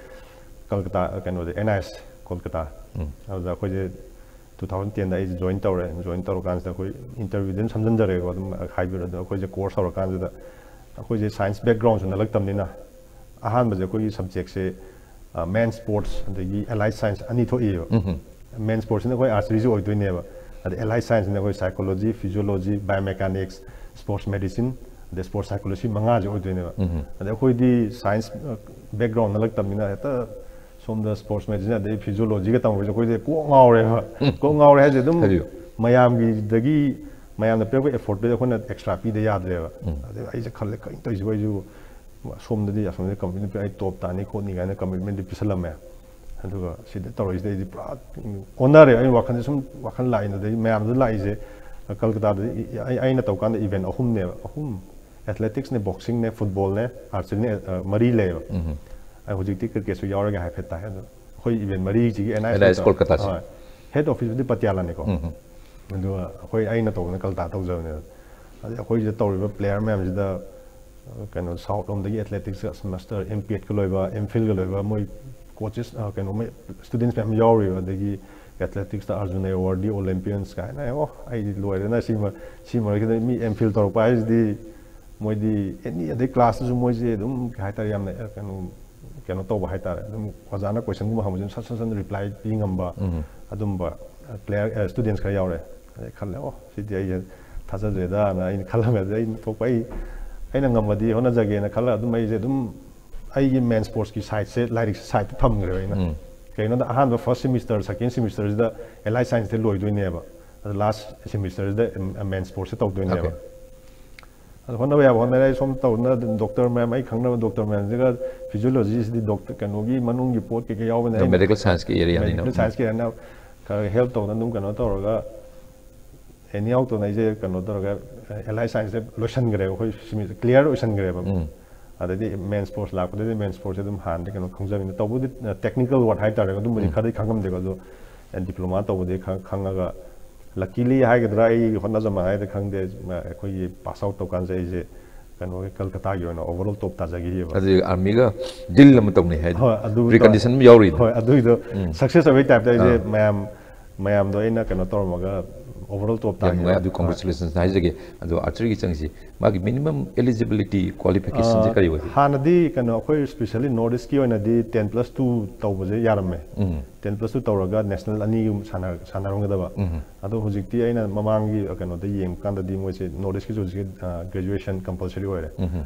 ꯀꯜꯀꯇꯥ ꯀꯩꯅꯣꯗ ꯑꯦꯟ ꯑꯥꯏ ꯑꯦꯁ ꯀꯣꯜꯀꯇꯥ ꯎꯝ꯫ ꯑꯗꯨꯗ ꯑꯩꯈꯣꯏꯁꯦ ꯇꯨ ꯊꯥꯎꯖꯟ ꯇꯦꯟꯗ ꯑꯩꯁꯦ ꯖꯣꯏꯟ ꯇꯧꯔꯦ꯫ ꯖꯣꯏꯟ ꯇꯧꯔꯀꯥꯟꯁꯤꯗ ꯑꯩꯈꯣꯏ ꯏꯟꯇꯔꯚ꯭ꯌꯨꯗ ꯑꯗꯨꯝ ꯁꯝꯖꯟꯖꯔꯦꯀꯣ, ꯑꯗꯨꯝ ꯍꯥꯏꯕꯤꯔꯣ꯫ ꯑꯗꯣ ꯑꯩꯈꯣꯏꯁꯦ ꯀꯣꯔꯁ ꯍꯧꯔꯀꯥꯟꯁꯤꯗ ꯑꯩꯈꯣꯏꯁꯦ ꯁꯥꯏꯟꯁ ꯕꯦꯛꯒ꯭ꯔꯥꯎꯟꯁꯨ ꯅꯠꯂꯛꯇꯕꯅꯤꯅ ꯑꯍꯥꯟꯕꯁꯦ ꯑꯩꯈꯣꯏꯒꯤ ꯁꯕꯖꯦꯛꯁꯦ ꯃꯦꯟ ꯁ꯭ꯄꯣꯔꯠꯁ ꯑꯗꯒꯤ ꯑꯦꯂꯥꯏꯠ ꯁꯥꯏꯟꯁ ꯑꯅꯤ ꯊꯣꯛꯏꯕ꯫ ꯃꯦꯟ ꯁ꯭ꯄꯣꯔꯠꯁꯤꯅ ꯑꯩꯈꯣꯏ ꯑꯥꯔꯆꯔꯤꯁꯨ ꯑꯣꯏꯗꯣꯏꯅꯦꯕ, ꯑꯗ ꯑꯦꯂꯥꯏꯠ ꯁꯥꯏꯟꯁꯁꯤꯅ ꯑꯩꯈꯣꯏ psychology, physiology, biomechanics, sports medicine, ꯑꯗꯩ sports psychology ꯃꯉꯥꯁꯦ ꯑꯣꯏꯗꯣꯏꯅꯦꯕ꯫ ꯑꯗ ꯑꯩꯈꯣꯏꯗꯤ ꯁꯥꯏꯟꯁ ꯕꯦꯛꯒ꯭ꯔꯥꯎꯟ ꯅꯠꯂꯛꯇꯕꯅꯤꯅ ꯍꯦꯛꯇ ꯁꯣꯝꯗ ꯁ꯭ꯄꯣꯔꯠꯁ ꯃꯦꯗꯤꯁꯤꯟ ꯑꯗꯩ ꯐꯤꯖꯤꯌꯣꯂꯣꯖꯤꯒ ꯇꯝꯕꯁꯦ ꯑꯩꯈꯣꯏꯁꯦ ꯀꯣꯛ ꯉꯥꯎꯔꯦꯕ꯫ ꯀꯣꯛ ꯉꯥꯎꯔꯦ ꯍꯥꯏꯁꯦ ꯑꯗꯨꯝ ꯃꯌꯥꯝꯒꯤꯗꯒꯤ, ꯃꯌꯥꯝꯅ ꯄꯤꯔꯛꯄ ꯑꯦꯐꯣꯔꯠꯇꯨꯗꯤ ꯑꯩꯈꯣꯏꯅ ꯑꯦꯛꯁꯇ꯭ꯔꯥ ꯄꯤꯗ ꯌꯥꯗ꯭ꯔꯦꯕ꯫ ꯑꯗꯩ ꯑꯩꯁꯦ ꯈꯜꯂꯦ, ꯀꯩꯅꯣ ꯇꯧꯔꯤꯁꯤꯕꯨ? ꯑꯩꯁꯨ ꯁꯣꯝꯗꯗꯤ ꯑꯁꯣꯝꯗ ꯀꯝꯄꯤꯇꯤꯁꯟ ꯄꯤ, ꯑꯩ ꯇꯣꯞ ꯇꯥꯅꯤ ꯈꯣꯠꯅꯤ ꯀꯥꯏꯅ ꯀꯃꯤꯠꯃꯦꯟꯗꯤ ꯄꯤꯁꯜꯂꯝꯃꯦ꯫ ꯑꯗꯨꯒ ꯁꯤꯗ ꯇꯧꯔꯛꯏꯁꯤꯗ ꯑꯩꯗꯤ ꯄꯨꯔꯥ ꯑꯣꯟꯅꯔꯦ꯫ ꯑꯩ ꯋꯥꯈꯜꯁꯦ ꯁꯨꯝ ꯋꯥꯈꯜ ꯂꯥꯛꯏꯅ, ꯑꯗꯩ ꯃꯌꯥꯝꯗ ꯂꯥꯛꯏꯁꯦ꯫ ꯀꯜꯀꯇꯥꯗꯗꯤ ꯑꯩ, ꯑꯩꯅ ꯇꯧꯀꯥꯟꯗ ꯏꯚꯦꯟ ꯑꯍꯨꯝꯅꯦꯕ, ꯑꯍꯨꯝ, ꯑꯦꯊꯂꯦꯇꯤꯛꯁꯅꯦ, ꯕꯣꯛꯁꯤꯡꯅꯦ, ꯐꯨꯠꯕꯣꯜꯅꯦ, ꯑꯥꯔꯆꯔꯤꯅꯦ, ꯃꯔꯤ ꯂꯩꯌꯦꯕ꯫ ꯑꯩ ꯍꯧꯖꯤꯛꯇꯤ ꯀ꯭ꯔꯤꯀꯦꯠꯁꯨ ꯌꯥꯎꯔꯒꯦ ꯍꯥꯏꯐꯦꯠ ꯇꯥꯏ꯫ ꯑꯗꯣ ꯑꯩꯈꯣꯏ ꯏꯚꯦꯟ ꯃꯔꯤꯁꯤꯒꯤ ꯑꯦꯟ ꯑꯥꯏ ꯑꯦꯁ ꯀꯣꯜꯀꯇꯥꯁꯦ꯫ ꯍꯣꯏ, ꯍꯦꯗ ꯑꯣꯐꯤꯁꯇꯨꯗꯤ ꯄꯇꯤꯌꯥꯂꯥꯅꯤꯀꯣ꯫ ꯑꯗꯨꯒ ꯑꯩꯈꯣꯏ, ꯑꯩꯅ ꯇꯧꯕꯅ ꯀꯜꯀꯇꯥ ꯇꯧꯖꯕꯅꯦꯕ꯫ ꯑꯗꯩ ꯑꯩꯈꯣꯏꯁꯤꯗ ꯇꯧꯔꯤꯕ ꯄ꯭ꯂꯦꯌꯔ ꯃꯌꯥꯝꯁꯤꯗ ꯀꯩꯅꯣ, ꯁꯥꯎꯠ ꯂꯣꯝꯗꯒꯤ ꯑꯦꯊꯂꯦꯇꯤꯛꯁ ꯃꯥꯁꯇꯔ, ꯑꯦꯝ ꯄꯤ ꯑꯦꯗꯀ ꯂꯣꯏꯕ, ꯑꯦꯝ ꯐꯤꯜꯒ ꯂꯣꯏꯕ, ꯃꯣꯏ ꯀꯣꯆꯦꯁ, ꯀꯩꯅꯣ, ꯃꯣꯏ ꯁ꯭ꯇꯨꯗꯦꯟꯁ ꯃꯌꯥꯝ ꯌꯥꯎꯔꯤꯕ꯫ ꯑꯗꯒꯤ ꯑꯦꯊꯂꯦꯇꯤꯛꯁꯇ ꯑꯥꯔꯖꯨꯟ ꯑꯦꯋꯥꯔꯗꯤ, ꯑꯣꯂꯦꯝꯄꯤꯌꯟꯁ ꯀꯥꯏꯅ꯫ ꯑꯣ, ꯑꯩꯗꯤ ꯂꯣꯏꯔꯦꯅ ꯁꯤ ꯃ-, ꯁꯤ ꯃꯔꯛꯁꯤꯗ ꯃꯤ ꯑꯦꯝ ꯐꯤꯜ ꯇꯧꯔꯛꯄ ꯍꯥꯏꯁꯤꯗꯤ꯫ ꯃꯣꯏꯗꯤ ꯑꯦꯅꯤ, ꯑꯗꯩ ꯀ꯭ꯂꯥꯁꯇꯁꯨ ꯃꯣꯏꯁꯦ ꯑꯗꯨꯝ, ꯀꯩ ꯍꯥꯏꯇꯥꯔꯦ, ꯌꯥꯝꯅ, ꯑ, ꯀꯩꯅꯣ, ꯀꯩꯅꯣ ꯇꯧꯕ ꯍꯥꯏꯇꯥꯔꯦ꯫ ꯑꯗꯨꯝ ꯑꯣꯖꯥꯅ ꯀꯣꯏꯁꯟꯒꯨꯝꯕ ꯍꯪꯕꯁꯦ ꯑꯗꯨꯝ ꯁꯠ ꯁꯠ ꯁꯠ ꯔꯤꯄ꯭ꯂꯥꯏ ꯄꯤ ꯉꯝꯕ ꯑꯗꯨꯝꯕ ꯄ꯭ꯂꯦꯌꯔ, ꯁ꯭ꯇꯨꯗꯦꯟꯁ ꯈꯔ ꯌꯥꯎꯔꯦ꯫ ꯑꯗꯩ ꯈꯜꯂꯦ, "ꯑꯣ, ꯁꯤꯗꯤ ꯑꯩꯁꯦ ꯊꯥꯖꯗ꯭ꯔꯦꯗꯅ" ꯑꯩꯅ ꯈꯜꯂꯝꯃꯦ꯫ ꯑꯗꯨꯗ ꯑꯩꯅ ꯊꯣꯛꯄ, ꯑꯩ, ꯑꯩꯅ ꯉꯝꯃꯗꯤ ꯍꯣꯠꯅꯖꯒꯦꯅ ꯈꯜꯂꯒ ꯑꯗꯨꯝ ꯑꯩꯁꯦ ꯑꯗꯨꯝ ꯑꯩꯒꯤ ꯃꯦꯟ ꯁ꯭ꯄꯣꯔꯠꯁꯀꯤ ꯁꯥꯏꯠꯁꯦ, ꯂꯥꯏꯔꯤꯛꯁꯦ ꯁꯥꯏꯠꯇ ꯊꯝꯈ꯭ꯔꯦꯕ ꯑꯩꯅ꯫ ꯀꯩꯒꯤꯅꯣꯗ, ꯑꯍꯥꯟꯕ ꯐꯥꯔꯁ ꯁꯦꯃꯤꯁꯇꯔ, ꯁꯦꯀꯦꯟ ꯁꯦꯃꯤꯁꯇꯔꯁꯤꯗ ꯑꯦꯂꯥꯏꯠ ꯁꯥꯏꯟꯁꯇ ꯂꯣꯏꯗꯣꯏꯅꯦꯕ꯫ ꯑꯗꯣ ꯂꯥꯁ ꯁꯦꯃꯤꯁꯇꯔꯁꯤꯗ ꯃꯦꯟ ꯁ꯭ꯄꯣꯔꯠꯁꯦ ꯇꯧꯗꯣꯏꯅꯦꯕ꯫ ꯑꯗꯣ ꯍꯣꯠꯅꯕ ꯌꯥꯕ ꯍꯣꯠꯅꯔꯦ꯫ ꯑꯩ ꯁꯣꯝ ꯇꯧꯗꯅ ꯑꯗꯨꯝ ꯗꯣꯛꯇꯔ ꯃꯌꯥꯝ, ꯑꯩ ꯈꯪꯅꯕ ꯗꯣꯛꯇꯔ ꯃꯌꯥꯝꯁꯤꯒ, ꯐꯤꯖꯤꯌꯣꯂꯣꯖꯤꯁꯤꯗꯤ ꯗꯣꯛꯇꯔ, ꯀꯩꯅꯣꯒꯤ ꯃꯅꯨꯡꯒꯤ ꯄꯣꯠ ꯀꯩꯀꯩ ꯌꯥꯎꯕꯅꯦ, ꯑꯗꯨꯝ ꯃꯦꯗꯤꯀꯦꯜ ꯁꯥꯏꯟꯁꯀꯤ ꯑꯦꯔꯤꯌꯥꯅꯤꯅ꯫ ꯃꯦꯗꯤꯀꯦꯜ ꯁꯥꯏꯟꯁꯀꯤ ꯑꯣꯏꯅ ꯈꯔ ꯍꯦꯜꯞ ꯇꯧꯗꯅ ꯑꯗꯨꯝ ꯀꯩꯅꯣ ꯇꯧꯔꯒ, ꯑꯦꯅꯤ ꯍꯥꯎ ꯇꯧꯅ ꯑꯩꯁꯦ ꯀꯩꯅꯣ ꯇꯧꯔꯒ, ꯑꯦꯂꯥꯏꯠ ꯁꯥꯏꯟꯁꯁꯦ ꯂꯣꯏꯁꯟꯈ꯭ꯔꯦꯕ꯫ ꯑꯩꯈꯣꯏ ꯀ꯭ꯂꯤꯌꯥꯔ ꯑꯣꯏꯁꯟꯈ꯭ꯔꯦꯕ꯫ ꯑꯗꯩꯗꯤ ꯃꯦꯟ ꯁ꯭ꯄꯣꯔꯠꯁ ꯂꯥꯛꯄꯗꯩꯗꯤ ꯃꯦꯟ ꯁ꯭ꯄꯣꯔꯠꯁꯦ ꯑꯗꯨꯝ ꯍꯥꯟꯅꯗꯤ ꯀꯩꯅꯣ ꯈꯪꯖꯕꯅꯤꯅ, ꯇꯧꯕꯗꯤ ꯇꯦꯛꯅꯤꯀꯦꯜ ꯋꯥꯔꯗ ꯍꯥꯏꯇꯥꯔꯦ, ꯑꯗꯨꯝꯕꯗꯤ ꯈꯔꯗꯤ ꯈꯪꯉꯝꯗꯦꯕ꯫ ꯑꯗꯣ ꯗꯤꯄ꯭ꯂꯣꯃꯥ ꯇꯧꯕꯗꯤ ꯈꯪ-, ꯈꯪꯉꯒ, ꯂꯛꯀꯤꯂꯤ ꯍꯥꯏꯒꯗ꯭ꯔꯥ, ꯑꯩ ꯍꯣꯠꯅꯖꯃꯟ ꯍꯥꯏꯗ ꯈꯪꯗꯦ, ꯑꯩꯈꯣꯏꯒꯤ ꯄꯥꯁ ꯑꯥꯎꯠ ꯇꯧꯀꯥꯟꯁꯦ ꯑꯩꯁꯦ ꯀꯩꯅꯣꯒꯤ ꯀꯜꯀꯇꯥꯒꯤ ꯑꯣꯏꯅ ꯑꯣꯚꯔ ꯑꯣꯜ ꯇꯣꯞ ꯇꯥꯖꯈꯤꯑꯕ꯫ ꯑꯗꯨꯗꯤ ꯑꯥꯔꯃꯤꯒ ꯗꯤꯜ ꯑꯃ ꯇꯧꯅꯩ ꯍꯥꯏꯗꯤ ꯍꯣꯏ, ꯑꯗꯨ ꯄ꯭ꯔꯤ ꯀꯟꯗꯤꯁꯟ ꯑꯃ ꯌꯥꯎꯔꯤꯗꯣ꯫ ꯍꯣꯏ, ꯑꯗꯨꯒꯤꯗꯣ ꯁꯛꯁꯦꯁ ꯑꯣꯏꯕꯩ ꯇꯥꯏꯞꯇ ꯑꯩꯁꯦ ꯃꯌꯥꯝ, ꯃꯌꯥꯝꯗꯣ ꯑꯩꯅ ꯀꯩꯅꯣ ꯇꯧꯔꯝꯃꯒ ꯑꯣꯚꯔ ꯑꯣꯜ ꯇꯣꯞ ꯌꯥꯝ ꯅꯨꯡꯉꯥꯏ꯫ ꯇꯥꯈꯤꯕ꯫ ꯑꯗꯨ ꯍꯣꯏ꯫ ꯀꯣꯡꯒ꯭ꯔꯦꯆꯨꯂꯦꯁꯟ ꯍꯥꯏꯖꯒꯦ꯫ ꯑꯗꯣ ꯑꯥꯔꯆꯔꯤꯒꯤ ꯆꯪꯁꯤ, ꯃꯥꯒꯤ ꯃꯤꯅꯤꯃꯝ ꯑꯦꯂꯤꯖꯤꯕꯤꯂꯤꯇꯤ ꯀ꯭ꯋꯥꯂꯤꯐꯤꯀꯦꯁꯟꯁꯦ ꯑ, ꯀꯔꯤ ꯑꯣꯏꯒꯦ? ꯍꯥꯟꯅꯗꯤ ꯀꯩꯅꯣ, ꯑꯩꯈꯣꯏ ꯁ꯭ꯄꯦꯁꯦꯜꯂꯤ ꯅꯣꯔꯠ ꯏꯁꯀꯤ ꯑꯣꯏꯅꯗꯤ ꯇꯦꯟ ꯄ꯭ꯂꯁ ꯇꯨ ꯇꯧꯕꯁꯦ ꯌꯥꯔꯝꯃꯦ꯫ ꯇꯦꯟ ꯄ꯭ꯂꯁ ꯇꯨ ꯇꯧꯔꯒ ꯅꯦꯁꯅꯦꯜ ꯑꯅꯤꯒꯨꯝ ꯁꯥꯟꯅ-, ꯁꯥꯟꯅꯔꯝꯒꯗꯕ꯫ ꯑꯗꯣ ꯍꯧꯖꯤꯛꯇꯤ ꯑꯩꯅ ꯃꯃꯥꯡꯒꯤ ꯀꯩꯅꯣꯗ ꯌꯦꯡꯕ ꯀꯥꯟꯗꯗꯤ ꯃꯣꯏꯁꯦ ꯅꯣꯔꯠ ꯏꯁꯀꯤꯁꯨ ꯍꯧꯖꯤꯛꯀꯤ, ꯑ, ꯒ꯭ꯔꯦꯖꯨꯑꯦꯁꯟ ꯀꯝꯄꯜꯁꯔꯤ ꯑꯣꯏꯔꯦ꯫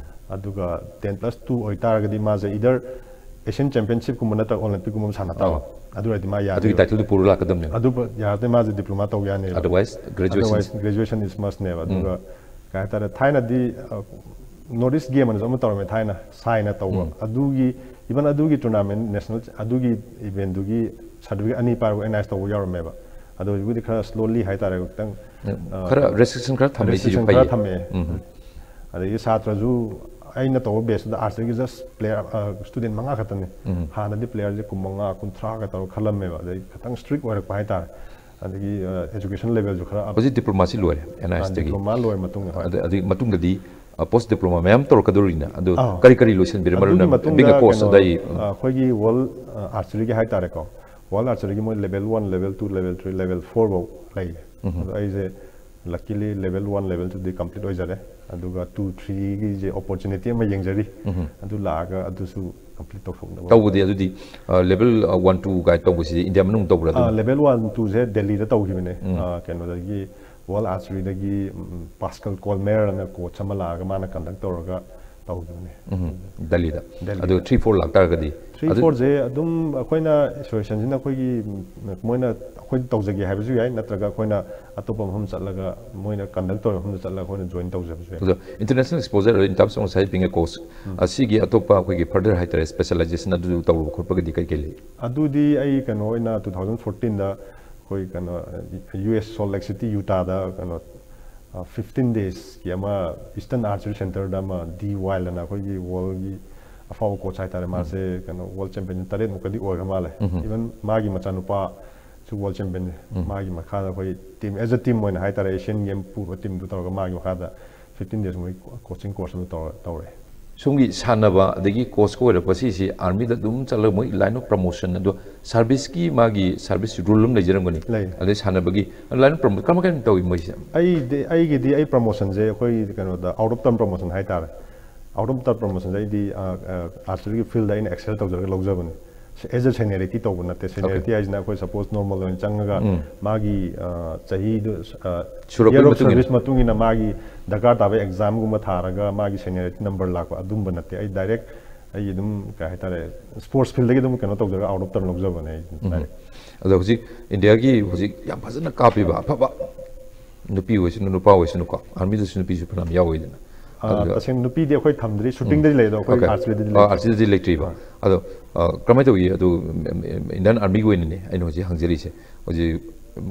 ꯑꯗꯨꯒ ꯇꯦꯟ ꯄ꯭ꯂꯁ ꯇꯨ ꯑꯣꯏꯇꯥꯔꯒꯗꯤ ꯃꯥꯁꯦ ꯏꯗꯔ ꯑꯦꯁꯤꯌꯥꯟ ꯆꯦꯝꯄꯤꯌꯟꯁꯤꯞꯀꯨꯝꯕ ꯅꯠꯇ꯭ꯔꯒ ꯑꯣꯂꯦꯝꯄꯤꯛꯀꯨꯝꯕ ꯑꯃ ꯁꯥꯟꯅ ꯇꯥꯕ꯫ ꯑꯗꯨ ꯑꯣꯏꯔꯗꯤ ꯃꯥ ꯌꯥꯔꯦ꯫ ꯑꯗꯨꯒꯤ ꯇꯥꯏꯇꯜꯗꯨ ꯄꯨꯔ ꯂꯥꯛꯀꯗꯕꯅꯦꯕ꯫ ꯑꯗꯨ ꯌꯥꯔꯗꯤ ꯃꯥꯁꯦ ꯗꯤꯄ꯭ꯂꯣꯃꯥ ꯇꯧ ꯌꯥꯅꯦꯕ꯫ Otherwise graduation. Otherwise graduation is must ꯅꯦꯕ꯫ ꯑꯗꯨꯒ ꯀꯩ ꯍꯥꯏꯇꯥꯔꯦ, ꯊꯥꯏꯅꯗꯤ ꯅꯣꯔꯠ ꯏꯁ ꯒꯦꯝ ꯑꯅꯁꯨ ꯑꯃ ꯇꯧꯔꯝꯃꯦ ꯊꯥꯏꯅ, ꯁꯥꯏꯅ ꯇꯧꯕ꯫ ꯑꯗꯨꯒꯤ, even ꯑꯗꯨꯒꯤ ꯇꯣꯔꯅꯥꯃꯦꯟ, ꯅꯦꯁꯅꯦꯜ, ꯑꯗꯨꯒꯤ ꯏꯚꯦꯟꯗꯨꯒꯤ ꯁꯥꯔꯇꯤꯐꯤꯀꯦꯠ ꯑꯅꯤ ꯄꯥꯏꯔꯒ ꯑꯦꯅꯥꯏꯁ ꯇꯧꯕ ꯌꯥꯎꯔꯝꯃꯦꯕ꯫ ꯑꯗꯣ ꯍꯧꯖꯤꯛꯄꯨꯗꯤ ꯈꯔ ꯁ꯭ꯂꯣꯂꯤ ꯍꯥꯏꯇꯥꯔꯦ, ꯈꯤꯇꯪ, ꯑ, ꯈꯔ ꯔꯦꯁꯇ꯭ꯔꯤꯛꯁꯟ ꯈꯔ ꯊꯝꯃꯦ, ꯁꯤꯁꯨ restriction ꯐꯩꯌꯦ꯫ ꯈꯔ ꯊꯝꯃꯛꯑꯦ꯫ ꯑꯗꯒꯤ ꯁꯥꯇ꯭ꯔꯁꯨ ꯑꯩꯅ ꯇꯧꯕ ꯕꯦꯁꯇꯨꯗ ꯑꯥꯔꯠꯁꯇꯒꯤ ꯖꯁ ꯄ꯭ꯂꯦꯌꯔ, ꯁ꯭ꯇꯨꯗꯦꯟ ꯃꯉꯥ ꯈꯛꯇꯅꯦ꯫ ꯍꯥꯟꯅꯗꯤ ꯄ꯭ꯂꯦꯌꯔꯁꯦ ꯀꯨꯟ ꯃꯉꯥ, ꯀꯨꯟꯊ꯭ꯔꯥꯒ ꯇꯧꯔꯒ ꯈꯜꯂꯝꯃꯦꯕ꯫ ꯑꯗꯩ ꯈꯤꯇꯪ ꯁ꯭ꯇ꯭ꯔꯤꯛ ꯑꯣꯏꯔꯛꯄ ꯍꯥꯏꯇꯥꯔꯦ꯫ ꯑꯗꯒꯤ ꯑꯦꯖꯨꯀꯦꯁꯟ ꯂꯦꯚꯦꯜꯁꯨ ꯈꯔ up- ꯍꯧꯖꯤꯛ ꯗꯤꯄ꯭ꯂꯣꯃꯥꯁꯤ ꯂꯣꯏꯔꯦ ꯑꯦꯟ ꯑꯥꯏ ꯑꯦꯁꯇꯒꯤ꯫ ꯗꯤꯄ꯭ꯂꯣꯃꯥ ꯂꯣꯏꯔ ꯃꯇꯨꯡꯗ, ꯍꯣꯏ꯫ ꯑꯗ- ꯑꯗꯨꯒꯤ ꯃꯇꯨꯡꯗꯗꯤ ꯄꯣꯁ ꯗꯤꯄ꯭ꯂꯣꯃꯥ ꯃꯌꯥꯝ ꯇꯧꯔꯛꯀꯗꯧꯔꯤꯅ꯫ ꯑꯗꯨ ꯑꯥ꯫ ꯀꯔꯤ ꯀꯔꯤ ꯂꯣꯏꯁꯤꯟꯕꯤꯔꯦ? ꯑꯗꯨꯒꯤ ꯃꯔꯨꯞꯅ ꯃꯇꯨꯡꯗ ꯕꯤꯒ ꯀꯣꯔꯁ ꯀꯩꯅꯣ, ꯑꯗꯩ ꯑ, ꯑꯩꯈꯣꯏꯒꯤ ꯋꯥꯔꯜ ꯑꯥꯔꯆꯔꯤꯒꯤ ꯍꯥꯏꯇꯥꯔꯦꯀꯣ, ꯋꯥꯔꯜ ꯑꯥꯔꯆꯔꯤꯒꯤ ꯃꯣꯏ level one, level two, level three, level four ꯐꯥꯎ ꯂꯩꯌꯦ꯫ ꯑꯗꯣ ꯑꯩꯁꯦ luckily ꯂꯦꯚꯦꯜ ꯋꯥꯟ, ꯂꯦꯚꯦꯜ ꯇꯨꯗꯤ ꯀꯝꯄ꯭ꯂꯤꯠ ꯑꯣꯏꯖꯔꯦ꯫ ꯑꯗꯨꯒ ꯇꯨ, ꯊ꯭ꯔꯤꯒꯤꯁꯦ ꯑꯣꯄꯣꯔꯆꯨꯅꯤꯇꯤ ꯑꯃ ꯌꯦꯡꯖꯔꯤ꯫ ꯑꯗꯨ ꯂꯥꯛꯑꯒ ꯑꯗꯨꯁꯨ ꯀꯝꯄ꯭ꯂꯤꯠ ꯇꯧꯊꯣꯛꯅꯕ꯫ ꯇꯧꯕꯗꯤ ꯑꯗꯨꯗꯤ ꯂꯦꯚꯦꯜ ꯋꯥꯟ ꯇꯨ ꯀꯥꯏꯅ ꯇꯧꯕꯁꯤꯗꯤ ꯏꯟꯗꯤꯌꯥ ꯃꯅꯨꯡ ꯇꯧꯕ꯭ꯔꯥ ꯑꯗꯨꯝ? ꯂꯦꯚꯦꯜ ꯋꯥꯟ ꯇꯨꯁꯦ ꯗꯦꯜꯂꯤꯗ ꯇꯧꯈꯤꯕꯅꯦ꯫ ꯑ, ꯀꯩꯅꯣꯗꯒꯤ, ꯋꯥꯔꯜ ꯑꯥꯔꯆꯔꯤꯗꯒꯤ, ꯎꯝ, ꯄꯥꯁꯀꯜ ꯀꯣꯜꯃꯦꯔ ꯑꯅ ꯀꯣꯆ ꯑꯃ ꯂꯥꯛꯑꯒ ꯃꯥꯅ ꯀꯟꯗꯛ ꯇꯧꯔꯒ ꯇꯧꯈꯤꯕꯅꯦ꯫ ꯎꯝ, ꯗꯦꯜꯂꯤꯗ꯫ ꯗꯦꯜꯂꯤꯗ꯫ ꯑꯗꯨ ꯊ꯭ꯔꯤ ꯐꯣꯔ ꯂꯥꯛꯇꯥꯔꯒꯗꯤ? ꯊ꯭ꯔꯤ ꯑꯗꯨ ꯐꯣꯔꯁꯦ ꯑꯗꯨꯝ ꯑꯩꯈꯣꯏꯅ ꯑꯦꯁꯣꯁꯤꯌꯦꯁꯟꯁꯤꯅ ꯑꯩꯈꯣꯏꯒꯤ, ꯎꯝ, ꯃꯣꯏꯅ ꯑꯩꯈꯣꯏ ꯇꯧꯖꯒꯦ ꯍꯥꯏꯕꯁꯨ ꯌꯥꯏ, ꯅꯠꯇ꯭ꯔꯒ ꯑꯩꯈꯣꯏꯅ ꯑꯇꯣꯞꯄ ꯃꯐꯝ ꯆꯠꯂꯒ, ꯃꯣꯏꯅ ꯀꯟꯗꯛ ꯇꯧꯔꯤꯕ ꯃꯐꯝꯗ ꯆꯠꯂꯒ ꯑꯩꯈꯣꯏꯅ ꯖꯣꯏꯟ ꯇꯧꯖꯕꯁꯨ ꯌꯥꯏ꯫ ꯑꯗꯣ international exposure in terms of ꯉꯁꯥꯏ ꯄꯤꯡꯉꯦ ꯀꯣꯔꯁ ꯑꯁꯤꯒꯤ ꯑꯇꯣꯞꯄ ꯑꯩꯈꯣꯏꯒꯤ ꯐꯔꯗꯔ ꯍꯥꯏꯇꯥꯔꯦ, ꯁ꯭ꯄꯦꯁꯦꯂꯥꯏꯖꯦꯁꯟ ꯑꯗꯨ ꯇꯧꯔꯨꯕ ꯈꯣꯠꯄꯒꯗꯤ ꯀꯩ ꯀꯩ ꯂꯩ? ꯑꯗꯨꯗꯤ ꯑꯩ ꯀꯩꯅꯣ ꯑꯣꯏꯅ ꯇꯨ ꯊꯥꯎꯖꯟ ꯐꯣꯔꯇꯤꯟꯗ ꯑꯩꯈꯣꯏ ꯀꯩꯅꯣ, ꯌꯨ ꯑꯦꯁ ꯁꯣꯜ ꯂꯦꯛ ꯁꯤꯇꯤ ꯌꯨꯇꯥꯗ ꯀꯩꯅꯣ, ꯐꯤꯐꯇꯤꯟ ꯗꯦꯖꯀꯤ ꯑꯃ ꯏꯁꯇꯔꯟ ꯑꯥꯔꯆꯔꯤ ꯁꯦꯟꯇꯔꯗ ꯑꯃ ꯗꯤ ꯋꯥꯏꯜ ꯑꯅ ꯑꯩꯈꯣꯏꯒꯤ ꯋꯥꯔꯜꯒꯤ ꯑꯐꯥꯎꯕ ꯀꯣꯆ ꯍꯥꯏꯇꯥꯔꯦ, ꯃꯥꯁꯦ ꯀꯩꯅꯣ ꯋꯥꯔꯜ ꯆꯦꯝꯄꯤꯌꯟ ꯇꯔꯦꯠꯃꯨꯛꯀꯗꯤ ꯑꯣꯏꯈ꯭ꯔ ꯃꯥꯜꯂꯦ꯫ Even ꯃꯥꯒꯤ ꯃꯆꯥꯅꯨꯄꯥꯁꯨ ꯋꯥꯔꯜ ꯆꯦꯝꯄꯤꯌꯟꯅꯤ꯫ ꯃꯥꯒꯤ ꯃꯈꯥꯗ ꯑꯩꯈꯣꯏ ꯇꯤꯝ, ꯑꯦꯖ ꯑ ꯇꯤꯝ ꯑꯣꯏꯅ ꯍꯥꯏꯇꯥꯔꯦ, ꯑꯦꯁꯤꯌꯟ ꯒꯦꯝ ꯄꯨꯕ ꯇꯤꯝꯗꯨ ꯇꯧꯔꯒ ꯃꯥꯒꯤ ꯃꯈꯥꯗ ꯐꯤꯐꯇꯤꯟ ꯗꯦꯖꯃꯨꯛ ꯀꯣꯆꯤꯡ ꯀꯣꯔꯁ ꯑꯃ ꯇꯧꯔ, ꯇꯧꯔꯛꯑꯦ꯫ ꯁꯣꯝꯒꯤ ꯁꯥꯟꯅꯕ ꯑꯗꯒꯤ ꯀꯣꯆꯀ ꯑꯣꯏꯔꯛꯄ ꯁꯤꯁꯤ ꯑꯥꯔꯃꯤꯗ ꯑꯗꯨꯝ ꯆꯠꯂꯒ ꯃꯣꯏ ꯂꯥꯏꯟ ꯑꯣꯐ ꯄ꯭ꯔꯃꯣꯁꯟ ꯑꯗꯣ ꯁꯥꯔꯚꯤꯁꯀꯤ ꯃꯥꯒꯤ ꯁꯥꯔꯚꯤꯁ ꯔꯨꯜ ꯑꯃ ꯂꯩꯖꯔꯝꯒꯅꯤ꯫ ꯂꯩ꯫ ꯑꯗꯩ ꯁꯥꯟꯅꯕꯒꯤ ꯂꯥꯏꯟ ꯑꯣꯐ ꯄ꯭ꯔꯃꯣꯁꯟ ꯀꯔꯝ ꯀꯔꯝ ꯇꯧꯏ ꯃꯣꯏꯁꯦ? ꯑꯩꯗꯤ, ꯑꯩꯒꯤꯗꯤ ꯑꯩ ꯄ꯭ꯔꯃꯣꯁꯟꯁꯦ ꯑꯩꯈꯣꯏ ꯀꯩꯅꯣꯗ ꯑꯥꯎꯠ ꯑꯣꯐ ꯇꯔꯝ ꯄ꯭ꯔꯃꯣꯁꯟ ꯍꯥꯏꯇꯥꯔꯦ꯫ ꯑꯥꯎꯠ ꯑꯣꯐ ꯇꯔꯝ ꯄ꯭ꯔꯃꯣꯁꯟꯁꯦ ꯑꯩꯗꯤ, ꯑ, ꯑ, ꯑꯥꯔꯆꯔꯤꯒꯤ ꯐꯤꯜꯗ ꯑꯩꯅ ꯑꯦꯛꯁꯦꯜ ꯇꯧꯖꯔꯒ ꯂꯧꯖꯕꯅꯤ꯫ ꯑꯦꯖ ꯑ ꯁꯦꯅꯤꯌꯔꯤꯇꯤ ꯇꯧꯕ ꯅꯠꯇꯦ꯫ ꯁꯦꯅꯤꯌꯔꯤꯇꯤ ꯍꯥꯏꯁꯤꯅ ꯑꯩꯈꯣꯏ ꯁꯄꯣꯁ ꯅꯣꯔꯃꯦꯜ ꯑꯣꯏꯅ ꯆꯪꯉꯒ ꯃꯥꯒꯤ, ꯑ, ꯆꯍꯤꯗꯨ, ꯑ, ꯁꯨꯔꯛꯄꯒꯤ year of ꯃꯇꯨꯡ ꯏꯟꯅ꯫ service ꯃꯇꯨꯡ ꯏꯟꯅ ꯃꯥꯒꯤ ꯗꯔꯀꯥꯔ ꯇꯥꯕ ꯑꯦꯛꯖꯥꯝꯒꯨꯝꯕ ꯊꯥꯔꯒ ꯃꯥꯒꯤ ꯁꯦꯅꯤꯌꯔꯤꯇꯤ ꯅꯝꯕꯔ ꯂꯥꯛꯄ ꯑꯗꯨꯝꯕ ꯅꯠꯇꯦ꯫ ꯑꯩ ꯗꯥꯏꯔꯦꯛ ꯑꯩꯒꯤ ꯑꯗꯨꯝ ꯀꯩ ꯍꯥꯏꯇꯥꯔꯦ, ꯁ꯭ꯄꯣꯔꯠꯁ ꯐꯤꯜꯗꯒꯤ ꯑꯗꯨꯝ ꯀꯩꯅꯣ ꯇꯧꯖꯔꯒ ꯑꯥꯎꯠ ꯑꯣꯐ ꯇꯔꯟ ꯂꯧꯖꯕꯅꯦ ꯑꯩ ꯑꯗꯨꯝ ꯍꯥꯏꯔꯦ꯫ ꯑꯗꯣ ꯍꯧꯖꯤꯛ ꯏꯟꯗꯤꯌꯥꯒꯤ ꯍꯧꯖꯤꯛ ꯌꯥꯝ ꯐꯖꯅ ꯀꯥꯞꯄꯤꯕ ꯑꯐꯕ ꯅꯨꯄꯤ ꯑꯣꯏꯁꯅꯨ ꯅꯨꯄꯥ ꯑꯣꯏꯁꯅꯨꯀꯣ, ꯑꯥꯔꯃꯤꯗꯁꯨ ꯅꯨꯄꯤꯁꯨ ꯐꯅꯌꯥꯝ ꯌꯥꯎꯋꯤꯗꯅ꯫ ꯑꯥ, ꯇꯁꯦꯡꯅ ꯅꯨꯄꯤꯗꯤ ꯑꯩꯈꯣꯏ ꯊꯝꯗ꯭ꯔꯤ, ꯁꯨꯇꯤꯡꯗꯗꯤ ꯂꯩ, ꯑꯗꯣ ꯑꯩꯈꯣꯏ ꯑꯥꯔꯆꯔꯤꯗꯗꯤ ꯂꯩꯇ꯭ꯔꯤ꯫ ꯑꯥꯔꯆꯔꯤꯗꯗꯤ ꯂꯩꯇ꯭ꯔꯤꯕ꯫ ꯑꯗꯣ ꯑ, ꯀꯔꯝꯍꯥꯏꯅ ꯇꯧꯏ ꯑꯗꯨ? ꯏꯟꯗꯤꯌꯟ ꯑꯥꯔꯃꯤꯒꯤ ꯑꯣꯏꯅꯅꯦ ꯑꯩꯅ ꯍꯧꯖꯤꯛ ꯍꯪꯖꯔꯤꯁꯦ꯫ ꯍꯧꯖꯤꯛ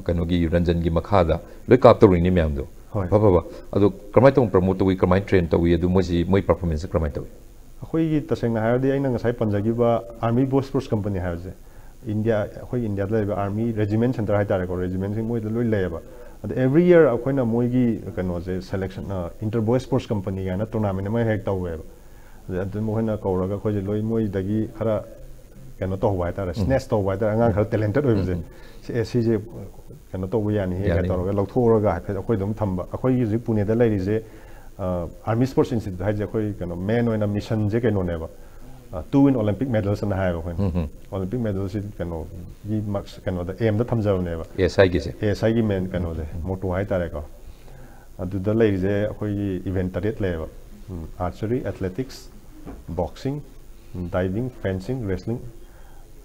ꯀꯩꯅꯣꯒꯤ ꯔꯟꯖꯟꯒꯤ ꯃꯈꯥꯗ ꯂꯣꯏ ꯀꯥꯞꯇꯧꯔꯤꯅꯤ ꯃꯌꯥꯝꯗꯣ꯫ ꯍꯣꯏ꯫ ꯐ ꯐꯕ꯫ ꯑꯗꯣ ꯀꯔꯝꯍꯥꯏꯅ ꯇꯧꯅ ꯄ꯭ꯔꯃꯣꯠ ꯇꯧꯏ, ꯀꯔꯝꯍꯥꯏꯅ ꯇ꯭ꯔꯦꯟ ꯇꯧꯏ, ꯑꯗꯨ ꯃꯣꯏꯁꯤ ꯃꯣꯏ ꯄꯔꯐꯣꯔꯃꯦꯟꯁꯁꯦ ꯀꯔꯝꯍꯥꯏꯅ ꯇꯧꯏ? ꯑꯩꯈꯣꯏꯒꯤ ꯇꯁꯦꯡꯅ ꯍꯥꯏꯔꯗꯤ ꯑꯩꯅ ꯉꯁꯥꯏ ꯄꯟꯖꯈꯤꯕ ꯑꯥꯔꯃꯤ ꯕꯣꯁ ꯁ꯭ꯄꯣꯔꯠꯁ ꯀꯝꯄꯅꯤ ꯍꯥꯏꯕꯁꯦ, ꯏꯟꯗꯤꯌꯥ, ꯑꯩꯈꯣꯏ ꯏꯟꯗꯤꯌꯥꯗ ꯂꯩꯕ ꯑꯥꯔꯃꯤ ꯔꯦꯖꯤꯃꯦꯟ ꯁꯦꯟꯇꯔ ꯍꯥꯏꯇꯥꯔꯦꯀꯣ, ꯔꯦꯖꯤꯃꯦꯟꯁꯤꯡ ꯃꯣꯏꯗ ꯂꯣꯏ ꯂꯩꯌꯦꯕ꯫ ꯑꯗ ꯑꯦꯕ꯭ꯔꯤ ꯌꯔ ꯑꯩꯈꯣꯏꯅ ꯃꯣꯏꯒꯤ ꯀꯩꯅꯣꯁꯦ selection, inter boss sports company ꯀꯥꯏꯅ ꯇꯣꯔꯅꯥꯃꯦꯟ ꯑꯃ ꯍꯦꯛ ꯇꯧꯋꯦꯕ꯫ ꯑꯗ ꯑꯗꯨꯝ ꯑꯩꯈꯣꯏꯅ ꯀꯧꯔꯒ ꯑꯩꯈꯣꯏꯁꯦ ꯂꯣꯏ ꯃꯣꯏꯗꯒꯤ ꯈꯔ ꯀꯩꯅꯣ ꯇꯧꯍꯧꯕ ꯍꯥꯏꯇꯥꯔꯦ, ꯁ꯭ꯅꯦꯆ ꯇꯧꯕ ꯍꯥꯏꯇꯥꯔꯦ, ꯑꯉꯥꯡ ꯈꯔ ꯇꯦꯂꯦꯟꯇꯦꯠ ꯑꯣꯏꯕꯁꯦ꯫ ꯁꯤ- ꯑꯦ, ꯁꯤꯁꯦ ꯀꯩꯅꯣ ꯇꯧꯕ ꯌꯥꯅꯤꯍꯦ ꯀꯥꯏꯅ ꯌꯥꯅꯤ꯫ ꯇꯧꯔꯒ ꯂꯧꯊꯣꯛꯎꯔꯒ ꯍꯥꯏꯐꯦꯠ ꯑꯩꯈꯣꯏ ꯑꯗꯨꯝ ꯊꯝꯕ꯫ ꯑꯩꯈꯣꯏꯒꯤ ꯍꯧꯖꯤꯛ ꯄꯨꯅꯦꯗ ꯂꯩꯔꯤꯁꯦ, ꯑꯥꯔꯃꯤ ꯁ꯭ꯄꯣꯔꯠꯁ ꯏꯟꯁꯇꯤꯇ꯭ꯌꯨꯠ ꯍꯥꯏꯁꯦ ꯑꯩꯈꯣꯏ ꯀꯩꯅꯣ ꯃꯦꯟ ꯑꯣꯏꯅ ꯃꯤꯁꯟꯁꯦ ꯀꯩꯅꯣꯅꯦꯕ, ꯇꯨ ꯋꯤꯟ ꯑꯣꯂꯦꯝꯄꯤꯛ ꯃꯦꯗꯜꯁ ꯑꯅ ꯍꯥꯏꯌꯦꯕ ꯑꯩꯈꯣꯏꯅ꯫ ꯑꯣꯂꯦꯝꯄꯤꯛ ꯃꯦꯗꯜꯁꯤ ꯀꯩꯅꯣꯒꯤ ꯃꯥꯔꯛꯁ ꯀꯩꯅꯣꯗ ꯑꯦꯝꯗ ꯊꯝꯖꯕꯅꯦꯕ꯫ ꯑꯦꯁ ꯑꯥꯏꯒꯤꯁꯦ꯫ ꯑꯦꯁ ꯑꯥꯏꯒꯤ ꯃꯦꯟ ꯀꯩꯅꯣꯁꯦ, ꯃꯣꯇꯣ ꯍꯥꯏꯇꯥꯔꯦꯀꯣ꯫ ꯑꯗꯨꯗ ꯂꯩꯔꯤꯁꯦ ꯑꯩꯈꯣꯏꯒꯤ ꯏꯚꯦꯟ ꯇꯔꯦꯠ ꯂꯩꯌꯦꯕ: archery, athletics, boxing, diving, fencing, wrestling,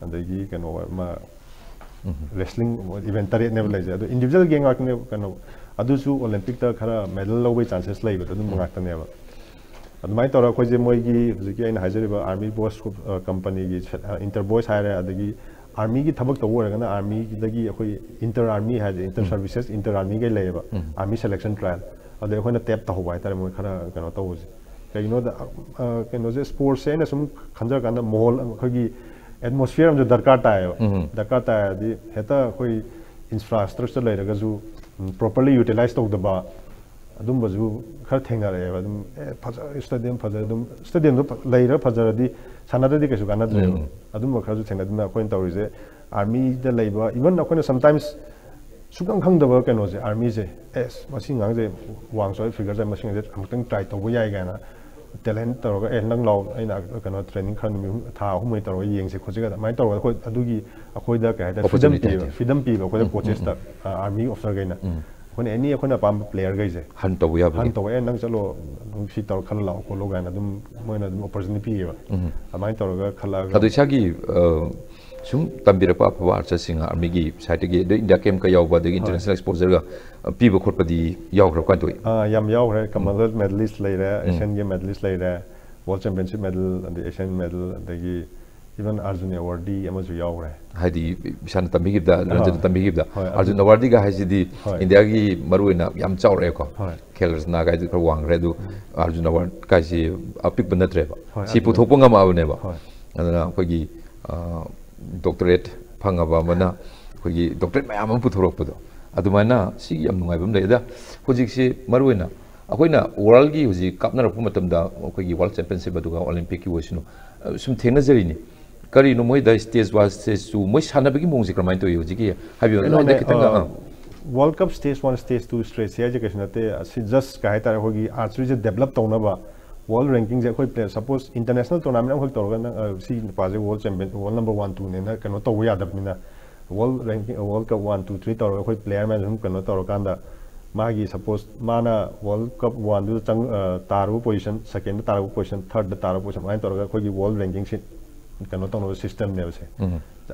ꯑꯗꯒꯤ ꯀꯩꯅꯣ ꯑꯃ ꯔꯦꯁꯂꯤꯡ꯫ ꯏꯚꯦꯟ ꯇꯔꯦꯠꯅꯦꯕ ꯂꯩꯁꯦ꯫ ꯑꯗꯣ ꯏꯟꯗꯤꯕꯤꯖꯨꯋꯦꯜ ꯒꯦꯝ ꯉꯥꯛꯇꯅꯦꯕ, ꯀꯩꯅꯣ, ꯑꯗꯨꯁꯨ ꯑꯣꯂꯦꯝꯄꯤꯛꯇ ꯈꯔ ꯃꯦꯗꯜ ꯂꯧꯕꯒꯤ ꯆꯥꯟꯁꯦꯁ ꯂꯩꯕꯗꯣ ꯑꯗꯨꯝꯕ ꯉꯥꯛꯇꯅꯦꯕ꯫ ꯑꯗꯨꯃꯥꯏꯅ ꯇꯧꯔꯒ ꯑꯩꯈꯣꯏꯁꯦ ꯃꯣꯏꯒꯤ ꯍꯧꯖꯤꯛꯀꯤ ꯑꯩꯅ ꯍꯥꯏꯖꯔꯤꯕ ꯑꯥꯔꯃꯤ ꯕꯣꯁ ꯀꯝꯄꯅꯤꯒꯤ ꯏꯟꯇꯔ ꯕꯣꯁ ꯍꯥꯏꯔꯦ, ꯑꯗꯒꯤ ꯑꯥꯔꯃꯤꯒꯤ ꯊꯕꯛ ꯇꯧꯕ ꯑꯣꯏꯔꯒꯅ ꯑꯥꯔꯃꯤꯗꯒꯤ ꯑꯩꯈꯣꯏ ꯏꯟꯇꯔ ꯑꯥꯔꯃꯤ ꯍꯥꯏꯗꯤ ꯏꯟꯇꯔ ꯁꯔꯚꯤꯁꯦꯁ ꯏꯟꯇꯔ ꯑꯥꯔꯃꯤꯒꯩ ꯂꯩꯌꯦꯕ, ꯑꯥꯔꯃꯤ ꯁꯦꯂꯦꯛꯁꯟ ꯇ꯭ꯔꯥꯏꯜ꯫ ꯑꯗꯩ ꯑꯩꯈꯣꯏꯅ ꯇꯦꯞ ꯇꯧꯍꯧꯕ ꯍꯥꯏꯇꯥꯔꯦ ꯃꯣꯏ ꯈꯔ ꯀꯩꯅꯣ ꯇꯧꯕꯁꯦ꯫ ꯀꯩꯒꯤꯅꯣꯗ, ꯑ, ꯀꯩꯅꯣꯁꯦ, ꯁ꯭ꯄꯣꯔꯠꯁꯦ ꯑꯩꯅ ꯁꯨꯝ ꯈꯟꯖꯔꯀꯥꯟꯗ ꯃꯥꯍꯣꯜ ꯑꯩꯈꯣꯏꯒꯤ ꯑꯦꯠꯃꯣꯁꯐꯤꯌꯔ ꯑꯃꯁꯨ ꯗꯔꯀꯥꯔ ꯇꯥꯏꯌꯦꯕ꯫ ꯗꯔꯀꯥꯔ ꯇꯥꯔꯗꯤ ꯍꯦꯛꯇ ꯑꯩꯈꯣꯏ ꯏꯟꯐ꯭ꯔꯥꯁ꯭ꯇ꯭ꯔꯛꯆꯔ ꯂꯩꯔꯒꯁꯨ ꯄ꯭ꯔꯣꯄꯔꯂꯤ ꯌꯨꯇꯤꯂꯥꯏꯁ ꯇꯧꯗꯕ ꯑꯗꯨꯝꯕꯁꯨ ꯈꯔ ꯊꯦꯡꯅꯔꯛꯑꯦꯕ꯫ ꯑꯗꯨꯝ ꯑꯦ ꯐꯖ ꯏꯁꯇꯦꯗꯤꯌꯝ ꯐꯖ ꯑꯗꯨꯝ ꯏꯁꯇꯦꯗꯤꯌꯝꯗꯣ ꯐ- ꯂꯩꯔ ꯐꯖꯔꯗꯤ ꯁꯥꯟꯅꯗ꯭ꯔꯗꯤ ꯀꯩꯁꯨ ꯀꯥꯟꯅꯗ꯭ꯔꯦꯕ꯫ ꯑꯗꯨꯝꯕ ꯈꯔꯁꯨ ꯊꯦꯡꯅꯗꯨꯅ ꯑꯩꯈꯣꯏꯅ ꯇꯧꯔꯤꯁꯦ ꯑꯥꯔꯃꯤꯗ ꯂꯩꯕ, ꯏꯚꯟ ꯑꯩꯈꯣꯏꯅ ꯁꯝꯇꯥꯏꯝꯁ ꯁꯨꯛꯈꯪ ꯈꯪꯗꯕ ꯀꯩꯅꯣꯁꯦ, ꯑꯥꯔꯃꯤꯁꯦ, ꯑꯦꯁ ꯃꯁꯤ ꯑꯉꯥꯡꯁꯦ ꯋꯥꯡ ꯆꯥꯎꯋꯤ, ꯐꯤꯒꯔ ꯆꯥꯎꯋꯤ, ꯃꯁꯤ ꯑꯉꯥꯡꯁꯦ ꯑꯃꯨꯛꯇꯪ ꯇ꯭ꯔꯥꯏ ꯇꯧꯕ ꯌꯥꯏ ꯀꯥꯏꯅ ꯇꯦꯂꯦꯟ ꯇꯧꯔꯒ, ꯑꯦ ꯅꯪ ꯂꯥꯎ, ꯑꯩꯅ ꯀꯩꯅꯣ ꯇ꯭ꯔꯦꯅꯤꯡ ꯈꯔ ꯅꯨꯃꯤꯠ ꯍꯨꯝ- ꯊꯥ ꯑꯍꯨꯝ ꯃꯔꯤ ꯇꯧꯔꯒ ꯌꯦꯡꯁꯦ ꯈꯣꯠꯁꯦ ꯀꯥꯏꯅ ꯑꯗꯨꯃꯥꯏꯅ ꯇꯧꯔꯒ ꯑꯩꯈꯣꯏ ꯑꯗꯨꯒꯤ ꯑꯩꯈꯣꯏꯗ ꯀꯩ ꯍꯥꯏꯇꯥꯔꯦ ꯐ꯭ꯔꯤꯗꯝ Opportunity ꯄꯤꯕ, ꯍꯥꯏꯇꯥꯔꯦ꯫ ꯐ꯭ꯔꯤꯗꯝ ꯄꯤꯕ ꯑꯩꯈꯣꯏꯗ ꯀꯣꯆꯦꯁꯇ, ꯑꯥꯔꯃꯤ ꯑꯣꯐꯤꯁꯔꯈꯩꯅ꯫ ꯑꯩꯈꯣꯏꯅ ꯑꯦꯅꯤ ꯑꯩꯈꯣꯏꯅ ꯑꯄꯥꯝꯕ ꯄ꯭ꯂꯦꯌꯔꯈꯩꯁꯦ ꯍꯟ ꯇꯧꯕ ꯌꯥꯕꯒꯤ ꯍꯟ ꯇꯧꯕ, "ꯑꯦ, ꯅꯪ ꯆꯠꯂꯣ, ꯅꯪ ꯁꯤ ꯇꯧꯔ ꯈꯜꯂ ꯂꯥꯛꯑꯣ" ꯈꯣꯠꯂꯣ ꯀꯥꯏꯅ ꯑꯗꯨꯝ ꯃꯣꯏꯅ ꯑꯗꯨꯝ ꯑꯣꯄꯣꯔꯆꯨꯅꯤꯇꯤ ꯄꯤꯌꯦꯕ꯫ ꯎꯝ꯫ ꯑꯗꯨꯃꯥꯏꯅ ꯇꯧꯔꯒ ꯈꯜꯂꯛꯑꯒ ꯑꯗꯣ ꯏꯁꯥꯒꯤ ꯑ, ꯁꯨꯝ ꯇꯝꯕꯤꯔꯛꯄ ꯑꯐꯕ ꯑꯥꯔꯆꯔꯁꯤꯡ ꯑꯥꯔꯃꯤꯒꯤ ꯁꯥꯏꯠꯇꯒꯤ ꯑꯗꯩ ꯏꯟꯗꯤꯌꯥ ꯀꯦꯝꯀ ꯌꯥꯎꯕ ꯑꯗꯒꯤ ꯏꯟꯇꯔꯅꯦꯁꯅꯦꯜ ꯑꯦꯛꯁꯄꯣꯖꯔꯒ ꯄꯤꯕ ꯈꯣꯠꯄꯗꯤ ꯌꯥꯎꯈ꯭ꯔꯕ ꯀꯃꯥꯏꯅ ꯇꯧꯏ? ꯑꯥ, ꯌꯥꯝ ꯌꯥꯎꯈ꯭ꯔꯦ꯫ ꯀꯃꯟꯋꯦꯜꯊ ꯃꯦꯗꯂꯤꯁ ꯂꯩꯔꯦ, ꯑꯦꯁꯤꯌꯥꯟ ꯒꯦꯝ ꯃꯦꯗꯂꯤꯁ ꯂꯩꯔꯦ, ꯋꯥꯔꯜ ꯆꯦꯝꯄꯤꯌꯟꯁꯤꯞ ꯃꯦꯗꯜ, ꯑꯗꯩ ꯑꯦꯁꯤꯌꯟ ꯃꯦꯗꯜ, ꯑꯗꯒꯤ ꯏꯚꯟ ꯑꯥꯔꯖꯨꯟ ꯑꯦꯋꯥꯔꯗꯤ ꯑꯃꯁꯨ ꯌꯥꯎꯈ꯭ꯔꯦ꯫ ꯍꯥꯏꯗꯤ ꯏꯁꯥꯅ ꯇꯝꯕꯤꯈꯤꯕꯗ ꯔꯟꯖꯟꯅ ꯍꯣꯏ꯫ ꯇꯝꯕꯤꯈꯤꯕꯗ ꯍꯣꯏ, ꯑꯥꯔꯖꯨꯟ ꯑꯦꯋꯥꯔꯗꯤꯒ ꯍꯥꯏꯁꯤꯗꯤ ꯍꯣꯏ꯫ ꯏꯟꯗꯤꯌꯥꯒꯤ ꯃꯔꯨꯑꯣꯏꯅ ꯌꯥꯝ ꯆꯥꯎꯔꯛꯑꯦꯀꯣ꯫ ꯍꯣꯏ꯫ ꯈꯦꯜ ꯔꯠꯅꯥ ꯀꯥꯏꯗꯨ ꯈꯔ ꯋꯥꯡꯈ꯭ꯔꯦ, ꯑꯗꯨ ꯑꯥꯔꯖꯨꯟ ꯑꯦꯋꯥꯔꯗ ꯀꯥꯏꯁꯤ ꯑꯄꯤꯛꯄ ꯅꯠꯇ꯭ꯔꯦꯕ꯫ ꯍꯣꯏ, ꯁꯤ ꯑꯗꯨꯅ- ꯄꯨꯊꯣꯛꯄ ꯉꯝꯃꯛꯑꯕꯅꯦꯕ꯫ ꯍꯣꯏ꯫ ꯑꯗꯨꯅ ꯑꯩꯈꯣꯏꯒꯤ ꯗꯣꯛꯇꯔꯦꯠ ꯐꯪꯉꯕ ꯑꯃꯅ ꯑꯩꯈꯣꯏꯒꯤ ꯗꯣꯛꯇꯔꯦꯠ ꯃꯌꯥꯝ ꯑꯃ ꯄꯨꯊꯣꯔꯛꯄꯗꯣ, ꯑꯗꯨꯃꯥꯏꯅ ꯁꯤꯒꯤ ꯌꯥꯝ ꯅꯨꯡꯉꯥꯏꯕ ꯑꯃ ꯂꯩ꯫ ꯑꯗ ꯍꯧꯖꯤꯛꯁꯤ ꯃꯔꯨꯑꯣꯏꯅ ꯑꯩꯈꯣꯏꯅ ꯋꯥꯔꯜꯒꯤ ꯍꯧꯖꯤꯛ ꯀꯥꯞꯅꯔꯛꯄ ꯃꯇꯝꯗ ꯑꯩꯈꯣꯏꯒꯤ ꯋꯥꯔꯜ ꯆꯦꯝꯄꯤꯌꯟꯁꯤꯞ ꯑꯗꯨꯒ ꯑꯣꯂꯤꯝꯄꯤꯛꯀꯤ ꯑꯣꯏꯁꯅꯨ, ꯑ, ꯁꯨꯝ ꯊꯦꯡꯅꯖꯔꯤꯅꯤ꯫ ꯀꯔꯤꯅꯣ ꯃꯣꯏꯗ ꯁ꯭ꯇꯦꯖ ꯋꯥꯟ, ꯁ꯭ꯇꯦꯖ ꯇꯨ, ꯃꯣꯏ ꯁꯥꯟꯅꯕꯒꯤ ꯃꯑꯣꯡꯁꯦ ꯀꯔꯝꯍꯥꯏꯅ ꯇꯧꯏ ꯍꯧꯖꯤꯛꯀꯤ ꯍꯥꯏꯕꯤꯌꯨ, ꯑꯗꯨ ꯍꯥꯏꯐꯦꯠ ꯈꯤꯇꯪꯒ, ꯑꯥ꯫ World cup stage one, stage two, stage three ꯍꯥꯏꯁꯦ ꯀꯩꯁꯨ ꯅꯠꯇꯦ꯫ ꯑꯁꯤ ꯖꯁ ꯀꯩ ꯍꯥꯏꯇꯥꯔꯦ, ꯑꯩꯈꯣꯏꯒꯤ ꯑꯥꯔꯆꯔꯤꯁꯦ ꯗꯦꯕꯂꯞ ꯇꯧꯅꯕ, ꯋꯥꯔꯜ ꯔꯦꯡꯀꯤꯡꯁꯦ ꯑꯩꯈꯣꯏ ꯄ꯭ꯂꯦꯌꯔ, ꯁꯄꯣꯁ ꯏꯟꯇꯔꯅꯦꯁꯅꯦꯜ ꯇꯣꯔꯅꯥꯃꯦꯟ ꯑꯃꯈꯛ ꯇꯧꯔꯒ ꯅꯪ, ꯑ, ꯁꯤ ꯅꯨꯄꯥꯁꯦ world champion, world number one ꯇꯨꯅꯦꯅ ꯀꯩꯅꯣ ꯇꯧꯕ ꯌꯥꯗꯕꯅꯤꯅ, world ranking, world cup one, two, three ꯇꯧꯔꯒ ꯑꯩꯈꯣꯏ ꯄ꯭ꯂꯦꯌꯔ ꯃꯌꯥꯝ ꯁꯨꯝ ꯀꯩꯅꯣ ꯇꯧꯔꯀꯥꯟꯗ, ꯃꯥꯒꯤ ꯁꯄꯣꯁ ꯃꯥꯅ ꯋꯥꯔꯜ ꯀꯞ ꯋꯥꯟꯗꯨꯗ ꯆꯪ-, ꯑ, ꯇꯥꯔꯨꯕ ꯄꯣꯖꯤꯁꯟ, ꯁꯦꯀꯦꯟꯗ ꯇꯥꯔꯨꯕ ꯄꯣꯖꯤꯁꯟ, ꯊꯥꯔꯗ ꯇꯥꯔꯨꯕ ꯄꯣꯖꯤꯁꯟ, ꯑꯗꯨꯃꯥꯏꯅ ꯇꯧꯔꯒ ꯑꯩꯈꯣꯏꯒꯤ ꯋꯥꯔꯜ ꯔꯦꯡꯀꯤꯡꯁꯤ ꯀꯩꯅꯣ ꯇꯧꯅꯕ ꯁꯤꯁꯇꯦꯝꯅꯦꯕ ꯁꯦ꯫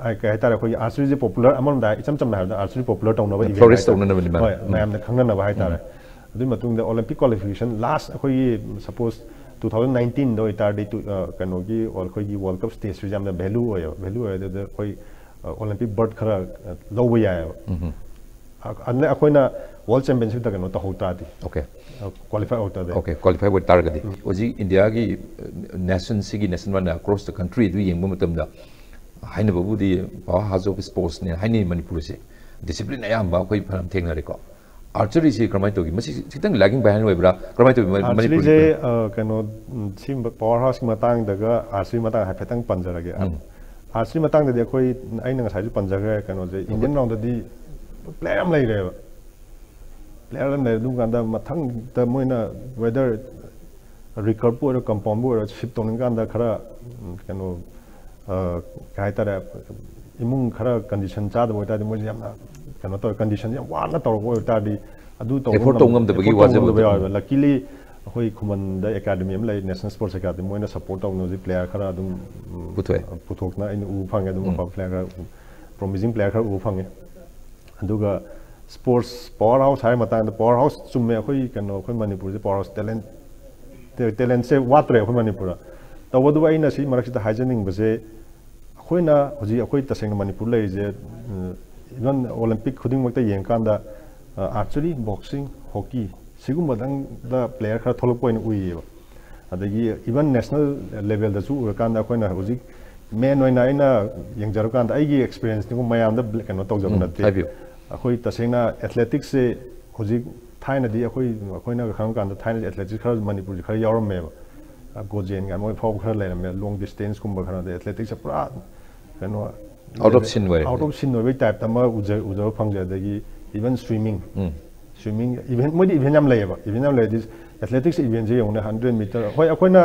ꯑ, ꯀꯩ ꯍꯥꯏꯇꯥꯔꯦ, ꯑꯩꯈꯣꯏꯒꯤ ꯑꯥꯔꯆꯔꯤꯁꯦ ꯄꯣꯄꯨꯂꯔ, ꯑꯃꯔꯣꯝꯗ ꯍꯥꯏ-, ꯏꯆꯝ ꯆꯝꯅ ꯍꯥꯏꯔꯕꯗ ꯑꯥꯔꯆꯔꯤ ꯄꯣꯄꯨꯂꯔ ꯇꯧꯅꯕ event Flourish ꯍꯥꯏꯇꯥꯔꯦ꯫ ꯇꯧꯅꯅꯕꯅꯤ ꯃꯥꯅ꯫ ꯍꯣꯏ, ꯎꯝ꯫ ꯃꯌꯥꯝꯅ ꯈꯪꯅꯅꯕ ꯍꯥꯏꯇꯥꯔꯦ꯫ ꯎꯝ꯫ ꯑꯗꯨꯒꯤ ꯃꯇꯨꯡꯗ ꯑꯣꯂꯤꯝꯄꯤꯛ ꯀ꯭ꯋꯥꯂꯤꯐꯤꯀꯦꯁꯟ ꯂꯥꯁ ꯑꯩꯈꯣꯏꯒꯤ ꯁꯄꯣꯁ ꯇꯨ ꯊꯥꯎꯖꯟ ꯅꯥꯏꯟꯇꯤꯟꯗ ꯑꯣꯏꯇꯥꯔꯗꯤ ꯇꯨ-, ꯑ, ꯀꯩꯅꯣꯒꯤ ꯑꯣ-, ꯑꯩꯈꯣꯏꯒꯤ ꯋꯥꯔꯜ ꯀꯞ ꯁ꯭ꯇꯦꯖꯁꯨ ꯌꯥꯝꯅ ꯚꯦꯂꯨ ꯑꯣꯏꯌꯦꯕ꯫ ꯚꯦꯂꯨ ꯑꯣꯏ, ꯑꯗꯨꯗ ꯑꯩꯈꯣꯏ, ꯑ, ꯑꯣꯂꯤꯝꯄꯤꯛ ꯕꯔꯠ ꯈꯔ, ꯑ, ꯂꯧꯕ ꯌꯥꯏꯑꯕ꯫ ꯎꯝ꯫ ꯑ-, ꯑꯗꯨꯅ ꯑꯩꯈꯣꯏꯅ ꯋꯥꯔꯜ ꯆꯦꯝꯄꯤꯌꯟꯁꯤꯞꯇ ꯀꯩꯅꯣ ꯇꯧꯍꯧ ꯇꯥꯔꯗꯤ, ꯑꯣꯀꯦ꯫ ꯀ꯭ꯋꯥꯂꯤꯐꯥꯏ ꯑꯣꯏ ꯇꯥꯔꯗꯤ꯫ ꯑꯣꯀꯦ, ꯀ꯭ꯋꯥꯂꯤꯐꯥꯏ ꯑꯣꯏ ꯇꯥꯔꯒꯗꯤ ꯍꯧꯖꯤꯛ ꯏꯟꯗꯤꯌꯥꯒꯤ ꯅꯦꯁꯟꯁꯤꯒꯤ ꯅꯦꯁꯟ ꯋꯥꯏꯗ across the country ꯑꯗꯨ ꯌꯦꯡꯕ ꯃꯇꯝꯗ ꯍꯥꯏꯅꯕꯕꯨꯗꯤ power house of sportsꯅꯦ ꯍꯥꯏꯅꯩ ꯃꯅꯤꯄꯨꯔꯁꯦ꯫ ꯗꯤꯁꯤꯄ꯭ꯂꯤꯟ ꯑꯌꯥꯝꯕ ꯑꯩꯈꯣꯏ ꯐꯅꯌꯥꯝ ꯊꯦꯡꯅꯔꯦꯀꯣ꯫ ꯑꯥꯔꯆꯔꯤꯁꯤ ꯀꯔꯝꯍꯥꯏꯅ ꯇꯧꯒꯦ? ꯃꯁꯤ ꯈꯤꯇꯪ lagging behind ꯑꯣꯏꯕ꯭ꯔꯥ? ꯀꯔꯝꯍꯥꯏꯅ ꯇꯧꯒꯦ? ꯃ-, ꯃꯅꯤꯄꯨꯔꯒꯤ ꯑꯥꯔꯆꯔꯤꯁꯦ, player? ꯑ, ꯀꯩꯅꯣ, ꯎꯝ, ꯁꯤꯒꯨꯝꯕ ꯄꯋꯥꯔ ꯍꯥꯎꯁꯀꯤ ꯃꯇꯥꯡꯗꯒ, ꯑꯥꯔꯆꯔꯤ ꯃꯇꯥꯡ ꯍꯥꯏꯐꯦꯠꯇꯪ ꯄꯟꯖꯔꯒꯦ꯫ ꯎꯝ꯫ ꯑꯥꯔꯆꯔꯤ ꯃꯇꯥꯡꯗꯗꯤ ꯑꯩꯈꯣꯏ, ꯑꯩꯅ ꯉꯁꯥꯏꯁꯨ ꯄꯟꯖꯈ꯭ꯔꯦ, ꯀꯩꯅꯣꯁꯦ, ꯏꯟꯗꯤꯌꯟ ꯔꯥꯎꯟꯗꯗꯤ ꯄ꯭ꯂꯦꯌꯔ ꯌꯥꯝ ꯂꯩꯔꯦꯕ꯫ ꯄ꯭ꯂꯦꯌꯔ ꯌꯥꯝ ꯂꯩꯔꯦ꯫ ꯑꯗꯨꯝ ꯀꯥꯟꯗ ꯃꯊꯪꯗ ꯃꯣꯏꯅ whether ꯔꯤꯀꯔꯞꯄꯨ ꯑꯣꯏꯔꯣ, ꯀꯝꯄꯥꯎꯟꯕꯨ ꯑꯣꯏꯔꯣ, ꯁꯤꯞ ꯇꯧꯅꯤꯡꯀꯥꯟꯗ ꯈꯔ, ꯎꯝ, ꯀꯩꯅꯣ, ꯑ, ꯀꯩ ꯍꯥꯏꯇꯥꯔꯦ, ꯏꯃꯨꯡ ꯈꯔ ꯀꯟꯗꯤꯁꯟ ꯆꯥꯗꯕ ꯑꯣꯏꯇꯥꯔꯗꯤ ꯃꯣꯏꯁꯦ ꯌꯥꯝꯅ ꯀꯩꯅꯣ ꯇꯧꯋꯦ, ꯀꯟꯗꯤꯁꯟ ꯌꯥꯝ ꯋꯥꯅ ꯇꯧꯔꯛꯄ ꯑꯣꯏꯕ ꯇꯥꯔꯗꯤ ꯑꯗꯨ ꯇꯧꯕ Effort ꯇꯧ ꯉꯝꯗꯕꯒꯤ effort ꯇꯧ ꯋꯥꯖꯕ ꯉꯝꯗꯕ ꯑꯗꯨꯝ ꯌꯥꯎꯋꯦꯕ. Luckily ꯑꯩꯈꯣꯏ ꯈꯨꯃꯟꯗ ꯑꯦꯀꯥꯗꯃꯤ ꯑꯃ ꯂꯩ, National Sports Academy, ꯃꯣꯏꯅ ꯁꯞꯄꯣꯔꯠ ꯇꯧꯅ ꯍꯧꯖꯤꯛ ꯄ꯭ꯂꯦꯌꯔ ꯈꯔ ꯑꯗꯨꯝ ꯎꯝ, ꯄꯨꯊꯣꯛꯑꯦ. ꯄꯨꯊꯣꯛꯅ ꯑꯩꯅ ꯎꯕ ꯐꯪꯉꯦ ꯑꯗꯨꯝ, ꯑꯐꯕ ꯄ꯭ꯂꯦꯌꯔ ꯈꯔ, ꯄ꯭ꯔꯣꯃꯤꯁꯤꯡ ꯄ꯭ꯂꯦꯌꯔ ꯈꯔ ꯎꯕ ꯐꯪꯉꯦ. ꯑꯗꯨꯒ ꯁ꯭ꯄꯣꯔꯠꯁ ꯄꯥꯋꯔ ꯍꯥꯎꯁ ꯍꯥꯏꯕ ꯃꯇꯥꯡꯗ, ꯄꯥꯋꯔ ꯍꯥꯎꯁ ꯆꯨꯝꯃꯦ, ꯑꯩꯈꯣꯏ ꯀꯩꯅꯣ, ꯑꯩꯈꯣꯏ ꯃꯅꯤꯄꯨꯔꯁꯦ ꯄꯥꯋꯔ ꯍꯥꯎꯁ, ꯇꯦꯂꯦꯟ ꯇꯦꯂꯦꯟꯁꯦ ꯋꯥꯠꯇ꯭ꯔꯦ ꯑꯩꯈꯣꯏ ꯃꯅꯤꯄꯨꯔꯗ. ꯇꯧꯕꯇꯕꯨ ꯑꯩꯅ ꯁꯤ ꯃꯔꯛꯁꯤꯗ ꯍꯥꯏꯖꯅꯤꯡꯕꯁꯦ, ꯑꯩꯈꯣꯏꯅ ꯍꯧꯖꯤꯛ, ꯑꯩꯈꯣꯏ ꯇꯁꯦꯡꯅ ꯃꯅꯤꯄꯨꯔ ꯂꯩꯔꯤꯁꯦ, even Olympic ꯈꯨꯗꯤꯡꯃꯛꯇ ꯌꯦꯡꯀꯥꯟꯗ, archery, boxing, hockey, ꯁꯤꯒꯨꯝꯕꯗꯪꯗ ꯄ꯭ꯂꯦꯌꯔ ꯈꯔ ꯊꯣꯛꯂꯛꯄ ꯑꯣꯏꯅ ꯎꯏꯌꯦꯕ. ꯑꯗꯒꯤ even national levelꯗꯁꯨ ꯎꯔꯀꯥꯟꯗ ꯑꯩꯈꯣꯏꯅ ꯍꯧꯖꯤꯛ ꯃꯦꯟ ꯑꯣꯏꯅ ꯑꯩꯅ ꯌꯦꯡꯖꯔꯀꯥꯟꯗ, ꯑꯩꯒꯤ ꯑꯦꯛꯁꯄꯤꯔꯤꯌꯦꯟꯁꯅꯤꯀꯣ, ꯃꯌꯥꯝꯗ ꯕ꯭ꯂ-, ꯀꯩꯅꯣ ꯇꯧꯖꯕ ꯎꯝ, ꯅꯠꯇꯦ. ꯍꯥꯏꯕꯤꯌꯨ. ꯑꯩꯈꯣꯏ ꯇꯁꯦꯡꯅ ꯑꯦꯊꯂꯦꯇꯤꯛꯁꯁꯦ ꯍꯧꯖꯤꯛ, ꯊꯥꯏꯅꯗꯤ ꯑꯩꯈꯣꯏ, ꯑꯩꯈꯣꯏꯅ ꯈꯪꯕ ꯀꯥꯟꯗ ꯊꯥꯏꯅꯗꯤ ꯑꯦꯊꯂꯦꯇꯤꯛꯁ ꯈꯔ ꯃꯅꯤꯄꯨꯔꯁꯦ ꯈꯔ ꯌꯥꯎꯔꯝꯃꯦꯕ. ꯒꯣꯖꯦꯟ ꯀꯥꯏꯅ ꯃꯣꯏ ꯐꯥꯎꯕ ꯈꯔ ꯂꯩꯔꯝꯃꯦ, ꯂꯣꯡ ꯗꯤꯁꯇꯦꯟꯁꯀꯨꯝꯕ ꯈꯔꯗ ꯑꯦꯊꯂꯦꯇꯤꯛꯁꯁꯦ ꯄꯨꯔꯥ ꯀꯩꯅꯣ, Out of scene ꯑꯣꯏꯔꯦ. Out of scene ꯑꯣꯏꯕꯒꯤ ꯇꯥꯏꯞꯇ ꯑꯃ ꯎꯖ-, ꯎꯖꯕ ꯐꯪꯖꯩ. ꯑꯗꯒꯤ even swimming, ꯎꯝ. swimming event, ꯃꯣꯏꯗꯤ ꯏꯚꯦꯟ ꯌꯥꯝ ꯂꯩꯌꯦꯕ, ꯏꯚꯦꯟ ꯌꯥꯝ ꯂꯩꯔꯗꯤ ꯑꯦꯊꯂꯦꯇꯤꯛꯁ ꯏꯚꯦꯟꯁꯦ ꯌꯦꯡꯉꯨꯅꯦ, ꯍꯟꯗ꯭ꯔꯦꯠ ꯃꯤꯇꯔ, ꯍꯣꯏ, ꯑꯩꯈꯣꯏꯅ,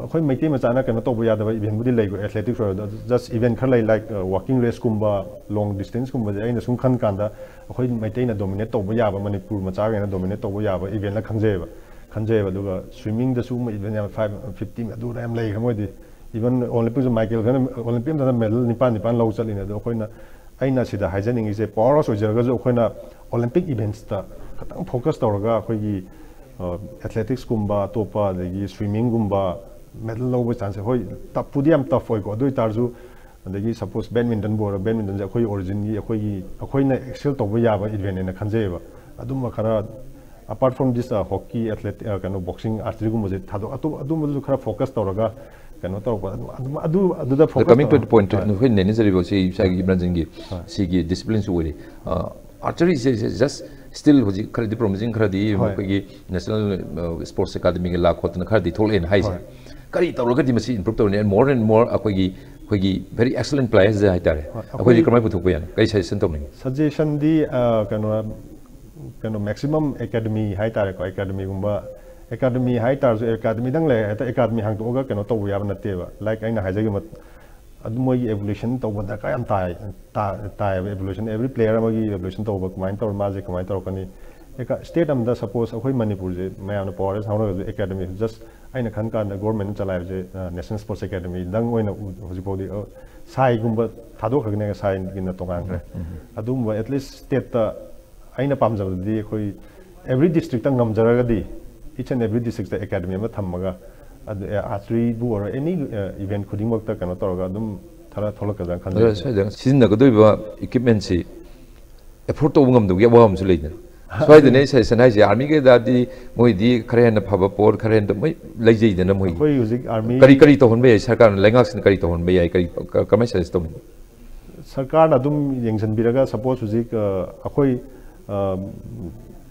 ꯑꯩꯈꯣꯏ ꯃꯩꯇꯩ ꯃꯆꯥꯅ ꯀꯩꯅꯣ ꯇꯧꯕ ꯌꯥꯗꯕ ꯏꯚꯦꯟꯕꯨꯗꯤ ꯂꯩꯀꯣ, ꯑꯦꯊꯂꯦꯇꯤꯛꯁ ꯑꯣꯏꯔꯗ just ꯏꯚꯦꯟ ꯈꯔ ꯂꯩ, like walking raceꯀꯨꯝꯕ, long distanceꯀꯨꯝꯕꯁꯦ ꯑꯩꯅ ꯁꯨꯝ ꯈꯟ ꯀꯥꯟꯗ ꯑꯩꯈꯣꯏ ꯃꯩꯇꯩꯅ ꯗꯣꯃꯤꯅꯦꯠ ꯇꯧꯕ ꯌꯥꯕ, ꯃꯅꯤꯄꯨꯔ ꯃꯆꯥꯈꯩꯅ ꯗꯣꯃꯤꯅꯦꯠ ꯇꯧꯕ ꯌꯥꯕ ꯏꯚꯦꯟꯂ ꯈꯟꯖꯩꯌꯦꯕ, ꯈꯟꯖꯩꯌꯦꯕ꯫ ꯑꯗꯨꯒ ꯁ꯭ꯋꯤꯃꯤꯡꯗꯁꯨ ꯏꯚꯦꯟ ꯌꯥꯝ, ꯐꯥꯏꯚ ꯐꯤꯐꯇꯤ ꯑꯗꯨꯗ ꯌꯥꯝ ꯂꯩꯈ꯭ꯔꯦ ꯃꯣꯏꯗꯤ. Even Olympic ꯃꯥꯏꯀꯦꯜ ꯐꯦꯜꯞꯁꯅ Olympic ꯑꯃꯗ ꯃꯦꯗꯜ ꯅꯤꯄꯥꯟ ꯅꯤꯄꯥꯟ ꯂꯧ ꯆꯠꯂꯤꯅꯦ꯫ ꯑꯗꯣ ꯑꯩꯈꯣꯏꯅ, ꯑꯩꯅ ꯁꯤꯗ ꯍꯥꯏꯖꯅꯤꯡꯉꯤꯁꯦ, ꯄꯥꯋꯔ ꯍꯥꯎꯁ ꯑꯣꯏꯖꯔꯒꯁꯨ ꯑꯩꯈꯣꯏꯅ Olympic events ꯈꯇꯪ ꯐꯣꯀꯁ ꯇꯧꯔꯒ ꯑꯩꯈꯣꯏꯒꯤ ꯑꯦꯊꯂꯦꯇꯤꯛꯁꯀꯨꯝꯕ, ꯑꯇꯣꯞꯄ, ꯑꯗꯒꯤ ꯁ꯭ꯋꯤꯃꯤꯡꯒꯨꯝꯕ ꯃꯦꯗꯜ ꯂꯧꯕ ꯆꯥꯟꯁꯁꯦ, ꯍꯣꯏ, ꯇꯞꯄꯨꯗꯤ ꯌꯥꯝ ꯇꯐ ꯑꯣꯏꯀꯣ, ꯑꯗꯨ ꯑꯣꯏꯇꯥꯔꯁꯨ, ꯑꯗꯒꯤ ꯁꯄꯣꯁ ꯕꯦꯗꯃꯤꯟꯇꯟꯕꯨ ꯑꯣꯏꯔꯣ, ꯕꯦꯗꯃꯤꯟꯇꯟꯁꯦ ꯑꯩꯈꯣꯏ ꯑꯣꯔꯤꯖꯤꯟꯒꯤ, ꯑꯩꯈꯣꯏꯒꯤ, ꯑꯩꯈꯣꯏꯅ ꯑꯦꯛꯁꯦꯜ ꯇꯧꯕ ꯌꯥꯕ ꯏꯚꯦꯟ ꯍꯥꯏꯅ ꯈꯟꯖꯩꯌꯦꯕ꯫ ꯑꯗꯨꯝꯕ ꯈꯔ, apart from this hockey, athlete, ꯀꯩꯅꯣ, boxing, archeryꯒꯨꯝꯕꯁꯦ ꯊꯥꯗꯣꯛ, ꯑꯇꯣꯞ-, ꯑꯗꯨꯝꯕꯗꯨꯁꯨ ꯈꯔ ꯐꯣꯀꯁ ꯇꯧꯔꯒ ꯀꯩꯅꯣ ꯇꯧꯔꯛꯄ, ꯑꯗꯨꯝ, ꯑꯗꯨꯝ, ꯑꯗꯨ, ꯑꯗꯨꯗ ꯐꯣꯀꯁ ꯀꯃꯤꯡ ꯇꯨ ꯇꯧꯔ-, ꯄꯣꯏꯟꯠ, ꯍꯣꯏ꯫ ꯑꯩꯈꯣꯏ ꯅꯦꯅꯦꯖꯔꯤꯕ ꯁꯤ ꯏꯁꯥꯒꯤ ꯏꯃꯔꯖꯦꯟꯒꯤ ꯍꯣꯏ꯫ ꯁꯤꯒꯤ ꯗꯤꯁꯤꯄ꯭ꯂꯤꯟꯁꯨ ꯑꯣꯏꯔꯤ꯫ ꯑꯥꯔꯆꯔꯤꯁꯦ ꯖꯁ ꯁ꯭ꯇꯤꯜ ꯍꯧꯖꯤꯛ ꯈꯔꯗꯤ ꯄ꯭ꯔꯣꯃꯤꯁꯤꯡ, ꯈꯔꯗꯤ ꯍꯣꯏ꯫ ꯑꯩꯈꯣꯏꯒꯤ ꯅꯦꯁꯅꯦꯜ ꯁ꯭ꯄꯣꯔꯠꯁ ꯑꯦꯀꯥꯗꯃꯤꯒ ꯂꯥꯛ ꯈꯣꯠꯇꯅ ꯈꯔꯗꯤ ꯊꯣꯛꯂꯛꯑꯦꯅ ꯍꯥꯏꯁꯦ꯫ ꯍꯣꯏ꯫ ꯀꯔꯤ ꯇꯧꯔꯒꯗꯤ ꯃꯁꯤ ꯏꯝꯄ꯭ꯔꯨꯞ ꯇꯧꯔꯅꯤ? And more and more ꯑꯩꯈꯣꯏꯒꯤ, ꯑꯩꯈꯣꯏꯒꯤ very excellent players ꯍꯥꯏꯇꯥꯔꯦ, ꯍꯣꯏ, ꯑꯩꯈꯣꯏꯁꯦ ꯑꯩꯈꯣꯏ ꯀꯔꯝꯍꯥꯏꯅ ꯄꯨꯊꯣꯛꯄ ꯌꯥꯅꯤ? ꯀꯔꯤ ꯁꯖꯦꯁꯟ ꯇꯧꯅꯤꯡꯉꯤ? ꯁꯖꯦꯁꯟꯗꯤ, ꯑ, ꯀꯩꯅꯣ, ꯀꯩꯅꯣ, ꯃꯦꯛꯁꯤꯃꯝ ꯑꯦꯀꯥꯗꯃꯤ ꯍꯥꯏꯇꯥꯔꯦꯀꯣ, ꯑꯦꯀꯥꯗꯃꯤꯒꯨꯝꯕ, ꯑꯦꯀꯥꯗꯃꯤ ꯍꯥꯏꯇꯥꯔꯁꯨ, ꯑꯦꯀꯥꯗꯃꯤꯗꯪ ꯂꯩ, ꯍꯦꯛꯇ ꯑꯦꯀꯥꯗꯃꯤ ꯍꯥꯡꯗꯣꯛꯑꯒ ꯀꯩꯅꯣ ꯇꯧꯕ ꯌꯥꯕ ꯅꯠꯇꯦꯕ꯫ ꯂꯥꯏꯛ ꯑꯩꯅ ꯍꯥꯏꯖꯈꯤꯕ, ꯑꯗꯨ ꯃꯣꯏꯒꯤ evaluation ꯇꯧꯕ ꯗꯔꯀꯥꯔ ꯌꯥꯝ ꯇꯥꯏ꯫ ꯇꯥ- ꯇꯥꯏꯌꯦꯕ evaluation, every player ꯑꯃꯒꯤ evaluation ꯇꯧꯕ, ꯀꯃꯥꯏꯅ ꯇꯧꯔ, ꯃꯥꯁꯦ ꯀꯃꯥꯏꯅ ꯇꯧꯔꯛꯀꯅꯤ꯫ ꯑꯦꯀ- state ꯑꯃꯗ, suppose, ꯑꯩꯈꯣꯏ ꯃꯅꯤꯄꯨꯔꯁꯦ ꯃꯌꯥꯝꯅ powerless ꯍꯧꯅꯔꯒꯁꯨ, academy, just ꯑꯩꯅ ꯈꯟ ꯀꯥꯟꯗ government ꯅ ꯆꯂꯥꯏꯕꯁꯦ, ꯑ, National Sports Academy ꯗꯪ ꯑꯣꯏꯅ ꯎ- ꯍꯧꯖꯤꯛꯐꯥꯎꯗꯤ, ꯑ, ꯁꯥꯏꯒꯨꯝꯕ ꯊꯥꯗꯣꯛꯈ꯭ꯔꯒꯅꯦ, ꯁꯥꯏꯒꯤꯅ ꯇꯣꯉꯥꯟꯈ꯭ꯔꯦ꯫ ꯑꯗꯨꯒꯨꯝꯕ at least state ꯇ ꯑꯩꯅ ꯄꯥꯝꯖꯕꯗꯗꯤ, ꯑꯩꯈꯣꯏ every district ꯇ ꯉꯝꯖꯔꯒꯗꯤ, each and every district ꯇ academy ꯑꯃ ꯊꯝꯃꯒ, ꯑꯗꯨ, ꯑꯦ, archery ꯕꯨ ꯑꯣꯏꯔꯣ, any, ꯑꯦ, event ꯈꯨꯗꯤꯡꯃꯛꯇ ꯀꯩꯅꯣ ꯇꯧꯔꯒ ꯑꯗꯨꯝ ꯈꯔ ꯊꯣꯛꯂꯛꯀꯗ꯭ꯔꯥ ꯑꯗꯣ ꯈꯟꯖꯩ꯫ ꯁ꯭ꯋꯥꯏꯗ ꯁꯤꯖꯤꯟꯅꯒꯗꯧꯔꯤꯕ equipment ꯁꯤ afford ꯇꯧꯕ ꯉꯝꯗꯕꯒꯤ ꯑꯋꯥꯕ ꯑꯃꯁꯨ ꯂꯩꯗꯅ꯫ ꯁ꯭ꯋꯥꯏꯗꯅꯦ ꯑꯩ suggestion ꯍꯥꯏꯁꯦ, army ꯒꯤꯗꯗꯤ ꯃꯣꯏꯗꯤ ꯈꯔ ꯍꯦꯟꯅ ꯐꯕ ꯄꯣꯠ, ꯈꯔ ꯍꯦꯟꯅ ꯃꯣꯏ ꯂꯩꯖꯩꯗꯅ ꯃꯣꯏ꯫ ꯑꯩꯈꯣꯏ ꯍꯧꯖꯤꯛ army ꯀꯔꯤ, ꯀꯔꯤ ꯇꯧꯍꯟꯕ ꯌꯥꯏ? ꯁꯔꯀꯥꯔꯅ, ꯂꯩꯉꯥꯛꯁꯤꯅ ꯀꯔꯤ ꯇꯧꯍꯟꯕ ꯌꯥꯏ? ꯀꯔꯤ, ꯀ-, ꯀꯃꯥꯏꯅ suggest ꯇꯧꯅꯤ? ꯁꯔꯀꯥꯔꯅ ꯑꯗꯨꯝ ꯌꯦꯡꯁꯤꯟꯕꯤꯔꯒ, suppose, ꯍꯧꯖꯤꯛ, ꯑ, ꯑꯩꯈꯣꯏ, ꯑ,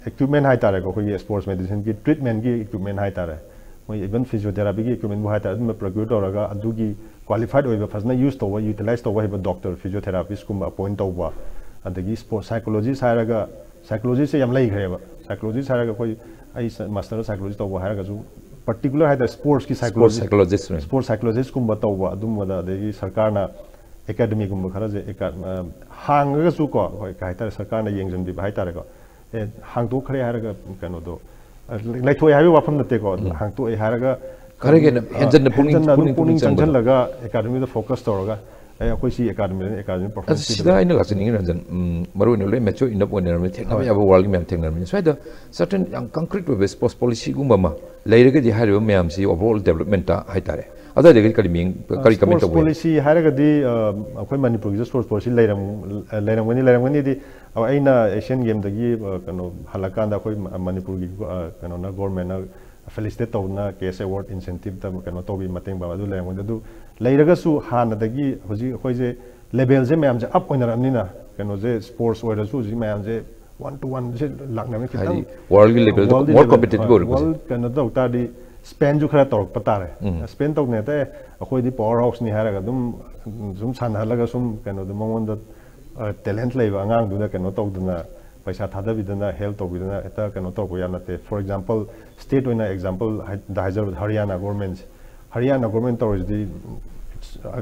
equipment ꯍꯥꯏꯇꯥꯔꯦꯀꯣ, ꯑꯩꯈꯣꯏꯒꯤ sports medicine ꯒꯤ treatment ꯀꯤ equipment ꯍꯥꯏꯇꯥꯔꯦ, ꯃꯣꯏ even physiotherapy ꯒꯤ equipment ꯕꯨ ꯍꯥꯏꯇꯥꯔꯦ, ꯑꯗꯨꯝꯕ procure ꯇꯧꯔꯒ, ꯑꯗꯨꯒꯤ qualified ꯑꯣꯏꯕ, ꯐꯖꯅ use ꯇꯧꯕ, utilize ꯇꯧꯕ ꯍꯩꯕ doctor, physiotherapist ꯀꯨꯝꯕ appoint ꯇꯧꯕ, ꯑꯗꯒꯤ sports psychologist ꯍꯥꯏꯔꯒ, psychologist ꯁꯦ ꯌꯥꯝ ꯂꯩꯈ꯭ꯔꯦꯕ꯫ Psychologist ꯍꯥꯏꯔꯒ ꯑꯩꯈꯣꯏ, ꯑꯩ ꯁ-, master psychology ꯇꯧꯕ ꯍꯥꯏꯔꯒꯁꯨ, particular ꯍꯥꯏꯇꯥꯔꯦ, sports ꯀꯤ sports psychology, psychologist ꯅꯦ꯫ Sports psychologist ꯀꯨꯝꯕ ꯇꯧꯕ, ꯑꯗꯨꯝꯕꯗ, ꯑꯗꯒꯤ ꯁꯔꯀꯥꯔꯅ academy ꯒꯨꯝꯕ ꯈꯔꯁꯦ ꯑꯦꯀꯥ-, ꯑ, ꯍꯥꯡꯉꯒꯁꯨ ꯀꯣ, ꯍꯣꯏ, ꯀꯩ ꯍꯥꯏꯇꯥꯔꯦ, ꯁꯔꯀꯥꯔꯅ ꯌꯦꯡꯁꯤꯟꯕꯤꯕ ꯍꯥꯏꯇꯥꯔꯦꯀꯣ꯫ ꯑꯦ, ꯍꯥꯡꯗꯣꯛꯈ꯭ꯔꯦ ꯍꯥꯏꯔꯒ ꯀꯩꯅꯣꯗꯣ, ꯑ, ꯂꯩꯊꯣꯛꯑꯦ ꯍꯥꯏꯕꯒꯤ ꯋꯥꯐꯝ ꯅꯠꯇꯦꯀꯣ꯫ ꯎꯝ꯫ ꯍꯥꯡꯗꯣꯛꯑꯦ ꯍꯥꯏꯔꯒ ꯈꯔ ꯍꯦꯟꯅ ꯑ, ꯍꯦꯟꯖꯟꯅ ꯄꯨꯛꯅꯤꯡ, ꯍꯦꯟꯖꯟꯅ ꯑꯗꯨꯝ ꯄꯨꯛꯅꯤꯡ ꯄꯨꯛꯅꯤꯡ ꯆꯪꯕꯗꯣ꯫ ꯆꯪꯁꯤꯜꯂꯒ academy ꯗ focus ꯇꯧꯔꯒ, ꯑꯦ, ꯑꯩꯈꯣꯏ ꯁꯤ academy ꯗꯅ academy ꯑꯗꯨ performance ꯁꯤꯗ ꯄꯤꯗꯕ꯫ ꯑꯩꯅ ꯂꯥꯛꯆꯅꯤꯡꯉꯤ, ꯔꯟꯖꯟ, ꯎꯝ, ꯃꯔꯨ ꯑꯣꯏꯅ ꯂꯣꯏ mature enough ꯑꯣꯏꯅꯔꯕꯅꯤꯅ, ꯊꯦꯡꯅꯕ ꯍꯣꯏ꯫ ꯌꯥꯕ world ꯒꯤ ꯃꯌꯥꯝ ꯊꯦꯡꯅꯔꯕꯅꯤꯅ, ꯁ꯭ꯋꯥꯏꯗ certain ꯌꯥꯝ concrete ꯑꯣꯏꯕ sports policy ꯒꯨꯝꯕ ꯑꯃ ꯂꯩꯔꯒꯗꯤ, ꯍꯥꯏꯔꯤꯕ ꯃꯌꯥꯝꯁꯤ overall development ꯇ ꯍꯥꯏꯇꯥꯔꯦ, ꯑꯗꯨꯋꯥꯏꯗꯒꯤ ꯀꯔꯤ ꯃꯤꯡ, ꯑ, ꯀꯔꯤ comment sports ꯇꯧꯕ ꯌꯥꯏ? Policy ꯍꯥꯏꯔꯒꯗꯤ, ꯑ, ꯑꯩꯈꯣꯏ ꯃꯅꯤꯄꯨꯔꯒꯤꯁꯨ sports policy ꯂꯩꯔꯝ-, ꯂꯩꯔꯝꯒꯅꯤ, ꯂꯩꯔꯝꯒꯅꯤꯗꯤ, ꯑ, ꯑꯩꯅ Asian Game ꯗꯒꯤ, ꯑ, ꯀꯩꯅꯣ, ꯍꯜꯂꯛꯀꯥꯟꯗ ꯑꯩꯈꯣꯏ ꯃ-, ꯃꯅꯤꯄꯨꯔꯒꯤ, ꯑ, ꯀꯩꯅꯣꯅ, government ꯅ felicitate ꯇꯧꯗꯅ cash award incentive ꯇ ꯀꯩꯅꯣ ꯇꯧꯕꯤ, ꯃꯇꯦꯡ ꯄꯥꯡꯕ ꯑꯗꯨ ꯂꯩꯔꯝꯒꯅꯤ꯫ ꯑꯗꯨ ꯂꯩꯔꯒꯁꯨ ꯍꯥꯟꯅꯗꯒꯤ ꯍꯧꯖꯤꯛ ꯑꯩꯈꯣꯏꯁꯦ level ꯁꯦ ꯃꯌꯥꯝꯁꯦ up ꯑꯣꯏꯅꯔꯛꯑꯕꯅꯤꯅ, ꯀꯩꯅꯣꯁꯦ, sports ꯑꯣꯏꯔꯁꯨ ꯍꯧꯖꯤꯛ ꯃꯌꯥꯝꯁꯦ one to one ꯁꯦ ꯂꯥꯛꯅꯕꯅꯤ ꯈꯤꯇꯪ꯫ ꯍꯥꯏꯗꯤ world ꯒꯤ level ꯗ world ꯒꯤ more level, competitive ꯍꯣꯏ, ꯑꯣꯏꯔꯛꯄꯁꯦ꯫ World ꯀꯩꯅꯣ ꯇꯧ ꯇꯥꯔꯗꯤ spend ꯁꯨ ꯈꯔ ꯇꯧꯔꯛꯄ ꯇꯥꯔꯦ꯫ ꯎꯝ꯫ Spend ꯇꯧꯅꯦ ꯑꯇꯩ ꯑꯩꯈꯣꯏꯗꯤ power house ꯅꯤ ꯍꯥꯏꯔꯒ ꯑꯗꯨꯝ ꯁꯨꯝ ꯁꯥꯟꯅꯍꯜꯂꯒ ꯁꯨꯝ ꯀꯩꯅꯣꯗꯣ ꯃꯉꯣꯟꯗ, ꯑ, talent ꯂꯩꯕ ꯑꯉꯥꯡꯗꯨꯗ ꯀꯩꯅꯣ ꯇꯧꯗꯅ, ꯄꯩꯁꯥ ꯊꯥꯗꯕꯤꯗꯅ, help ꯇꯧꯕꯤꯗꯅ ꯍꯦꯛꯇ ꯀꯩꯅꯣ ꯇꯧꯔꯛꯄ ꯌꯥꯝ ꯅꯠꯇꯦ꯫ For example, state ꯑꯣꯏꯅ example ꯍꯥꯏ-, ꯗ ꯍꯥꯏꯖꯔꯕꯗ ꯍꯔꯤꯌꯥꯅꯥ government ꯁꯦ, ꯍꯔꯤꯌꯥꯅꯥ government ꯇꯧꯔꯤꯁꯤꯗꯤ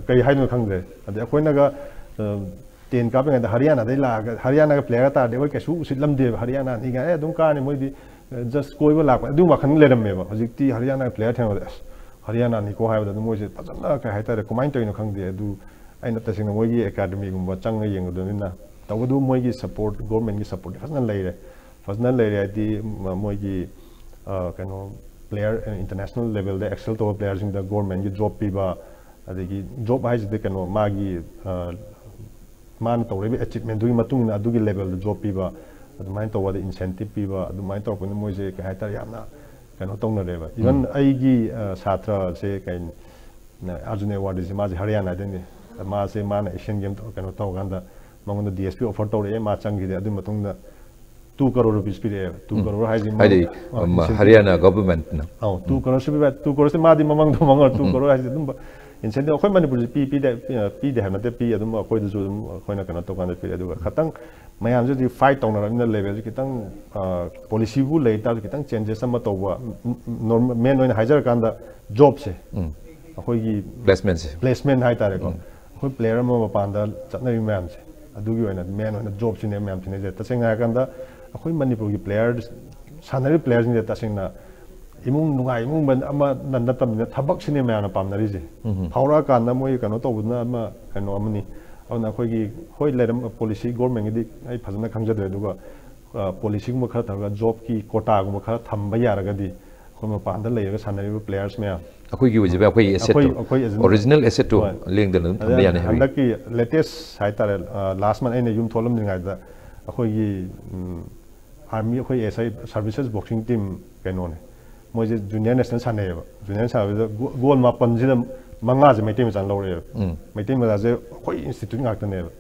ꯀꯩ ꯍꯥꯏꯅꯣ ꯈꯪꯗ꯭ꯔꯦ꯫ ꯑꯗꯩ ꯑꯩꯈꯣꯏꯅꯒ ꯇꯦꯟ ꯀꯥꯞꯄꯤꯉꯩꯗ ꯍꯔꯤꯌꯥꯅꯥꯗꯩ ꯂꯥꯛꯑꯒ ꯍꯔꯤꯌꯥꯅꯥꯒ ꯄ꯭ꯂꯦꯌꯔ ꯇꯥꯔꯗꯤ ꯑꯩꯈꯣꯏ ꯀꯩꯁꯨ ꯎꯁꯤꯠꯂꯝꯗꯦꯕ꯫ ꯍꯔꯤꯌꯥꯅꯥꯅꯤ ꯀꯥꯏꯅ ꯑꯗꯨꯝ ꯀꯥꯔꯅꯤ ꯃꯣꯏꯗꯤ꯫ ꯖꯁ ꯀꯣꯏꯕ ꯂꯥꯛꯄ ꯑꯗꯨꯝ ꯋꯥꯈꯜ ꯂꯩꯔꯝꯃꯦꯕ꯫ ꯍꯧꯖꯤꯛꯇꯤ ꯍꯔꯤꯌꯥꯅꯥ ꯄ꯭ꯂꯦꯌꯔ ꯊꯦꯡꯅꯕꯗ ꯑꯁ ꯍꯔꯤꯌꯥꯅꯥꯅꯤꯀꯣ ꯍꯥꯏꯕꯗ ꯑꯗꯨꯝ ꯃꯣꯏꯁꯦ ꯐꯖꯅ ꯀꯩ ꯍꯥꯏꯇꯥꯔꯦ, ꯀꯃꯥꯏꯅ ꯇꯧꯔꯤꯅꯣ ꯈꯪꯗꯦ꯫ ꯑꯗꯨ ꯑꯩꯅ ꯇꯁꯦꯡꯅ ꯃꯣꯏꯒꯤ ꯑꯦꯀꯥꯗꯃꯤꯒꯨꯝꯕ ꯆꯪꯉ ꯌꯦꯡꯉꯨꯗꯕꯅꯤꯅ꯫ ꯇꯧꯕꯇꯕꯨ ꯃꯣꯏꯒꯤ ꯁꯞꯄꯣꯔꯠ, ꯒꯣꯔꯃꯦꯟꯒꯤ ꯁꯞꯄꯣꯔꯠꯇꯤ ꯐꯖꯅ ꯂꯩꯔꯦ꯫ ꯐꯖꯅ ꯂꯩꯔꯦ ꯍꯥꯏꯗꯤ ꯃ- ꯃꯣꯏꯒꯤ ꯑ, ꯀꯩꯅꯣ ꯄ꯭ꯂꯦꯌꯔ ꯏꯟꯇꯔꯅꯦꯁꯅꯦꯜ ꯂꯦꯚꯦꯜꯗ ꯑꯦꯛꯁꯦꯜ ꯇꯧꯕ ꯄ꯭ꯂꯦꯌꯔꯁꯤꯡꯗ ꯒꯣꯔꯃꯦꯟꯒꯤ ꯖꯣꯕ ꯄꯤꯕ, ꯑꯗꯒꯤ ꯖꯣꯕ ꯍꯥꯏꯁꯤꯗꯤ ꯀꯩꯅꯣ ꯃꯥꯒꯤ ꯑ, ꯃꯥꯅ ꯇꯧꯔꯛꯏꯕ ꯑꯦꯆꯤꯞꯃꯦꯟꯗꯨꯒꯤ ꯃꯇꯨꯡ ꯏꯟꯅ ꯑꯗꯨꯒꯤ ꯂꯦꯚꯦꯜꯗ ꯖꯣꯕ ꯄꯤꯕ, ꯑꯗꯨꯃꯥꯏꯅ ꯇꯧꯕꯗ ꯏꯟꯁꯦꯟꯇꯤꯞ ꯄꯤꯕ, ꯑꯗꯨꯃꯥꯏꯅ ꯇꯧꯔꯛꯄꯅꯤꯅ ꯃꯣꯏꯁꯦ ꯀꯩ ꯍꯥꯏꯇꯥꯔꯦ, ꯌꯥꯝꯅ ꯀꯩꯅꯣ ꯇꯧꯅꯔꯦꯕ꯫ ꯏꯚꯟ ꯑꯩꯒꯤ ꯑ, ꯁꯥꯇ꯭ꯔꯁꯦ ꯀꯩ ꯑꯥꯔꯖꯨꯟ ꯑꯦꯋꯥꯔꯗꯤꯁꯦ ꯃꯥꯁꯦ ꯍꯔꯤꯌꯥꯅꯥꯗꯩꯅꯤ꯫ ꯃꯥꯁꯦ ꯃꯥꯅ ꯑꯦꯁꯤꯌꯥꯟ ꯒꯦꯝ ꯀꯩꯅꯣ ꯇꯧꯔꯀꯥꯟꯗ ꯃꯉꯣꯟꯗ ꯗꯤ ꯑꯦꯁ ꯄꯤ ꯑꯣꯐꯔ ꯇꯧꯔꯛꯑꯦ, ꯃꯥ ꯆꯪꯈꯤꯗꯦ꯫ ꯑꯗꯨꯒꯤ ꯃꯇꯨꯡꯗ ꯇꯨ ꯀꯔꯣꯔ ꯔꯨꯄꯤꯁ ꯄꯤꯔꯛꯑꯦꯕ꯫ ꯇꯨ ꯀꯔꯣꯔ ꯍꯥꯏꯁꯤ ꯃꯥ- ꯍꯥꯏꯗꯤ ꯑ, ꯑꯃ, incentive. ꯍꯔꯤꯌꯥꯅꯥ ꯒꯚꯔꯟꯃꯦꯟꯠꯅ ꯑꯧ, ꯇꯨ ꯀꯔꯣꯔꯁꯤ ꯄꯤꯕ꯫ ꯇꯨ ꯀꯔꯣꯔꯁꯤ ꯃꯥꯗꯤ ꯃꯃꯥꯡꯗ ꯃꯃꯥꯡ ꯇꯨ ꯀꯔꯣꯔ ꯍꯥꯏꯁꯤ ꯑꯗꯨꯝꯕ ꯏꯟꯁꯦꯟꯇꯤꯞ ꯑꯩꯈꯣꯏ ꯃꯅꯤꯄꯨꯔꯁꯤ ꯄꯤ ꯄꯤꯗꯦ ꯄꯤ- ꯄꯤꯗꯦ ꯍꯥꯏꯕ ꯅꯠꯇꯦ, ꯄꯤ ꯑꯗꯨꯝ ꯑꯩꯈꯣꯏꯗꯁꯨ ꯑꯗꯨꯝ ꯑꯩꯈꯣꯏꯅ ꯀꯩꯅꯣ ꯇꯧꯀꯥꯟꯗ ꯄꯤꯔꯦ꯫ ꯑꯗꯨꯒ ꯈꯇꯪ ꯃꯌꯥꯝꯁꯦ ꯍꯧꯖꯤꯛ ꯐꯥꯏꯠ ꯇꯧꯅꯔꯕꯅꯤꯅ ꯂꯦꯚꯦꯜꯁꯦ ꯈꯤꯇꯪ ꯄꯣꯂꯤꯁꯤꯕꯨ ꯂꯩ ꯇꯥꯔꯁꯨ ꯈꯤꯇꯪ ꯆꯦꯟꯖꯦꯁ ꯑꯃ ꯇꯧꯕ꯫ ꯃꯦꯟ ꯑꯣꯏꯅ ꯍꯥꯏꯖꯔꯀꯥꯟꯗ ꯖꯣꯕꯁꯦ ꯑꯩꯈꯣꯏꯒꯤ ꯄ꯭ꯂꯦꯁꯃꯦꯟꯁꯦ ꯄ꯭ꯂꯦꯁꯃꯦꯟ ꯍꯥꯏꯇꯥꯔꯦꯀꯣ꯫ ꯑꯩꯈꯣꯏ ꯄ꯭ꯂꯦꯌꯔ ꯑꯃ ꯃꯄꯥꯟꯗ ꯆꯠꯅꯔꯤꯕ ꯃꯌꯥꯝꯁꯦ ꯑꯗꯨꯒꯤ ꯑꯣꯏꯅ ꯃꯦꯟ ꯑꯣꯏꯅ ꯖꯣꯕꯁꯤꯅꯦ ꯃꯌꯥꯝ ꯊꯤꯅꯩꯁꯦ꯫ ꯇꯁꯦꯡꯅ ꯍꯥꯏꯔꯀꯥꯟꯗ ꯑꯩꯈꯣꯏ ꯃꯅꯤꯄꯨꯔꯒꯤ ꯄ꯭ꯂꯦꯌꯔ ꯁꯥꯟꯅꯔꯤꯕ ꯄ꯭ꯂꯦꯌꯔꯁꯤꯡꯁꯦ ꯇꯁꯦꯡꯅ ꯏꯃꯨꯡ ꯅꯨꯡꯉꯥꯏ ꯏꯃꯨꯡ ꯑꯃ ꯅꯠꯇꯕꯅꯤꯅ ꯊꯕꯛꯁꯤꯅꯦ ꯃꯌꯥꯝꯅ ꯄꯥꯝꯅꯔꯤꯁꯦ꯫ ꯐꯥꯎꯔꯛꯑꯀꯥꯟꯗ ꯃꯣꯏ ꯀꯩꯅꯣ ꯇꯧꯕꯗꯨꯅ ꯑꯃ ꯀꯩꯅꯣ ꯑꯃꯅꯤ꯫ ꯑꯗꯨꯅ ꯑꯩꯈꯣꯏꯒꯤ ꯍꯣꯏ ꯂꯩꯔꯝꯕ ꯄꯣꯂꯤꯁꯤ ꯒꯣꯔꯃꯦꯟꯒꯤꯗꯤ ꯑꯩ ꯐꯖꯅ ꯈꯪꯖꯗ꯭ꯔꯦ, ꯑꯗꯨꯒ ꯄꯣꯂꯤꯁꯤꯒꯨꯝꯕ ꯈꯔ ꯊꯝꯃꯒ ꯖꯣꯕꯀꯤ ꯀꯣꯇꯥꯒꯨꯝꯕ ꯈꯔ ꯊꯝꯕ ꯌꯥꯔꯒꯗꯤ ꯑꯩꯈꯣꯏ ꯃꯄꯥꯟꯗ ꯂꯩꯔꯒ ꯁꯥꯟꯅꯔꯤꯕ ꯄ꯭ꯂꯦꯌꯔꯁ ꯃꯌꯥꯝ ꯑꯩꯈꯣꯏꯒꯤ ꯑꯣꯏꯖꯕ ꯑꯩꯈꯣꯏꯒꯤ ꯑꯦꯁꯦꯠꯇꯣ ꯑꯩꯈꯣꯏ- ꯑꯩꯈꯣꯏ ꯑꯦꯁꯦꯠ- ꯑꯣꯔꯤꯖꯤꯅꯦꯜ ꯑꯦꯁꯦꯠꯇꯣ ꯍꯣꯏ꯫ ꯂꯦꯡꯗꯅ ꯑꯗꯨꯝ ꯊꯝꯕ ꯑꯗ ꯌꯥꯅꯤ ꯍꯥꯏꯕꯒꯤ ꯍꯟꯗꯛꯀꯤ ꯂꯦꯇꯦꯁ ꯍꯥꯏꯇꯥꯔꯦ, ꯂꯥꯁ ꯃꯟ ꯑꯩꯅ ꯌꯨꯝ ꯊꯣꯛꯂꯝꯗ꯭ꯔꯤꯉꯩꯗ ꯑꯩꯈꯣꯏꯒꯤ ꯑꯥꯔꯃꯤ ꯑꯩꯈꯣꯏ ꯑꯦꯁ ꯑꯥꯏ ꯁꯥꯔꯚꯤꯁꯦꯁ ꯕꯣꯛꯁꯤꯡ ꯇꯤꯝ ꯀꯩꯅꯣꯅꯦ, ꯃꯣꯏꯁꯦ ꯖꯨꯅꯤꯌꯔ ꯅꯦꯁꯅꯦꯜ ꯁꯥꯟꯅꯩꯌꯦꯕ꯫ ꯖꯨꯅꯤꯌꯔ ꯁꯥꯟꯅꯕꯗ ꯒꯣ- ꯒꯣꯜ ꯃꯥꯄꯟꯁꯤꯗ ꯃꯉꯥꯁꯦ ꯃꯩꯇꯩ ꯃꯆꯥꯅ ꯂꯧꯔꯛꯑꯦꯕ꯫ ꯃꯩꯇꯩ ꯃꯆꯥꯁꯦ ꯑꯩꯈꯣꯏ ꯏꯟꯁꯇꯤꯇ꯭ꯌꯨꯠ ꯉꯥꯛꯇꯅꯦꯕ꯫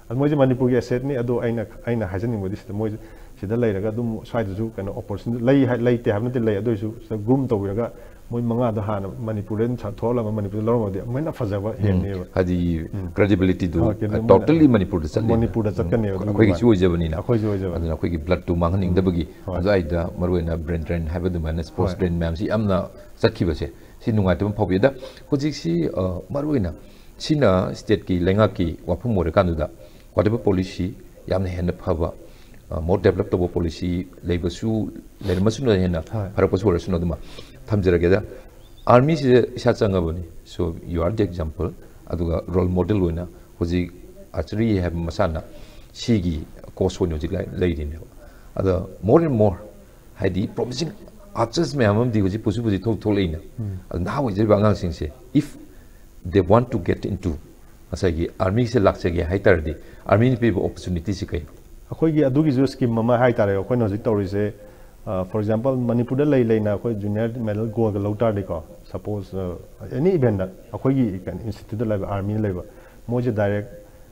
ꯑꯗꯨ ꯃꯣꯏꯁꯦ ꯃꯅꯤꯄꯨꯔꯒꯤ ꯑꯦꯁꯦꯠꯅꯤ꯫ ꯑꯗꯣ ꯑꯩꯅ ꯑꯩꯅ ꯍꯥꯏꯖꯅꯤꯡꯕꯗꯤ ꯁꯤꯗ ꯃꯣꯏꯁꯦ ꯁꯤꯗ ꯂꯩꯔꯒ ꯑꯗꯨꯝ ꯁ꯭ꯋꯥꯏꯗꯁꯨ ꯀꯩꯅꯣ ꯑꯣꯄꯣꯔꯆꯨꯅꯤꯇꯤ ꯂꯩ ꯍꯥꯏ- ꯂꯩꯇꯦ ꯍꯥꯏꯕ ꯅꯠꯇꯦ, ꯂꯩ꯫ ꯑꯗꯨ ꯑꯣꯏꯁꯨ ꯁꯤꯗ ꯒ꯭ꯔꯨꯝ ꯇꯧꯕꯤꯔꯒ ꯃꯣꯏ ꯃꯉꯥꯗꯣ ꯍꯥꯟꯅ ꯃꯅꯤꯄꯨꯔꯗ ꯑꯗꯨꯝ ꯁꯥ- ꯊꯣꯛꯍꯜꯂꯝꯃ ꯃꯅꯤꯄꯨꯔꯗ ꯂꯧꯔꯝꯃꯗꯤ ꯑꯃꯨꯛ ꯍꯦꯟꯅ ꯐꯖꯕ ꯍꯦꯟꯅꯦꯕ꯫ ꯍꯥꯏꯗꯤ ꯀ꯭ꯔꯦꯗꯤꯕꯤꯂꯤꯇꯤꯗꯨ ꯍꯣꯏ, credit- ꯇꯣꯇꯦꯜꯂꯤ ꯃꯅꯤꯄꯨꯔꯗ ꯆꯠꯂꯦ ꯃꯅꯤꯄꯨꯔꯗ ꯆꯠꯀꯅꯦꯕ ꯑꯗꯨꯒꯤ ꯑꯩꯈꯣꯏꯒꯤꯁꯨ ꯃꯥꯅ꯫ ꯑꯣꯏꯖꯕꯅꯤꯅ ꯑꯩꯈꯣꯏꯁꯨ ꯑꯣꯏꯖꯕꯅꯤ꯫ ꯑꯗꯨꯅ ꯑꯩꯈꯣꯏꯒꯤ ꯕ꯭ꯂꯠꯇꯨ ꯃꯥꯡꯍꯟꯅꯤꯡꯗꯕꯒꯤ ꯍꯣꯏ꯫ ꯑꯗꯨꯋꯥꯏꯗ ꯃꯔꯨꯑꯣꯏꯅ ꯕ꯭ꯔꯦꯟ ꯗ꯭ꯔꯦꯟ ꯍꯥꯏꯕ ꯑꯗꯨꯃꯥꯏꯅ ꯁ꯭ꯄꯣꯔꯠꯁ ꯍꯣꯏ꯫ ꯗ꯭ꯔꯦꯟ ꯃꯌꯥꯝꯁꯤ ꯌꯥꯝꯅ ꯆꯠꯈꯤꯕꯁꯦ ꯁꯤ ꯅꯨꯡꯉꯥꯏꯇꯕ ꯑꯃ ꯐꯥꯎꯕꯤ꯫ ꯑꯗ ꯍꯧꯖꯤꯛꯁꯤ, ꯑ, ꯃꯔꯨꯑꯣꯏꯅ ꯁꯤꯅ stateꯀꯤ ꯂꯩꯉꯥꯛꯀꯤ ꯋꯥꯐꯝ ꯑꯣꯏꯔꯀꯥꯟꯗꯨꯗ whatever policy ꯌꯥꯝꯅ ꯍꯦꯟꯅ ꯐꯕ, ꯑ, more develop ꯇꯧꯕ policy ꯂꯩꯕꯁꯨ, ꯂꯩꯔꯝꯃꯁꯨꯅ ꯍꯦꯟꯅ ꯍꯣꯏ꯫ ꯐꯔꯛꯄꯁꯨ ꯑꯣꯏꯔꯁꯅꯨ, ꯑꯗꯨꯃ ꯊꯝꯖꯔꯒꯦꯗ꯫ Armyꯁꯤꯗ ꯏꯁꯥ ꯆꯪꯉꯕꯅꯤ, so you are the example꯫ ꯑꯗꯨꯒ role model ꯑꯣꯏꯅ ꯍꯧꯖꯤꯛ archery ꯍꯥꯏꯕ ꯃꯁꯥꯟꯅ ꯁꯤꯒꯤ coach ꯑꯣꯏꯅ ꯍꯧꯖꯤꯛ ꯂꯩ-, ꯂꯩꯔꯤꯅꯦꯕ꯫ ꯑꯗ more and more ꯍꯥꯏꯗꯤ promising archers ꯃꯌꯥꯝ ꯑꯃꯗꯤ ꯍꯧꯖꯤꯛ ꯄꯨꯁꯤ ꯄꯨꯁꯤ ꯊꯣꯛ-, ꯊꯣꯛꯂꯛꯏꯅ꯫ ꯎꯝ꯫ ꯑꯗ ꯅꯍꯥ ꯑꯣꯏꯖꯔꯤꯕ ꯑꯉꯥꯡꯁꯤꯡꯁꯦ, if they want to get into ꯉꯁꯥꯏꯒꯤ armyꯁꯦ ꯂꯥꯛꯆꯒꯦ ꯍꯥꯏ ꯇꯥꯔꯗꯤ, armyꯅ ꯄꯤꯕ opportunityꯁꯦ ꯀꯩꯅꯣ? ꯑꯩꯈꯣꯏꯒꯤ ꯑꯗꯨꯒꯤꯁꯨ scheme ꯑꯃ ꯍꯥꯏ ꯇꯥꯔꯦ, ꯑꯩꯈꯣꯏꯅ ꯍꯧꯖꯤꯛ ꯇꯧꯔꯤꯁꯦ꯫ ꯑ, for example, ꯃꯅꯤꯄꯨꯔꯗ ꯂꯩ ꯂꯩꯅ ꯑꯩꯈꯣꯏ junior medal goldꯒ ꯂꯧ ꯇꯥꯔꯗꯤꯀꯣ, suppose, ꯑ, any eventꯗ ꯑꯩꯈꯣꯏꯒꯤ instituteꯇ ꯂꯩꯕ armyꯗ ꯂꯩꯕ, ꯃꯣꯏꯁꯦ direct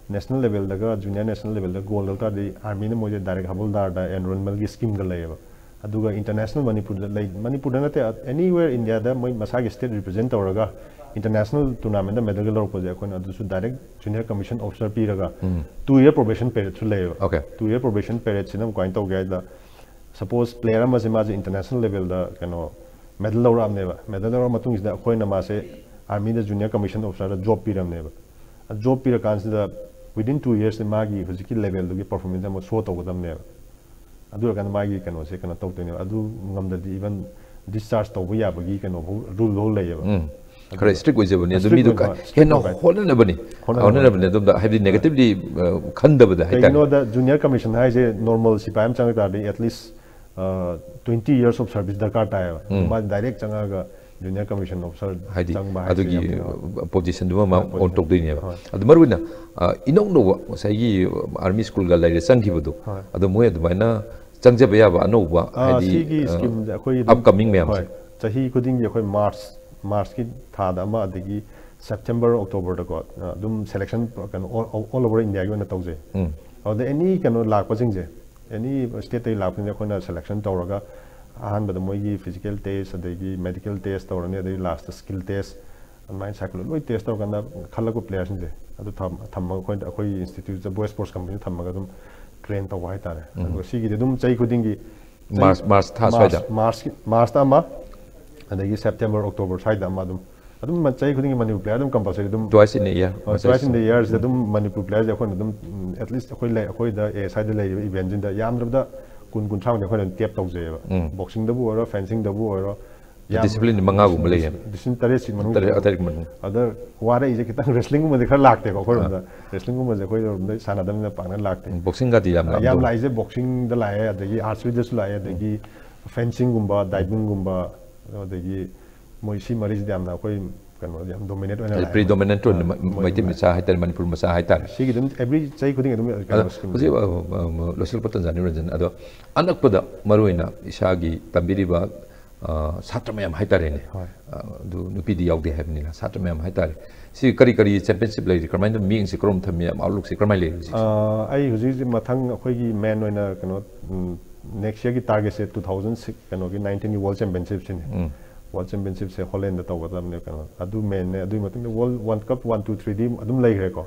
national levelꯗꯒ junior national levelꯗ gold ꯂꯧ ꯇꯥꯔꯗꯤ, armyꯅ ꯃꯣꯏꯁꯦ direct ꯍꯕꯜꯗꯥꯔꯗ enrollmentꯀꯤ schemeꯒ ꯂꯩꯌꯦꯕ꯫ ꯑꯗꯨꯒ international ꯃꯅꯤꯄꯨꯔꯗ ꯂꯩ, ꯃꯅꯤꯄꯨꯔꯗ ꯅꯠꯇꯦ, anywhere Indiaꯗ ꯃꯣꯏ ꯃꯁꯥꯒꯤ state represent ꯇꯧꯔꯒ international tournamentꯗ medalꯒ ꯂꯧꯔꯛꯄꯁꯦ, ꯑꯩꯈꯣꯏꯅ ꯑꯗꯨꯁꯨ direct junior commission officer ꯄꯤꯔꯒ ꯎꯝ꯫ Two year probation periodꯁꯨ ꯂꯩꯌꯦꯕ꯫ Okay꯫ Two year probation periodꯁꯤꯅ ꯑꯃꯨꯛ ꯀꯃꯥꯏꯅ ꯇꯧꯒꯦ ꯍꯥꯏꯗ, suppose player ꯑꯃꯁꯦ ꯃꯥꯁꯦ international levelꯗ ꯀꯩꯅꯣ medal ꯂꯧꯔꯛꯑꯕꯅꯦꯕ, medal ꯂꯧꯔ ꯃꯇꯨꯡꯁꯤꯗ ꯑꯩꯈꯣꯏꯅ ꯃꯥꯁꯦ armyꯗ junior commission officerꯗ job ꯄꯤꯔꯝꯅꯦꯕ꯫ Job ꯄꯤꯔꯀꯥꯟꯁꯤꯗ within two yearsꯁꯦ ꯃꯥꯒꯤ ꯍꯧꯖꯤꯛꯀꯤ levelꯗꯨꯒꯤ performance ꯑꯃ show ꯇꯧꯒꯗꯕꯅꯦꯕ꯫ ꯑꯗꯨ ꯑꯣꯏꯔꯀꯥꯟꯗ ꯃꯥꯒꯤ ꯀꯩꯅꯣꯁꯦ ꯀꯩꯅꯣ ꯇꯧꯗꯣꯏꯅꯦꯕ꯫ ꯑꯗꯨ ꯉꯝꯗ꯭ꯔꯗꯤ even discharge ꯇꯧꯕ ꯌꯥꯕꯒꯤ ꯀꯩꯅꯣ ꯐꯥꯎ, rule ꯐꯥꯎ ꯂꯩꯌꯦꯕ꯫ ꯎꯝ꯫ ꯈꯔ ꯑꯗꯨꯒ strict ꯑꯣꯏꯖꯕꯅꯤ꯫ ꯑꯗꯨ strict ꯃꯤꯗꯨ ꯑꯣꯏꯕ, ꯀ-, ꯍꯣꯏ, strict ꯍꯦꯟꯅ ꯑꯣꯏꯕ ꯍꯥꯏ-, ꯍꯣꯠꯅꯅꯕꯅꯤ꯫ ꯍꯣꯠꯅꯅꯕ ꯍꯣꯠꯅꯅꯕꯅꯤ꯫ ꯍꯣꯏ꯫ ꯑꯗꯣꯝꯗ ꯍꯥꯏꯕꯗꯤ negatively, ꯑ, ꯈꯟꯗꯕꯗ ꯍꯥꯏꯇꯥꯔꯦ꯫ ꯀꯩꯒꯤꯅꯣꯗ junior commission ꯍꯥꯏꯁꯦ normal ꯁꯤꯐꯥꯏ ꯑꯃ ꯆꯪꯉꯛ ꯇꯥꯔꯗꯤ at least, ꯑ, twenty years of service ꯗꯔꯀꯥꯔ ꯇꯥꯏꯌꯦꯕ꯫ ꯎꯝ꯫ ꯃꯥ direct ꯆꯪꯉꯛꯑꯒ junior commission officer ꯍꯥꯏꯗꯤ ꯆꯪꯕ ꯍꯥꯏꯁꯦ ꯑꯗꯨꯒꯤ ꯌꯥꯝ ꯊꯤꯅ positionꯗꯨꯃ ꯃꯥ ꯍꯣꯏ, own position꯫ ꯇꯧꯗꯣꯏꯅꯦꯕ꯫ ꯍꯣꯏ꯫ ꯑꯗꯨ ꯃꯔꯨꯑꯣꯏꯅ, ꯑ, ꯏꯅꯧ ꯅꯧꯕ ꯉꯁꯥꯏꯒꯤ army schoolꯒ ꯂꯩꯔꯦ ꯆꯪꯈꯤꯕꯗꯣ, ꯍꯣꯏ꯫ ꯑꯗꯣ ꯃꯣꯏ ꯑꯗꯨꯃꯥꯏꯅ ꯆꯪꯖꯕ ꯌꯥꯕ ꯑꯅꯧꯕ, ꯑ, ꯍꯥꯏꯗꯤ, ꯁꯤꯒꯤ ꯑ, schemeꯁꯦ ꯑꯩꯈꯣꯏꯒꯤ ꯑꯗꯨꯝ upcoming ꯃꯌꯥꯝꯁꯦ꯫ ꯍꯣꯏ, ꯆꯍꯤ ꯈꯨꯗꯤꯡꯒꯤ ꯑꯩꯈꯣꯏ March, Marchꯀꯤ ꯊꯥꯗ ꯑꯃ, ꯑꯗꯒꯤ September, Octoberꯗꯀꯣ, ꯑ, ꯑꯗꯨꯝ selection ꯀꯩꯅꯣ all, all over Indiaꯒꯤ ꯑꯣꯏꯅ ꯇꯧꯖꯩ꯫ ꯎꯝ꯫ ꯑꯗꯨꯗ any ꯀꯩꯅꯣ ꯂꯥꯛꯄꯁꯤꯡꯁꯦ, any stateꯇꯒꯤ ꯂꯥꯛꯄꯁꯤꯡꯁꯦ ꯑꯩꯈꯣꯏꯅ selection ꯇꯧꯔꯒ ꯑꯍꯥꯟꯕꯗ ꯃꯣꯏꯒꯤ physical test, ꯑꯗꯒꯤ medical test ꯇꯧꯔꯅꯤ, ꯑꯗꯒꯤ lastꯇ skill test, ꯑꯗꯨꯃꯥꯏꯅ psychology ꯂꯣꯏ test ꯇꯧꯔꯀꯥꯟꯗ ꯈꯜꯂꯛꯄ playerꯁꯤꯡꯁꯦ ꯑꯗꯨ ꯊꯝ-, ꯊꯝꯃꯒ ꯑꯩꯈꯣꯏ, ꯑꯩꯈꯣꯏꯒꯤ instituteꯇ Boy Sports Company ꯊꯝꯃꯒ ꯑꯗꯨꯝ train ꯇꯧꯕ ꯍꯥꯏꯇꯥꯔꯦ꯫ ꯎꯝ꯫ ꯑꯗꯨꯒ ꯁꯤꯒꯤꯗꯤ ꯑꯗꯨꯝ ꯆꯍꯤ ꯈꯨꯗꯤꯡꯒꯤ ꯆꯍꯤ March, March ꯊꯥ March, ꯁ꯭ꯋꯥꯏꯗ? Marchꯀꯤ, Marchꯇ ꯑꯃ, ꯑꯗꯒꯤ September October ꯁ꯭ꯋꯥꯏꯗ ꯑꯃ ꯑꯗꯨꯝ ꯑꯗꯨꯝ ꯆꯍꯤ ꯈꯨꯗꯤꯡꯒꯤ ꯃꯅꯤꯄꯨꯔ player ꯑꯗꯨꯝ compulsory ꯑꯗꯨꯝ Twice in a year. Twice in the yearꯁꯤꯗ ꯑꯗꯨꯝ ꯃꯅꯤꯄꯨꯔ playerꯁꯦ ꯑꯩꯈꯣꯏꯅ ꯑꯗꯨꯝ at least ꯑꯩꯈꯣꯏ ꯂꯩ ꯑꯩꯈꯣꯏꯗ ꯑꯦ ꯁ꯭ꯋꯥꯏꯗ ꯂꯩꯔꯤꯕ eventꯁꯤꯡꯗ ꯌꯥꯝꯗ꯭ꯔꯕꯗ ꯀꯨꯟ ꯀꯨꯟꯊ꯭ꯔꯥꯃꯨꯛꯇꯤ ꯑꯩꯈꯣꯏꯅ ꯑꯗꯨꯝ tap ꯇꯧꯖꯩꯑꯕ꯫ Boxingꯗꯕꯨ ꯑꯣꯏꯔꯣ, fencingꯗꯕꯨ ꯑꯣꯏꯔꯣ, ꯌꯥꯝ- Discipline ꯃꯉꯥꯒꯨꯝꯕ ꯂꯩꯌꯦ꯫ Discipline ꯇꯔꯦꯠꯁꯤ ꯃꯅꯨꯡꯗ ꯇꯔꯦꯠ ꯇꯔꯦꯠ ꯃꯅꯨꯡ ꯑꯗ ꯋꯥꯔꯛꯏꯁꯦ ꯈꯤꯇꯪ wrestlingꯒꯨꯝꯕꯗꯤ ꯈꯔ ꯂꯥꯛꯇꯦꯀꯣ ꯑꯩꯈꯣꯏꯔꯣꯝꯗ꯫ Wrestlingꯒꯨꯝꯕꯁꯦ ꯑꯩꯈꯣꯏꯔꯣꯝꯗ ꯁꯥꯟꯅꯗꯕꯅꯤꯅ ꯄꯥꯛꯅ ꯂꯥꯛꯇꯦ꯫ Boxingꯒꯗꯤ ꯌꯥꯝ ꯌꯥꯝ ꯂꯥꯛꯏꯁꯦ boxingꯗ ꯂꯥꯛꯑꯦ, ꯑꯗꯒꯤ archeryꯗꯁꯨ ꯂꯥꯛꯑꯦ, ꯑꯗꯒꯤ fencingꯒꯨꯝꯕ, divingꯒꯨꯝꯕ, ꯑꯗꯒꯤ ꯃꯣꯏ ꯁꯤ ꯃꯔꯤꯁꯤꯗꯤ ꯌꯥꯝꯅ ꯑꯩꯈꯣꯏ ꯀꯩꯅꯣ ꯌꯥꯝ dominate ꯑꯣꯏꯅ ꯂꯥꯛꯑꯦ꯫ Predominant ꯑꯣꯏꯅ ꯑ, ꯃ- ꯃꯣꯏ ꯃꯩꯇꯩ ꯃꯆꯥ ꯍꯥꯏꯇꯥꯔꯦ, ꯃꯅꯤꯄꯨꯔ ꯃꯆꯥ ꯍꯥꯏꯇꯥꯔꯦ꯫ ꯁꯤꯒꯤ ꯑꯗꯨꯝ every ꯆꯍꯤ ꯈꯨꯗꯤꯡꯒꯤ ꯑꯗꯨꯝ ꯑꯗ ꯀꯩꯅꯣ scheme ꯍꯧꯖꯤꯛ ꯑ, ꯑ, ꯑ, ꯂꯣꯏꯁꯤꯜꯂꯛꯄ ꯇꯟꯖꯥꯅꯤ ꯔꯟꯖꯟ꯫ ꯑꯗꯣ ꯑꯅꯛꯄꯗ ꯃꯔꯨꯑꯣꯏꯅ ꯏꯁꯥꯒꯤ ꯇꯝꯕꯤꯔꯤꯕ ꯑ, ꯁꯥꯇ꯭ꯔ ꯃꯌꯥꯝ ꯍꯥꯏꯇꯥꯔꯦꯅꯦ꯫ ꯍꯣꯏ꯫ ꯑ, ꯑꯗꯨ ꯅꯨꯄꯤꯗꯤ ꯌꯥꯎꯗꯦ ꯍꯥꯏꯕꯅꯤꯅ ꯁꯥꯇ꯭ꯔ ꯃꯌꯥꯝ ꯍꯥꯏꯇꯥꯔꯦ꯫ ꯁꯤ ꯀꯔꯤ ꯀꯔꯤ championship ꯂꯩꯔꯤ? ꯀꯔꯝꯍꯥꯏꯅ ꯃꯤꯠꯌꯦꯡꯁꯦ ꯀꯔꯣꯝ ꯊꯝꯃꯤ? Outlookꯁꯦ ꯀꯔꯝꯍꯥꯏꯅ ꯂꯩꯔꯤ ꯍꯧꯖꯤꯛ? ꯑ, ꯑꯩ ꯍꯧꯖꯤꯛ ꯍꯧꯖꯤꯛ ꯃꯊꯪ ꯑꯩꯈꯣꯏꯒꯤ main ꯑꯣꯏꯅ ꯀꯩꯅꯣ next yearꯒꯤ targetꯁꯦ two thousand six ꯀꯩꯅꯣꯒꯤ nineteenꯒꯤ World Championshipꯁꯤꯅꯦ꯫ World Championshipꯁꯦ Hollandꯗ ꯇꯧꯒꯗꯕꯅꯦ ꯀꯩꯅꯣ꯫ ꯑꯗꯨ mainꯅꯦ꯫ ꯑꯗꯨꯒꯤ ꯃꯇꯨꯡꯗ World One Cup one two threeꯗꯤ ꯑꯗꯨꯝ ꯂꯩꯈ꯭ꯔꯦꯀꯣ꯫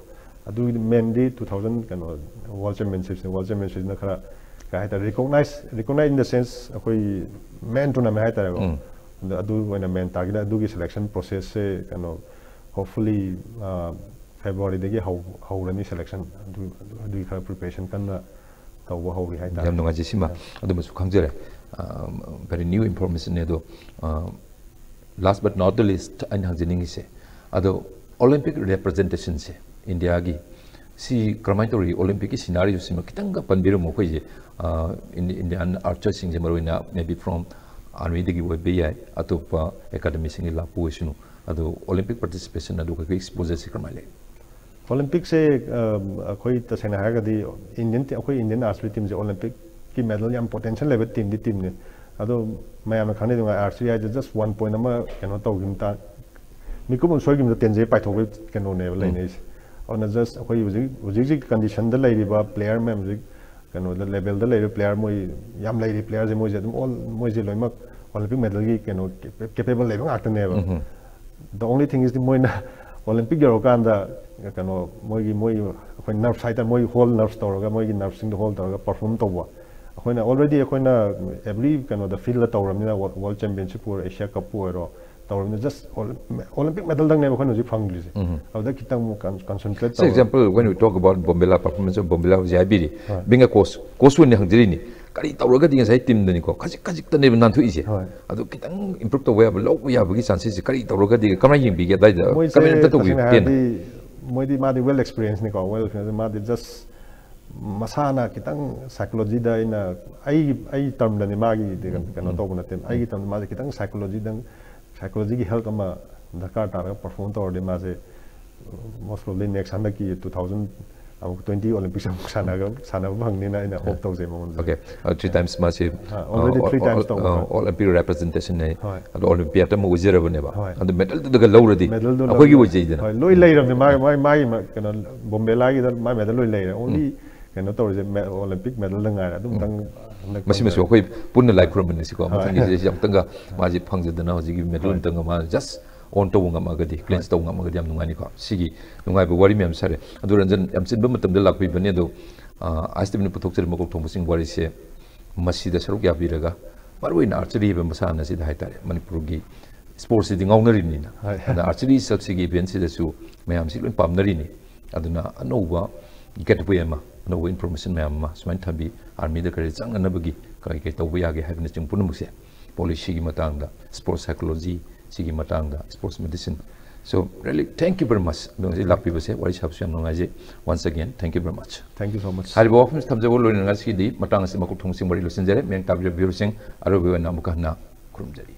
ꯑꯗꯨꯒꯤꯗꯤ mainꯗꯤ two thousand ꯀꯩꯅꯣ World Championshipꯁꯤꯅꯦ꯫ World Championshipꯁꯤꯅ ꯈꯔ ꯀꯩ ꯍꯥꯏꯇꯥꯔꯦ, recognize recognize in the sense ꯑꯩꯈꯣꯏ main tournament ꯍꯥꯏꯇꯥꯔꯦꯀꯣ꯫ ꯑꯗ ꯑꯗꯨ ꯑꯣꯏꯅ main target, ꯑꯗꯨꯒꯤ selection processꯁꯦ ꯀꯩꯅꯣ hopefully Februaryꯗꯒꯤ ꯍꯧ ꯍꯧꯔꯅꯤ selection꯫ ꯑꯗꯨ ꯑꯗꯨꯒꯤ ꯈꯔ preparation ꯀꯟꯅ ꯇꯧꯕ ꯍꯧꯔꯤ ꯍꯥꯏꯇꯥꯔꯦ꯫ ꯌꯥꯝ ꯅꯨꯡꯉꯥꯏꯖꯩ꯫ ꯁꯤꯃ ꯑꯗꯨꯃꯁꯨ ꯈꯪꯖꯔꯦ꯫ ꯑ, very new informationꯅꯦ꯫ ꯑꯗꯣ ꯑ, last but not the least ꯑꯩꯅ ꯍꯪꯖꯅꯤꯡꯉꯤꯁꯦ, ꯑꯗꯣ Olympic representationꯁꯦ ꯏꯟꯗꯤꯌꯥꯒꯤ ꯁꯤ ꯀꯔꯝꯍꯥꯏꯅ ꯇꯧꯔꯤ? Olympicꯀꯤ scenarioꯁꯤꯃ ꯈꯤꯇꯪꯒ ꯄꯟꯕꯤꯔꯝꯃꯣ꯫ ꯑꯩꯈꯣꯏꯁꯦ ꯑ, ꯏꯟ- Indian archersꯁꯤꯡꯁꯦ ꯃꯔꯨꯑꯣꯏꯅ maybe from armyꯗꯒꯤ ꯑꯣꯏꯕ ꯌꯥꯏ, ꯑꯇꯣꯞꯄ academyꯁꯤꯡꯒꯤ ꯂꯥꯛꯄ ꯑꯣꯏꯁꯅꯨ, ꯑꯗꯣ Olympic participation ꯑꯗꯨꯒ exposureꯁꯤ ꯀꯔꯝꯍꯥꯏꯅ ꯂꯩ? Olympicꯁꯦ ꯑ, ꯑꯩꯈꯣꯏ ꯇꯁꯦꯡꯅ ꯍꯥꯏꯔꯒꯗꯤ Indian ꯑꯩꯈꯣꯏ Indian archery teamꯁꯦ Olympicꯀꯤ medal ꯌꯥꯝ potential ꯂꯩꯕ teamꯗꯤ teamꯅꯤ꯫ ꯑꯗꯣ ꯃꯌꯥꯝꯅ ꯈꯪꯅꯩꯗꯨꯉꯥꯏ archery ꯍꯥꯏꯁꯦ just one point ꯑꯃ ꯀꯩꯅꯣ ꯇꯧꯈꯤꯕ ꯃꯇꯥꯡ, ꯃꯤꯀꯨꯞ ꯑꯃ ꯁꯣꯏꯈꯤꯕꯗ ꯇꯦꯟꯖꯩ ꯄꯥꯏꯊꯣꯛꯄꯒꯤ ꯀꯩꯅꯣꯅꯦꯕ ꯂꯩꯅꯩꯁꯦ꯫ ꯑꯗꯨꯅ just ꯑꯩꯈꯣꯏ ꯍꯧꯖꯤꯛ ꯍꯧꯖꯤꯛ ꯍꯧꯖꯤꯛ conditionꯗ ꯂꯩꯔꯤꯕ player ꯃꯌꯥꯝ, ꯍꯧꯖꯤꯛ ꯀꯩꯅꯣꯗ levelꯗ ꯂꯩꯔꯤꯕ player ꯃꯣꯏ ꯌꯥꯝ ꯂꯩꯔꯤ playerꯁꯦ, ꯃꯣꯏꯁꯦ ꯑꯗꯨꯝ all ꯃꯣꯏꯁꯦ ꯂꯣꯏꯅꯃꯛ Olympic medalꯒꯤ ꯀꯩꯅꯣ capable ꯂꯩꯕ ꯉꯥꯛꯇꯅꯦꯕ꯫ The only thing is ꯗꯤ ꯃꯣꯏꯅ Olympicꯌꯧꯔꯀꯥꯟꯗ ꯀꯩꯅꯣ ꯃꯣꯏꯒꯤ ꯃꯣꯏ ꯑꯩꯈꯣꯏ nerves ꯍꯥꯏꯇꯥꯔꯦ, ꯃꯣꯏ hold nerves ꯇꯧꯔꯒ ꯃꯣꯏꯒꯤ nervesꯁꯤꯡꯗꯣ hold ꯇꯧꯔꯒ perform ꯇꯧꯕ, ꯑꯩꯈꯣꯏꯅ already ꯑꯩꯈꯣꯏꯅ every ꯀꯩꯅꯣꯗ field ꯇꯧꯔꯕꯅꯤꯅ, World Championship ꯑꯣꯏꯔꯣ, Asia Cup ꯑꯣꯏꯔꯣ, ꯇꯧꯔꯕꯅꯤꯅ just Olympic medal ꯗꯪꯅꯦꯕ ꯑꯩꯈꯣꯏꯅ ꯍꯧꯖꯤꯛ ꯐꯪꯗ꯭ꯔꯤꯁꯦ꯫ ꯑꯗꯨꯗ ꯈꯤꯇꯪ ꯑꯃꯨꯛ concentrate ꯇꯧꯔ꯫ Example, when we talk about Bombela, performance of Bombela ꯍꯧꯖꯤꯛ ꯍꯥꯏꯕꯤꯔꯤ, ꯍꯣꯏ꯫ Being a coach, coach ꯑꯣꯏꯅ ꯍꯪꯖꯔꯤꯅꯤ, ꯀꯔꯤ ꯇꯧꯔꯒꯗꯤ ꯉꯁꯥꯏ team ꯗꯅꯤꯀꯣ ꯈꯖꯤꯛ ꯈꯖꯤꯛꯇꯅꯦꯕ ꯅꯥꯟꯊꯣꯛꯏꯁꯦ꯫ ꯍꯣꯏ꯫ ꯑꯗꯨ ꯈꯤꯇꯪ improve ꯇꯧꯕ ꯌꯥꯕ, ꯂꯧꯕ ꯌꯥꯕꯒꯤ chances ꯁꯦ ꯀꯔꯤ ꯇꯧꯔꯒꯗꯤ, ꯀꯃꯥꯏꯅ ꯌꯦꯡꯕꯤꯒꯦ ꯑꯗꯥꯏꯗ? ꯃꯣꯏꯁꯦ Comment ꯑꯝꯇ ꯇꯧꯕꯤꯌꯨ, ꯇꯁꯦꯡꯅ ꯇꯦꯟꯅ꯫ ꯍꯥꯏꯔꯗꯤ ꯃꯣꯏꯗꯤ, ꯃꯥꯗꯤ well experience ꯅꯤꯀꯣ, well experience꯫ ꯃꯥꯗꯤ just ꯃꯁꯥꯅ ꯈꯤꯇꯪ psychology ꯗ ꯑꯩꯅ, ꯑꯩꯒꯤ, ꯑꯩꯒꯤ term ꯗꯅꯤ ꯃꯥꯒꯤ ꯀꯩꯅꯣ ꯇꯧꯕ ꯅꯠꯇꯦ꯫ ꯑꯩꯒꯤ term ꯗ ꯃꯥꯁꯦ ꯈꯤꯇꯪ psychology ꯗꯪ, psychology ꯒꯤ help ꯑꯃ ꯗꯔꯀꯥꯔ ꯇꯥꯔꯒ perform ꯇꯧꯔꯗꯤ ꯃꯥꯁꯦ most probably next ꯍꯟꯗꯛꯀꯤ two thousand ꯑꯃꯨꯛ twenty Olympics ꯑꯃꯨꯛ ꯁꯥꯟꯅꯒ-, ꯁꯥꯟꯅꯕ ꯐꯪꯅꯤꯅ ꯑꯩꯅ hope ꯇꯧꯖꯩ ꯃꯉꯣꯟꯗ꯫ Okay, uh, three times ꯃꯥꯁꯤ ꯑꯥ, already three times ꯇꯧꯕ꯫ All Olympic representation ꯅꯦ꯫ ꯍꯣꯏ꯫ ꯑꯗꯣ Olympiad ꯑꯃ ꯑꯣꯏꯖꯔꯕꯅꯦꯕ꯫ ꯍꯣꯏ꯫ ꯑꯗꯣ medal ꯗꯨꯗꯒ ꯂꯧꯔꯗꯤ Medal ꯗꯨ ꯑꯩꯈꯣꯏꯒꯤ ꯂꯧꯔꯦ꯫ ꯑꯣꯏꯖꯩꯗꯅ꯫ ꯍꯣꯏ, ꯂꯣꯏ ꯂꯩꯔꯕꯅꯦ꯫ ꯃꯥꯒꯤ, ꯃꯥꯒꯤ, ꯃꯥꯒꯤ ꯃ-, ꯀꯩꯅꯣ, ꯕꯣꯝꯕꯦꯂꯥꯒꯤꯗ ꯃꯥꯒꯤ medal ꯂꯣꯏ ꯂꯩꯔꯦ꯫ Only ꯀꯩꯅꯣ ꯇꯧꯔꯤꯁꯦ, ꯃꯦ-, Olympic medal ꯗ ꯉꯥꯏꯔꯦ꯫ ꯑꯗꯨꯝꯇꯪ ꯍꯟꯗꯛ ꯃꯁꯤꯃꯁꯨ ꯑꯩꯈꯣꯏ ꯄꯨꯟꯅ ꯂꯥꯏ ꯈꯨꯔꯨꯝꯕꯅꯤꯁꯤꯀꯣ꯫ ꯍꯣꯏ꯫ ꯃꯊꯪꯒꯤꯁꯤꯗ ꯑꯃꯨꯛꯇꯪꯒ ꯃꯥꯁꯤ ꯐꯪꯖꯗꯅ ꯍꯧꯖꯤꯛꯀꯤ medal ꯍꯣꯏ꯫ ꯑꯃꯇꯪꯒ ꯃꯥ just earn ꯇꯧꯕ ꯉꯝꯃꯒꯗꯤ, clinch ꯇꯧꯕ ꯉꯝꯃꯒꯗꯤ ꯌꯥꯝ ꯅꯨꯡꯉꯥꯏꯅꯤꯀꯣ꯫ ꯁꯤꯒꯤ ꯅꯨꯡꯉꯥꯏꯕ ꯋꯥꯔꯤ ꯃꯌꯥꯝ ꯁꯥꯔꯦ꯫ ꯑꯗꯨ ꯔꯟꯖꯟ, ꯌꯥꯝ ꯆꯤꯟꯕ ꯃꯇꯝꯗ ꯂꯥꯛꯄꯤꯕꯅꯤ, ꯑꯗꯣ, ꯑ, ꯑꯥꯏ ꯑꯦꯁ ꯇꯤ ꯚꯤꯅ ꯄꯨꯊꯣꯛꯆꯔꯤꯕ ꯃꯀꯣꯛ ꯊꯣꯡꯕꯁꯤꯡ ꯋꯥꯔꯤꯁꯦ ꯃꯁꯤꯗ ꯁꯔꯨꯛ ꯌꯥꯕꯤꯔꯒ, ꯃꯔꯨꯑꯣꯏꯅ archery ꯍꯥꯏꯕ ꯃꯁꯥꯟꯅ ꯑꯁꯤꯗ ꯍꯥꯏꯇꯥꯔꯦ, ꯃꯅꯤꯄꯨꯔꯒꯤ sports ꯁꯤꯗꯤ ꯉꯥꯎꯅꯔꯤꯕꯅꯤꯅ꯫ ꯍꯣꯏ꯫ ꯑꯗ archery ꯁꯤꯒꯤ event ꯁꯤꯗꯁꯨ ꯃꯌꯥꯝꯁꯤ ꯂꯣꯏ ꯄꯥꯝꯅꯔꯤꯅꯤ꯫ ꯑꯗꯨꯅ ꯑꯅꯧꯕ gateway ꯑꯃ, ꯑꯅꯧꯕ information ꯃꯌꯥꯝ ꯑꯃ ꯁꯨꯃꯥꯏꯅ ꯊꯝꯕꯤ, army ꯗ ꯀꯔꯤ ꯆꯪꯅꯅꯕꯒꯤ ꯀꯔꯤ ꯀꯔꯤ ꯇꯧꯕ ꯌꯥꯒꯦ ꯍꯥꯏꯕꯅꯆꯤꯡꯕ ꯄꯨꯝꯅꯃꯛꯁꯦ, policy ꯒꯤ ꯃꯇꯥꯡꯗ, sports psychology ꯁꯤꯒꯤ ꯃꯇꯥꯡꯗ, sports medicine꯫ So, really, thank you very much꯫ ꯑꯗꯣ ꯉꯁꯤ ꯂꯥꯛꯄꯤꯕꯁꯦ, ꯋꯥꯔꯤ ꯁꯥꯕꯁꯨ ꯌꯥꯝ ꯅꯨꯡꯉꯥꯏꯖꯩ꯫ Once again, thank you very much꯫ Thank you so much꯫ ꯍꯥꯏꯔꯤꯕ ꯋꯥꯐꯝꯁꯤ ꯊꯝꯖꯕ ꯂꯣꯏꯅꯅ ꯉꯁꯤꯒꯤꯗꯤ ꯃꯇꯥꯡ ꯑꯁꯤ ꯃꯀꯣꯛ ꯊꯣꯡꯕꯁꯤꯡ ꯋꯥꯔꯤ ꯂꯣꯏꯁꯤꯟꯖꯔꯦ꯫ ꯃꯤꯠꯌꯦꯡ ꯇꯥꯕꯤꯔꯤꯕ viewer ꯁꯤꯡ ꯑꯔꯣꯏꯕ ꯑꯣꯏꯅ ꯑꯃꯨꯛꯀ ꯍꯟꯅ ꯈꯨꯔꯨꯝꯖꯔꯤ꯫